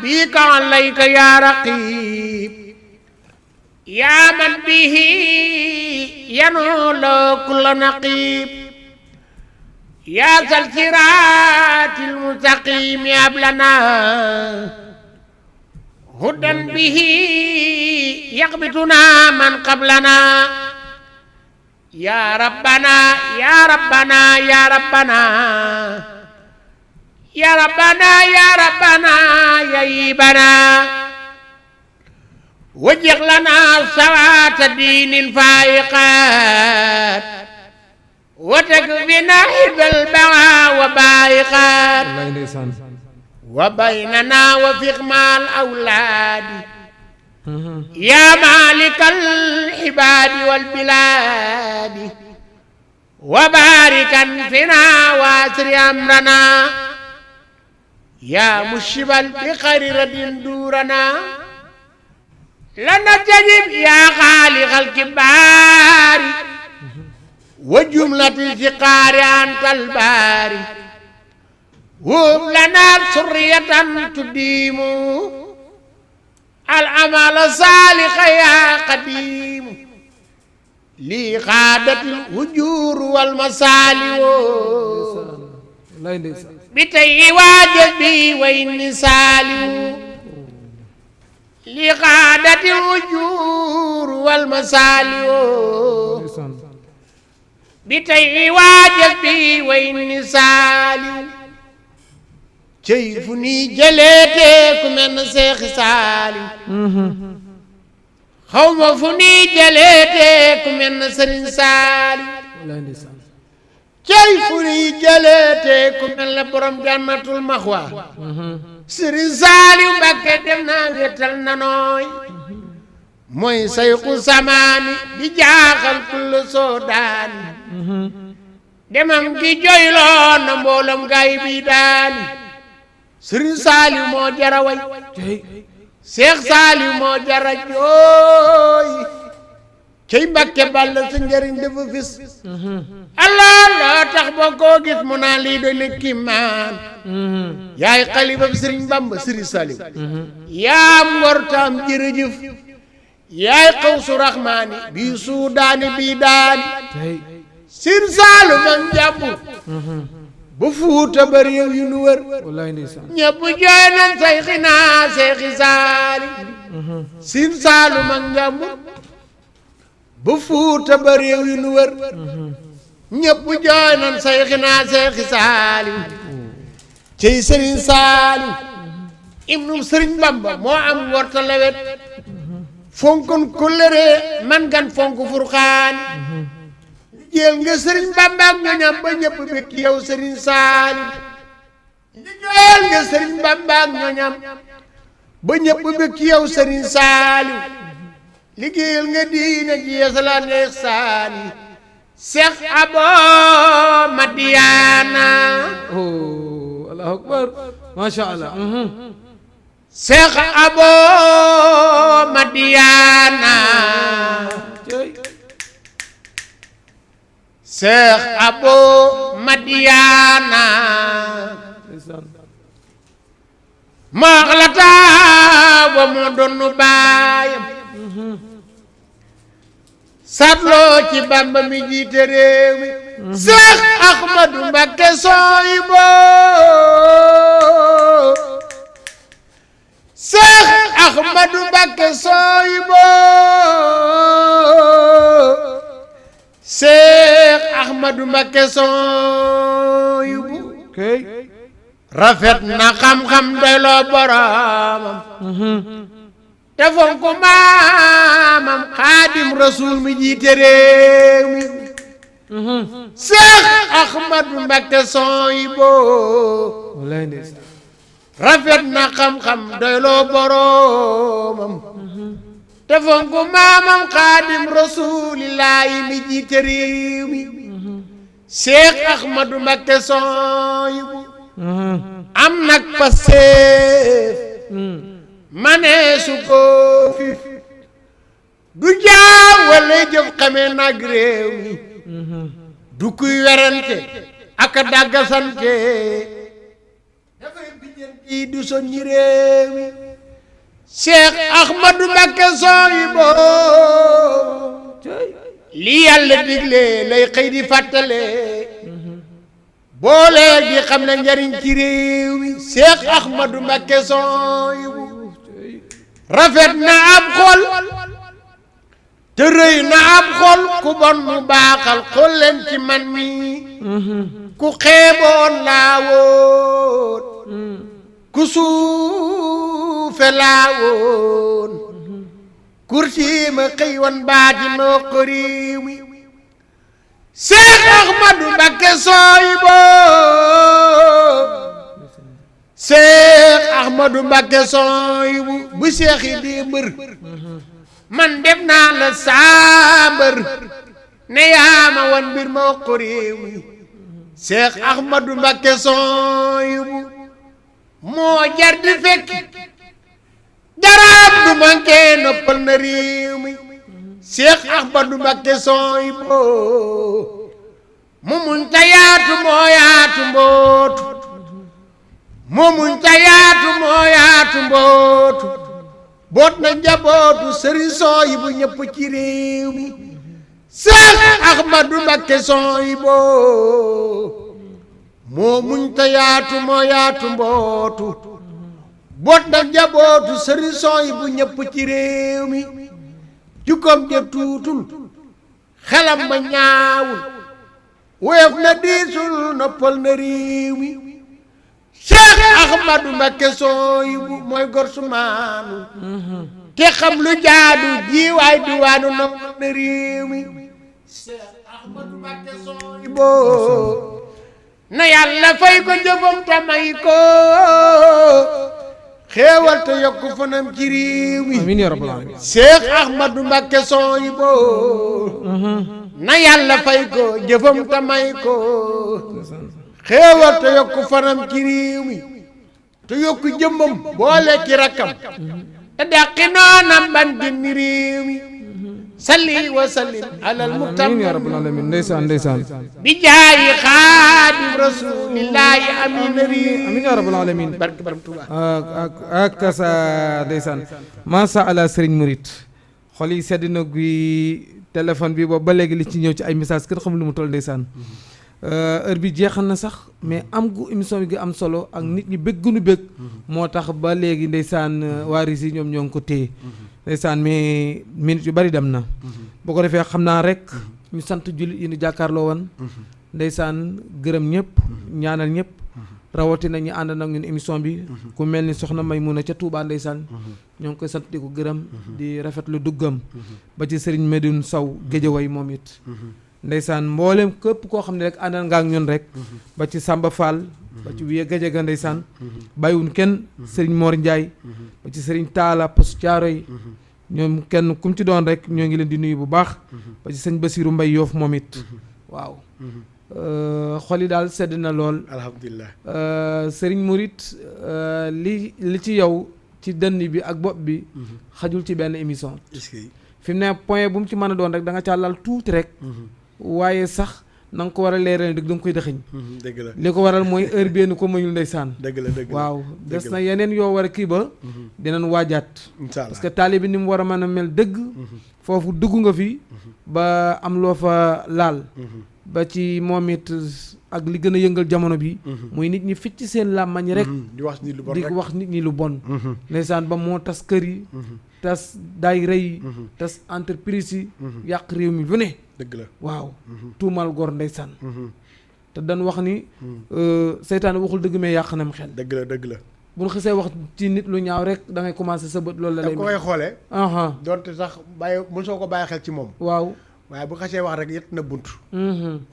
بك عليك يا رقيب يا من به ينول كل نقيب يا ذا الصراط المستقيم هب لنا هدى به يقبتنا من قبلنا يا ربنا يا ربنا يا ربنا يا ربنا يا ربنا يا إيبنا وجه لنا سوات دين الفائقات وتكفينا حب البغى وبائقات وبيننا وفقما الأولاد يا مالك العباد والبلاد وباركا فينا واسر أمرنا يا مشبا بخير رد دورنا لنجذب يا خالق الكبار وجملة الفقار أنت الباري وهب لنا سرية تديم العمل الصالح يا قديم لي خادت الوجور والمصالح بتي واجبي وإني سالم لقادة الوجور والمصالح بتي واجبي وإني سالم كيفني جليتك من شيخ سالم خوفني جليتك من سرين سالم كيفني جليتك من لبرم جنة المخوى سرين سالم بكتنا ويتلنا نوي موي سيقو سماني بجاخل كل سودان demam gi joyloon na mboolem gaay bi daani Sëriñ Saaliw moo jara way Seex Saaliw moo jara jooy cey Mbàkke Balla sa njëriñ dafa fis Allah loo tax ba koo gis mu naan lii doy na kiimaan yaay xalifa Sëriñ Bamba Sëriñ Saaliw yaa ngor taam jërëjëf yaay xawsu raxmaani bii suudaani bii daani Siin Saalum ak Njàmbur ba Fuuta ba réew yu nu wër ñëpp jooy nañ Seyxinaa Seexi Saalim Siin Saalum ak Njàmbur ba Fuuta ba réew yu nu wër ñëpp jooy nañ Seyxinaa Seexi Saalim cey Sëriñ Saalim ibnu Sëriñ Bamba moo am worta lewet fonkon kóllëre man gan fonk furxaani jël nga Sëriñ Bamba ak ñoñam ba ñëpp bekk yow Sëriñ Saalim jël nga Sëriñ Bamba ak ñoñam ba ñëpp bekk yow Sëriñ Saalim liggéeyal nga diina ji yeesalaat nga ihsaani Seex Abo Madiyaana Allahu akbar masha Allah Seex Abo Madiyaana Seex Abo Madiyaana moo la taa ba moo doonu baayam satloo ci Bamba mi jiite réew mi Seex Ahmadu Mbakke Soyibo Seex Ahmadu Mbakke Soyibo Seex Ahmadu Mbakke Soyibo rafet na xam-xam doyloo boroomam te fonk maamam Xaadim Rasuul mi jiite réew mi Seex Ahmadu Mbakke Soyibo rafet na xam-xam doyloo boroomam te fonk maamam Xaadim Rasuulillaahi mi jiite réew mi Seex Ahmadu Mbakke Soyibo am nag Pastef manee su ko fi du jaawale jëf xamee nag réew mi du kuy werante ak a dàggasante dafay bijjanti du soññi réew mi Seex Ahmadu Mbakke Soyibo li Yàlla digle lay xëy di fàttale boole di xam ne njariñ ci réew mi Seex Ahmadu Mbakke Soyibo rafet na ab xol te rëy na ab xol ku bon mu baaxal xol leen ci man mi ku xeeboon laa woon ku suufe laa woon kursi ma xëy wan baati noo ko réew mi Seex Ahmadu Mbakke Soyibo Seex Ahmadu Mbakke Soyibo bu seex yi di mbër man def naa la saambër ne yaa ma wan mbir ma ko réew mi Seex Ahmadu Mbakke Soyibo moo jar di fekk daraam du manqué noppal na réew mi Seex Ahmadu Mbakke Soyibo mu muñ ta yaatu moo yaatu mbootu mu muñ ta yaatu moo yaatu mbootu boot na njabootu Sëriñ Soyibo ñëpp ci réew mi Seex Ahmadu Mbakke Soyibo moo muñ ta yaatu moo yaatu mbootu boot na njabootu Sëriñ Soyibo ñëpp ci réew mi jukkoom ja tuutul xelam ma ñaawul woyof na diisul noppal na réew mi Seex Ahmadu Mbakke Soyibo mooy gor su maanu te xam lu jaadu jiwaay diwaanu noppal na réew mi Seex Ahmadu Mbakke Soyibo na Yàlla fay ko jëfam ta may ko xéewal te yokku fanam ci réew mi amiin yaa rabbal aalamiin Seex Ahmadu Mbakke Soyibo na Yàlla fay ko jëfam ta may ko xéewal te yokku fanam ci réew mi te yokku jëmmam boole ci rakkam te dàqi noonam ban dinni réew mi salli wa sallim alal mutam amiin yaa rabbal aalamiin ndeysaan ndeysaan bi jaayi Xaadim Rasuulillaahi amiin amiin yaa rabbal aalamiin barke Borom Tuubaa ak sa ndeysaan maasa ala Sëriñ Murit xol yi sedd na guy téléphone bi boobu ba léegi li ci ñëw ci ay message kër xam lu mu toll ndeysaan heure bi jeexal na sax mais am gu émission bi gi am solo ak nit ñi bëgg nu bëgg moo tax ba léegi ndeysaan waa RIS yi ñoom ñoo ngi ko téye ndeysaan mais minutes yu bari dem na boo ko defee xam naa rek ñu sant jullit yi ñu jàkkaarloo woon ndeysaan gërëm ñëpp ñaanal ñëpp rawatina ñu ànd nag ñun émission bi ku mel ni soxna Maymuna ca Touba ndeysaan ñoo ngi koy sant di ko gërëm di rafetlu duggam ba ci Serigne Medoune Sow Géejawaay moom it ndeysaan mboolem képp koo xam ne rek àndal nga ak ñun rek ba ci Samba Fall ba ci Wiye Gajaga ndeysaan bàyyiwun kenn Serigne Mor Ndiaye ba ci Serigne Talla Post Thiaro yi ñoom kenn kum ci doon rek ñoo ngi leen di nuyu bu baax ba ci sëñ Basirou Mbaye Yoof moom it waaw xol yi daal sedd na lool alhamdulilah Serigne Mouride li ci yow ci dënn bi ak bopp bi xajul ci benn émission fi mu ne point bu mu ci mën a doon rek da nga caa lal tuuti rek waaye sax na nga ko war a leeral dëgg da nga koy dëxiñ dëgg la li ko waral mooy heure benn ko mayul ndeysaan dëgg la waaw des na yeneen yoo war a kii ba dinañ waajaat parce que taalibe bi ni mu war a mën a mel dëgg foofu dugg nga fi ba am loo fa laal ba ci moom it ak li gën a yëngal jamono bi muy nit ñi ficc seen làmmañ rek di wax nit ñi lu bon ndeysaan ba moo tas kër yi tas daayira yi tas entreprise yi yàq réew mi lu ne dëgg la waaw tuumal gor ndeysaan te dañ wax ni seytaane waxul dëgg mais yàq nam xel dëgg la bu ñu xisee wax ci nit lu ñaaw rek da ngay commencé sa bët loolu la lay ko koy xoolee donte sax mën soo ko bàyyi xel ci moom waaw waaye bu xasee wax rek yett na bunt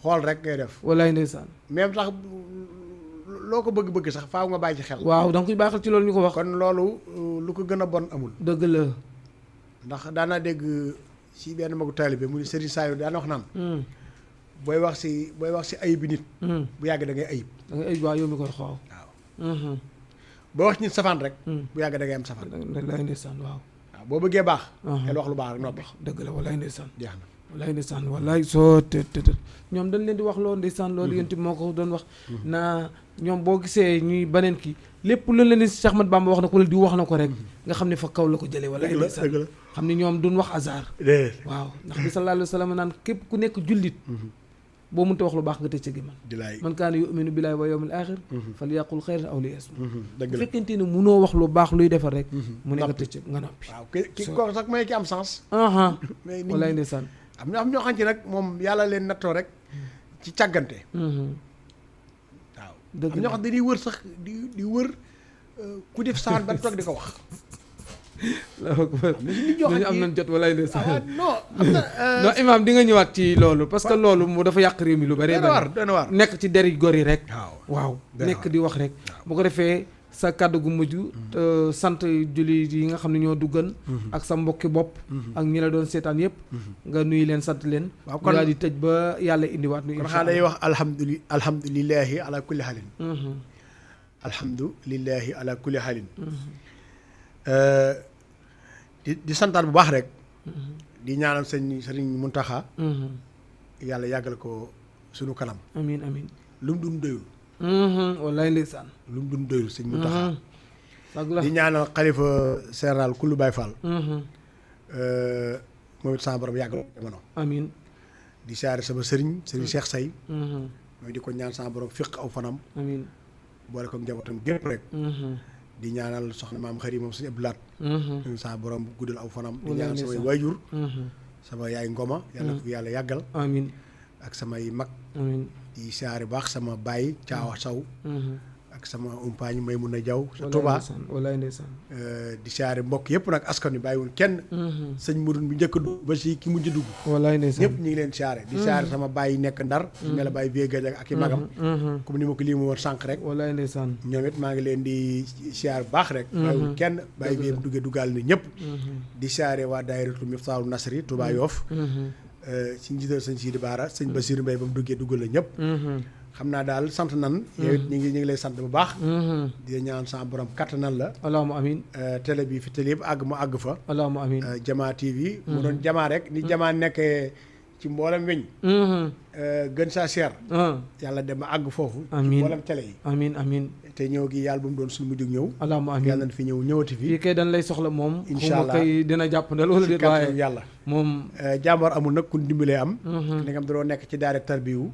xool rek ngay def wallaay ndeysaan même sax loo ko bëgg-bëgg sax faaw nga bàyyi ci xel waaw da nga koy bàyyi xel ci loolu ñu ko wax kon loolu lu ko gën a bon amul dëgg la ndax daanaa dégg si benn magu taalibe mu ni Serigne Sayo daana wax naan booy wax si ayib bi nit bu yàgg da ngay ayib waaw yow mi koy xoow waaw boo wax nit safaan rek bu yàgg da ngay am safaan wallaay ndeysaan waaw boo bëggee baax xel wax lu baax rek noppi dëgg la wallaay ndeysaan jeex na wallaay ndeysaan wallaay soo te ñoom dañ leen di wax loolu ndeysaan loolu yéen moo ko doon wax naa ñoom boo gisee ñuy baneen kii lépp lu leen ni Cheikh Ahmadou Bamba wax na ko la di wax na ko rek nga xam ne fa kaw la ko jëlee wallaay ndeysaan xam ne ñoom duñ wax hasard waaw ndax bi sallallahu alayhi wa sallam naan képp ku nekk jullit boo mënta wax lu baax nga tëj sa gémmiñ man kaana yu'minu billaahi wa yawmil aaxir falyaqul xayran aw liyasmut bu fekkente ne munoo wax lu baax luy defar rek mu ne nga tëj nga noppi waaw ki ko sax mooy ki am sens mais wallaay ndeysaan am ñoo xam ci nag moom yàlla leen nattoo rek ci càggante waaw am ñoo xam dañuy wër sax di wër ku def saan ba toog di ko wax ñu am nañ jot walaay ndeysaan non imaam di nga ñëwaat ci loolu parce que loolu mu dafa yàq réew mi lu bari dana war nekk ci deri gor yi rek waaw nekk di wax rek bu ko defee sa kàddu gu mujj sant julli yi nga xam ne ñoo duggan ak sa mbokki bopp ak ñi la doon seetaan yëpp nga nuyu leen sant leen ñu daal di tëj ba yàlla indiwaat nu kon day wax alhamdulillahi ala kulli xaalin alhamdulillahi ala kulli xaalin di santaat bu baax rek di ñaanal sëriñ Muntaxa yàlla yàggal ko sunu kanam amiin amiin lu mu dun doyul wallaay ndeysaan lu mu dun doyul sëñ Muntaxa di ñaanal xalifa général kullu Baay Faal moom it sama borom yàggal jamono amiin di siyaare sama sëriñ Cheikh Say mooy di ko ñaan sama borom fiq aw fanam amiin boole ko njabootam gépp rek di ñaanal soxna maam xëri moom suñu Abdou Lahat sama borom guddal aw fanam di ñaanal samay waajur sama yaay ngoma yàlla ko fi yàlla yàggal amiin ak samay mag amiin di siyaare baax sama baay caawa saw ak sama umpaañ Maymuna Jaw sa Tuubaa wallaay ndeysaan di siyaare mbokk yëpp nag askan wi bàyyiwul kenn sëñ Murun bi njëkk a dugg ba si ki mujj dugg wallaay ndeysaan ñëpp ñu ngi leen siyaare di siyaare sama baay nekk Ndar su mel la baay Vieux Gadiaga ak i magam comme ni ma ko lii mu woon sànq rek wallaay ndeysaan ñoom it maa ngi leen di siyaare bu baax rek bàyyiwul kenn baay Vieux duggee duggaal ni ñëpp di siyaare waa daayiratu Miftaahu Nasri Touba Yoff ci njiital sëñ Sidi Baara sëñ Basiru Mbay ba mu duggee duggal la ñëpp xam naa daal sant nan yow it ñu ngi lay sant bu baax di ñaan sa borom kattanal la allahumma amin télé bi fi télé yëpp àgg mu àgg fa allahumma amin Jamaa TV mu doon Jamaa rek ni Jamaa nekkee ci mboolem weñ gën saa seer yàlla dem àgg foofu ci mboolem télé yi amiin te ñëw gi yàlla bu mu doon suñu mujj ñëw allahumma amiin yàlla na fi ñëwati fi fii kay dañ lay soxla moom incha allah kay dina jàppandal wala déet waaye yàlla moom jàmbaar amul nag kun dimbalee am li nga xam dañoo nekk ci daara tarbiyu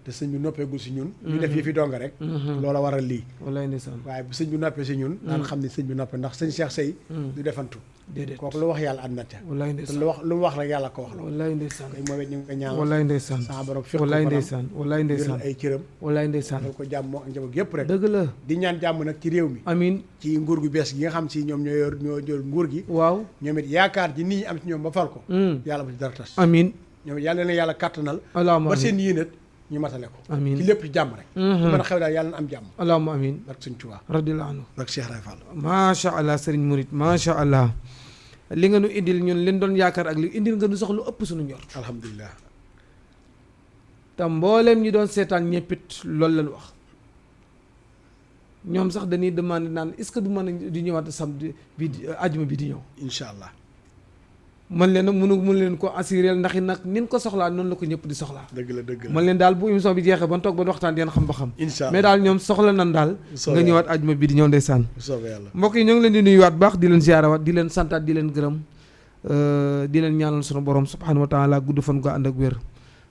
te sëñ bi noppeegul si ñun ñu def yi fi donga rek loola waral lii wallaay ndeysaan waaye bu sëñ bi noppee si ñun daan xam ne sëñ bi noppee ndax sëñ Cheikh Sey du defantu déedéet kooku lu wax yàlla ànd na ca wallaay ndeysaan lu mu wax rek yàlla ko wax la wallaay ndeysaan kay moom it ñu ngi ko ñaanal wallaay ndeysaan sama borom fekk wallaay ndeysaan wallaay ndeysaan ay cëram wallaay ndeysaan dal ko jàmm moo ak njaboot yëpp rek dëgg la di ñaan jàmm nag ci réew mi amiin ci nguur gu bees gi nga xam si ñoom ñoo jël nguur gi waaw ñoom it yaakaar ji nit ñi am ci ñoom ba fal ko yàlla ba ci dara tas amiin ñoom it yàlla na yàlla kàttanal allahumma ba seen yéenat ñu matale ko amiin ci lépp ci jàmm rek su mën a xew daal yàlla na am jàmm allahumma amiin barke Sëñ Tuubaa radiyallahu anhu barke Cheikh Ray Fall macha allah Serigne Mouride macha allah li nga nu indil ñun leen doon yaakaar ak li indil nga nu sox lu ëpp suñu njort alhamdulilah te mbooleem ñi doon seetaan ñëppit loolu lañ wax ñoom sax dañuy demandé naan est-ce que du mën a di ñëwaat samedi bi ajuma bi di ñëw incha allah man leen mun leen ko assuré ndax it nag nin ko soxlaa noonu la ko ñëpp di soxlaa dëgg la man leen daal bu émission bi jeexee ban toog ban waxtaan di xam ba xam incha allah mais daal ñoom soxla nan daal nga ñëwaat ajuma bi di ñëw ndeysaan soobee yàlla mbokk yi ñoo ngi leen di nuyuwaat baax di leen ziarawaat di leen santaat di leen gërëm di leen ñaanal sunu borom subhanahu wa taala gudd fan ko ànd ak wér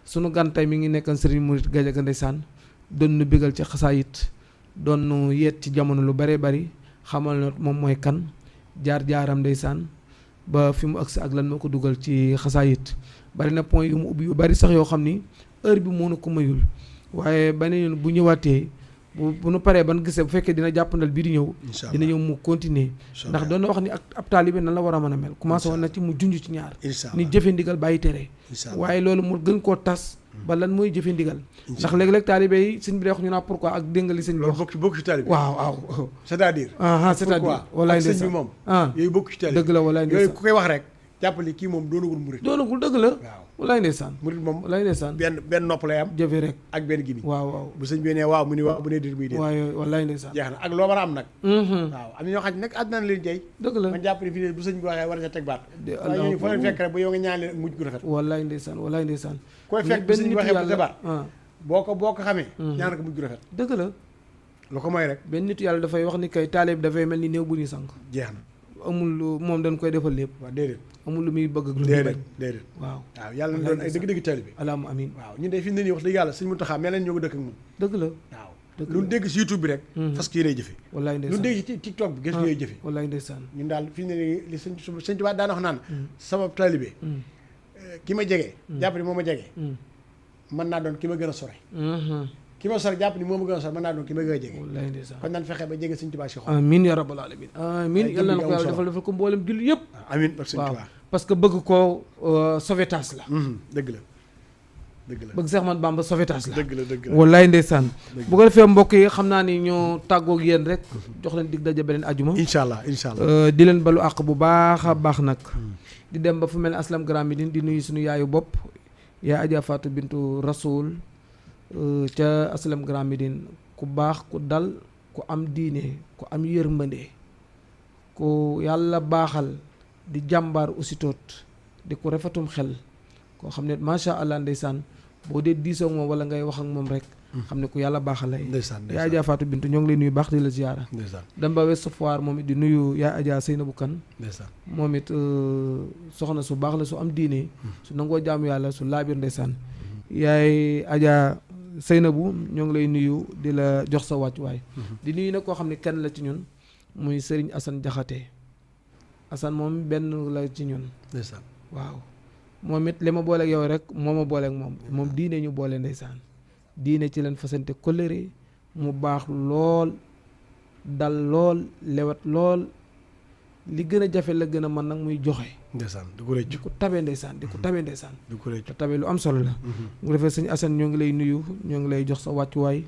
sunu gan tey mi ngi nekkan Serigne Mouride Gadiaga ndeysaan doon nu bégal ci xasaayit doon nu yeet ci jamono lu bëree bëri xamal na moom mooy kan jaar-jaaram ndeysaan ba fi mu agsi ak lan moo ko dugal ci xasaayit bari na point yu mu ubbi yu bari sax yoo xam ni heure bi moo na ko mayul waaye beneen bu ñëwaatee bu nu paree ban gisee bu fekkee dina jàppandal bii di ñëw dina ñëw mu continuer ndax doon na wax ni ak ab taalibe nan la war a mën a mel commencé woon na ci mu junj ci ñaar ni jëfe ndigal bàyyi tere waaye loolu mu gën koo tas ba lan mooy jëfe ndigal ndax léeg-léeg taalibe yi sëñ bi day wax ñu naa pourquoi ak déngali sëñ bi wax bokk ci taalibe waaw waaw c'est-à-dire c'est-à-dire walaay ndeysaan sëñ bi moom yooyu bokk ci taalibe dëgg la walaay ndeysaan yooyu ku koy wax rek jàppale kii moom doonagul murit dëgg la waaw walaay ndeysaan murit moom walaay ndeysaan benn nopp lay am jëfe rek ak benn gimi waaw bu sëñ bi ne waaw mu ni waaw bu ne déet muy déet waaw walaay ndeysaan jeex na ak loo mën a am nag waaw am na ñoo xam ne nag àddina leen jey dëgg la man jàpp ne fii ne bu sëñ bi waxee war nga teg baat waaye ñooñu foo leen fekk rek ba yow nga ñaan leen mujj gu rafet walaay ndeysaan koy fekk bu sëñ bi waxee bu tabaat boo ko xamee ñaan ko mujj gu rafet dëgg la lu ko mooy rek benn nitu yàlla dafay wax ni kay taalib dafay mel ni néew bu ñuy sànq jeex na amul lu moom dañ koy defal lépp waaw déedéet amul lu muy bëgg ak lu muy bañ déedéet waaw yàlla na doon ay dëgg-dëgg taalibe allahumma amiin waaw ñun de fi ne nii wax dëgg yàlla sëñ Muntaxa mel nañ ñoo ko dëkk ak moom dëgg la waaw lu ñu dégg si YouTube bi rek parce que yéenay jëfe wallaay ndeysaan lu ñu dégg ci TikTok bi gis yooyu jëfe wallaay ndeysaan ñun daal fi ne nii li sëñ Tuubaa daan wax naan sama taalibe ki ma jege jàpp ni moo ma jege mën naa doon ki ma gën a sore ki ma sore jàpp ni moo ma gën a sore mën naa doon ki ma gën a jege wallaay ndeysaan kon naan fexe ba jege sëñ Tuubaa si xol amiin ya rabbal alamin amiin yàlla na ko yàlla defal ko mboolem jullit yëpp amiin ak sëñ Tuubaa parce que bëgg koo sauvetage la dëgg la bëgg Seex Ahmadu Bamba sauvetage la dëgg la wallaay ndeysaan bu ko defee mbokk yi xam naa ni ñoo tàggoog yéen rek jox leen dig daje beneen ajuma incha allah di leen balu àq bu baax a baax nag di dem ba fu mel ne Aslam Grand Médine di nuyu suñu yaayu bopp yaa Adja Fatou Bintou Rasoul ca Aslam Grand Médine ku baax ku dal ku am diine ku am yërmande ku yàlla baaxal di jàmbaar aussitoot di ku rafetum xel koo xam ne macha allah ndeysaan boo dee diisoo moom wala ngay wax ak moom rek xam ne ku yàlla baaxal lay yaa Adja Fatou Bintou ñoo ngi lay nuyu baax di la ziyaara dem ba West Foire moom it di nuyu yaa Adja Seynabou Kane moom it soxna su baax la su am diine su nangoo jaamu yàlla su laabir ndeysaan yaay Adja Seynabou ñoo ngi lay nuyu di la jox sa wàccuwaay di nuyu nag koo xam ne kenn la ci ñun muy Serigne Assane Diakhaté Assane moom benn la ci ñun waaw moom it li ma booleeg yow rek moo ma booleeg moom diine ñu boole ndeysaan diine ci leen fasante kóllëre mu baax lool dal lool lewet lool li gën a jafe la gën a mën nag muy joxe ndeysaan di ko rëcc di ko tabe ndeysaan di ko tabe ndeysaan di ko rëcc te tabe lu am solo la mu defee sëñ Assane ñoo ngi lay nuyu ñoo ngi lay jox sa wàccuwaay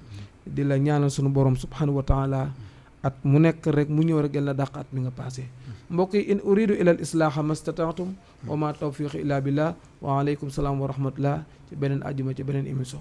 di la ñaanal sunu borom subhanahu wa taala at mu nekk rek mu ñëw rek yàlla dàq at mi nga passé mbokk yi in uridu ila al islaaha mastataatum wa ma tawfiqi illa billah wa aleykum salaam wa rahmatullah ci beneen àjjuma ci beneen émission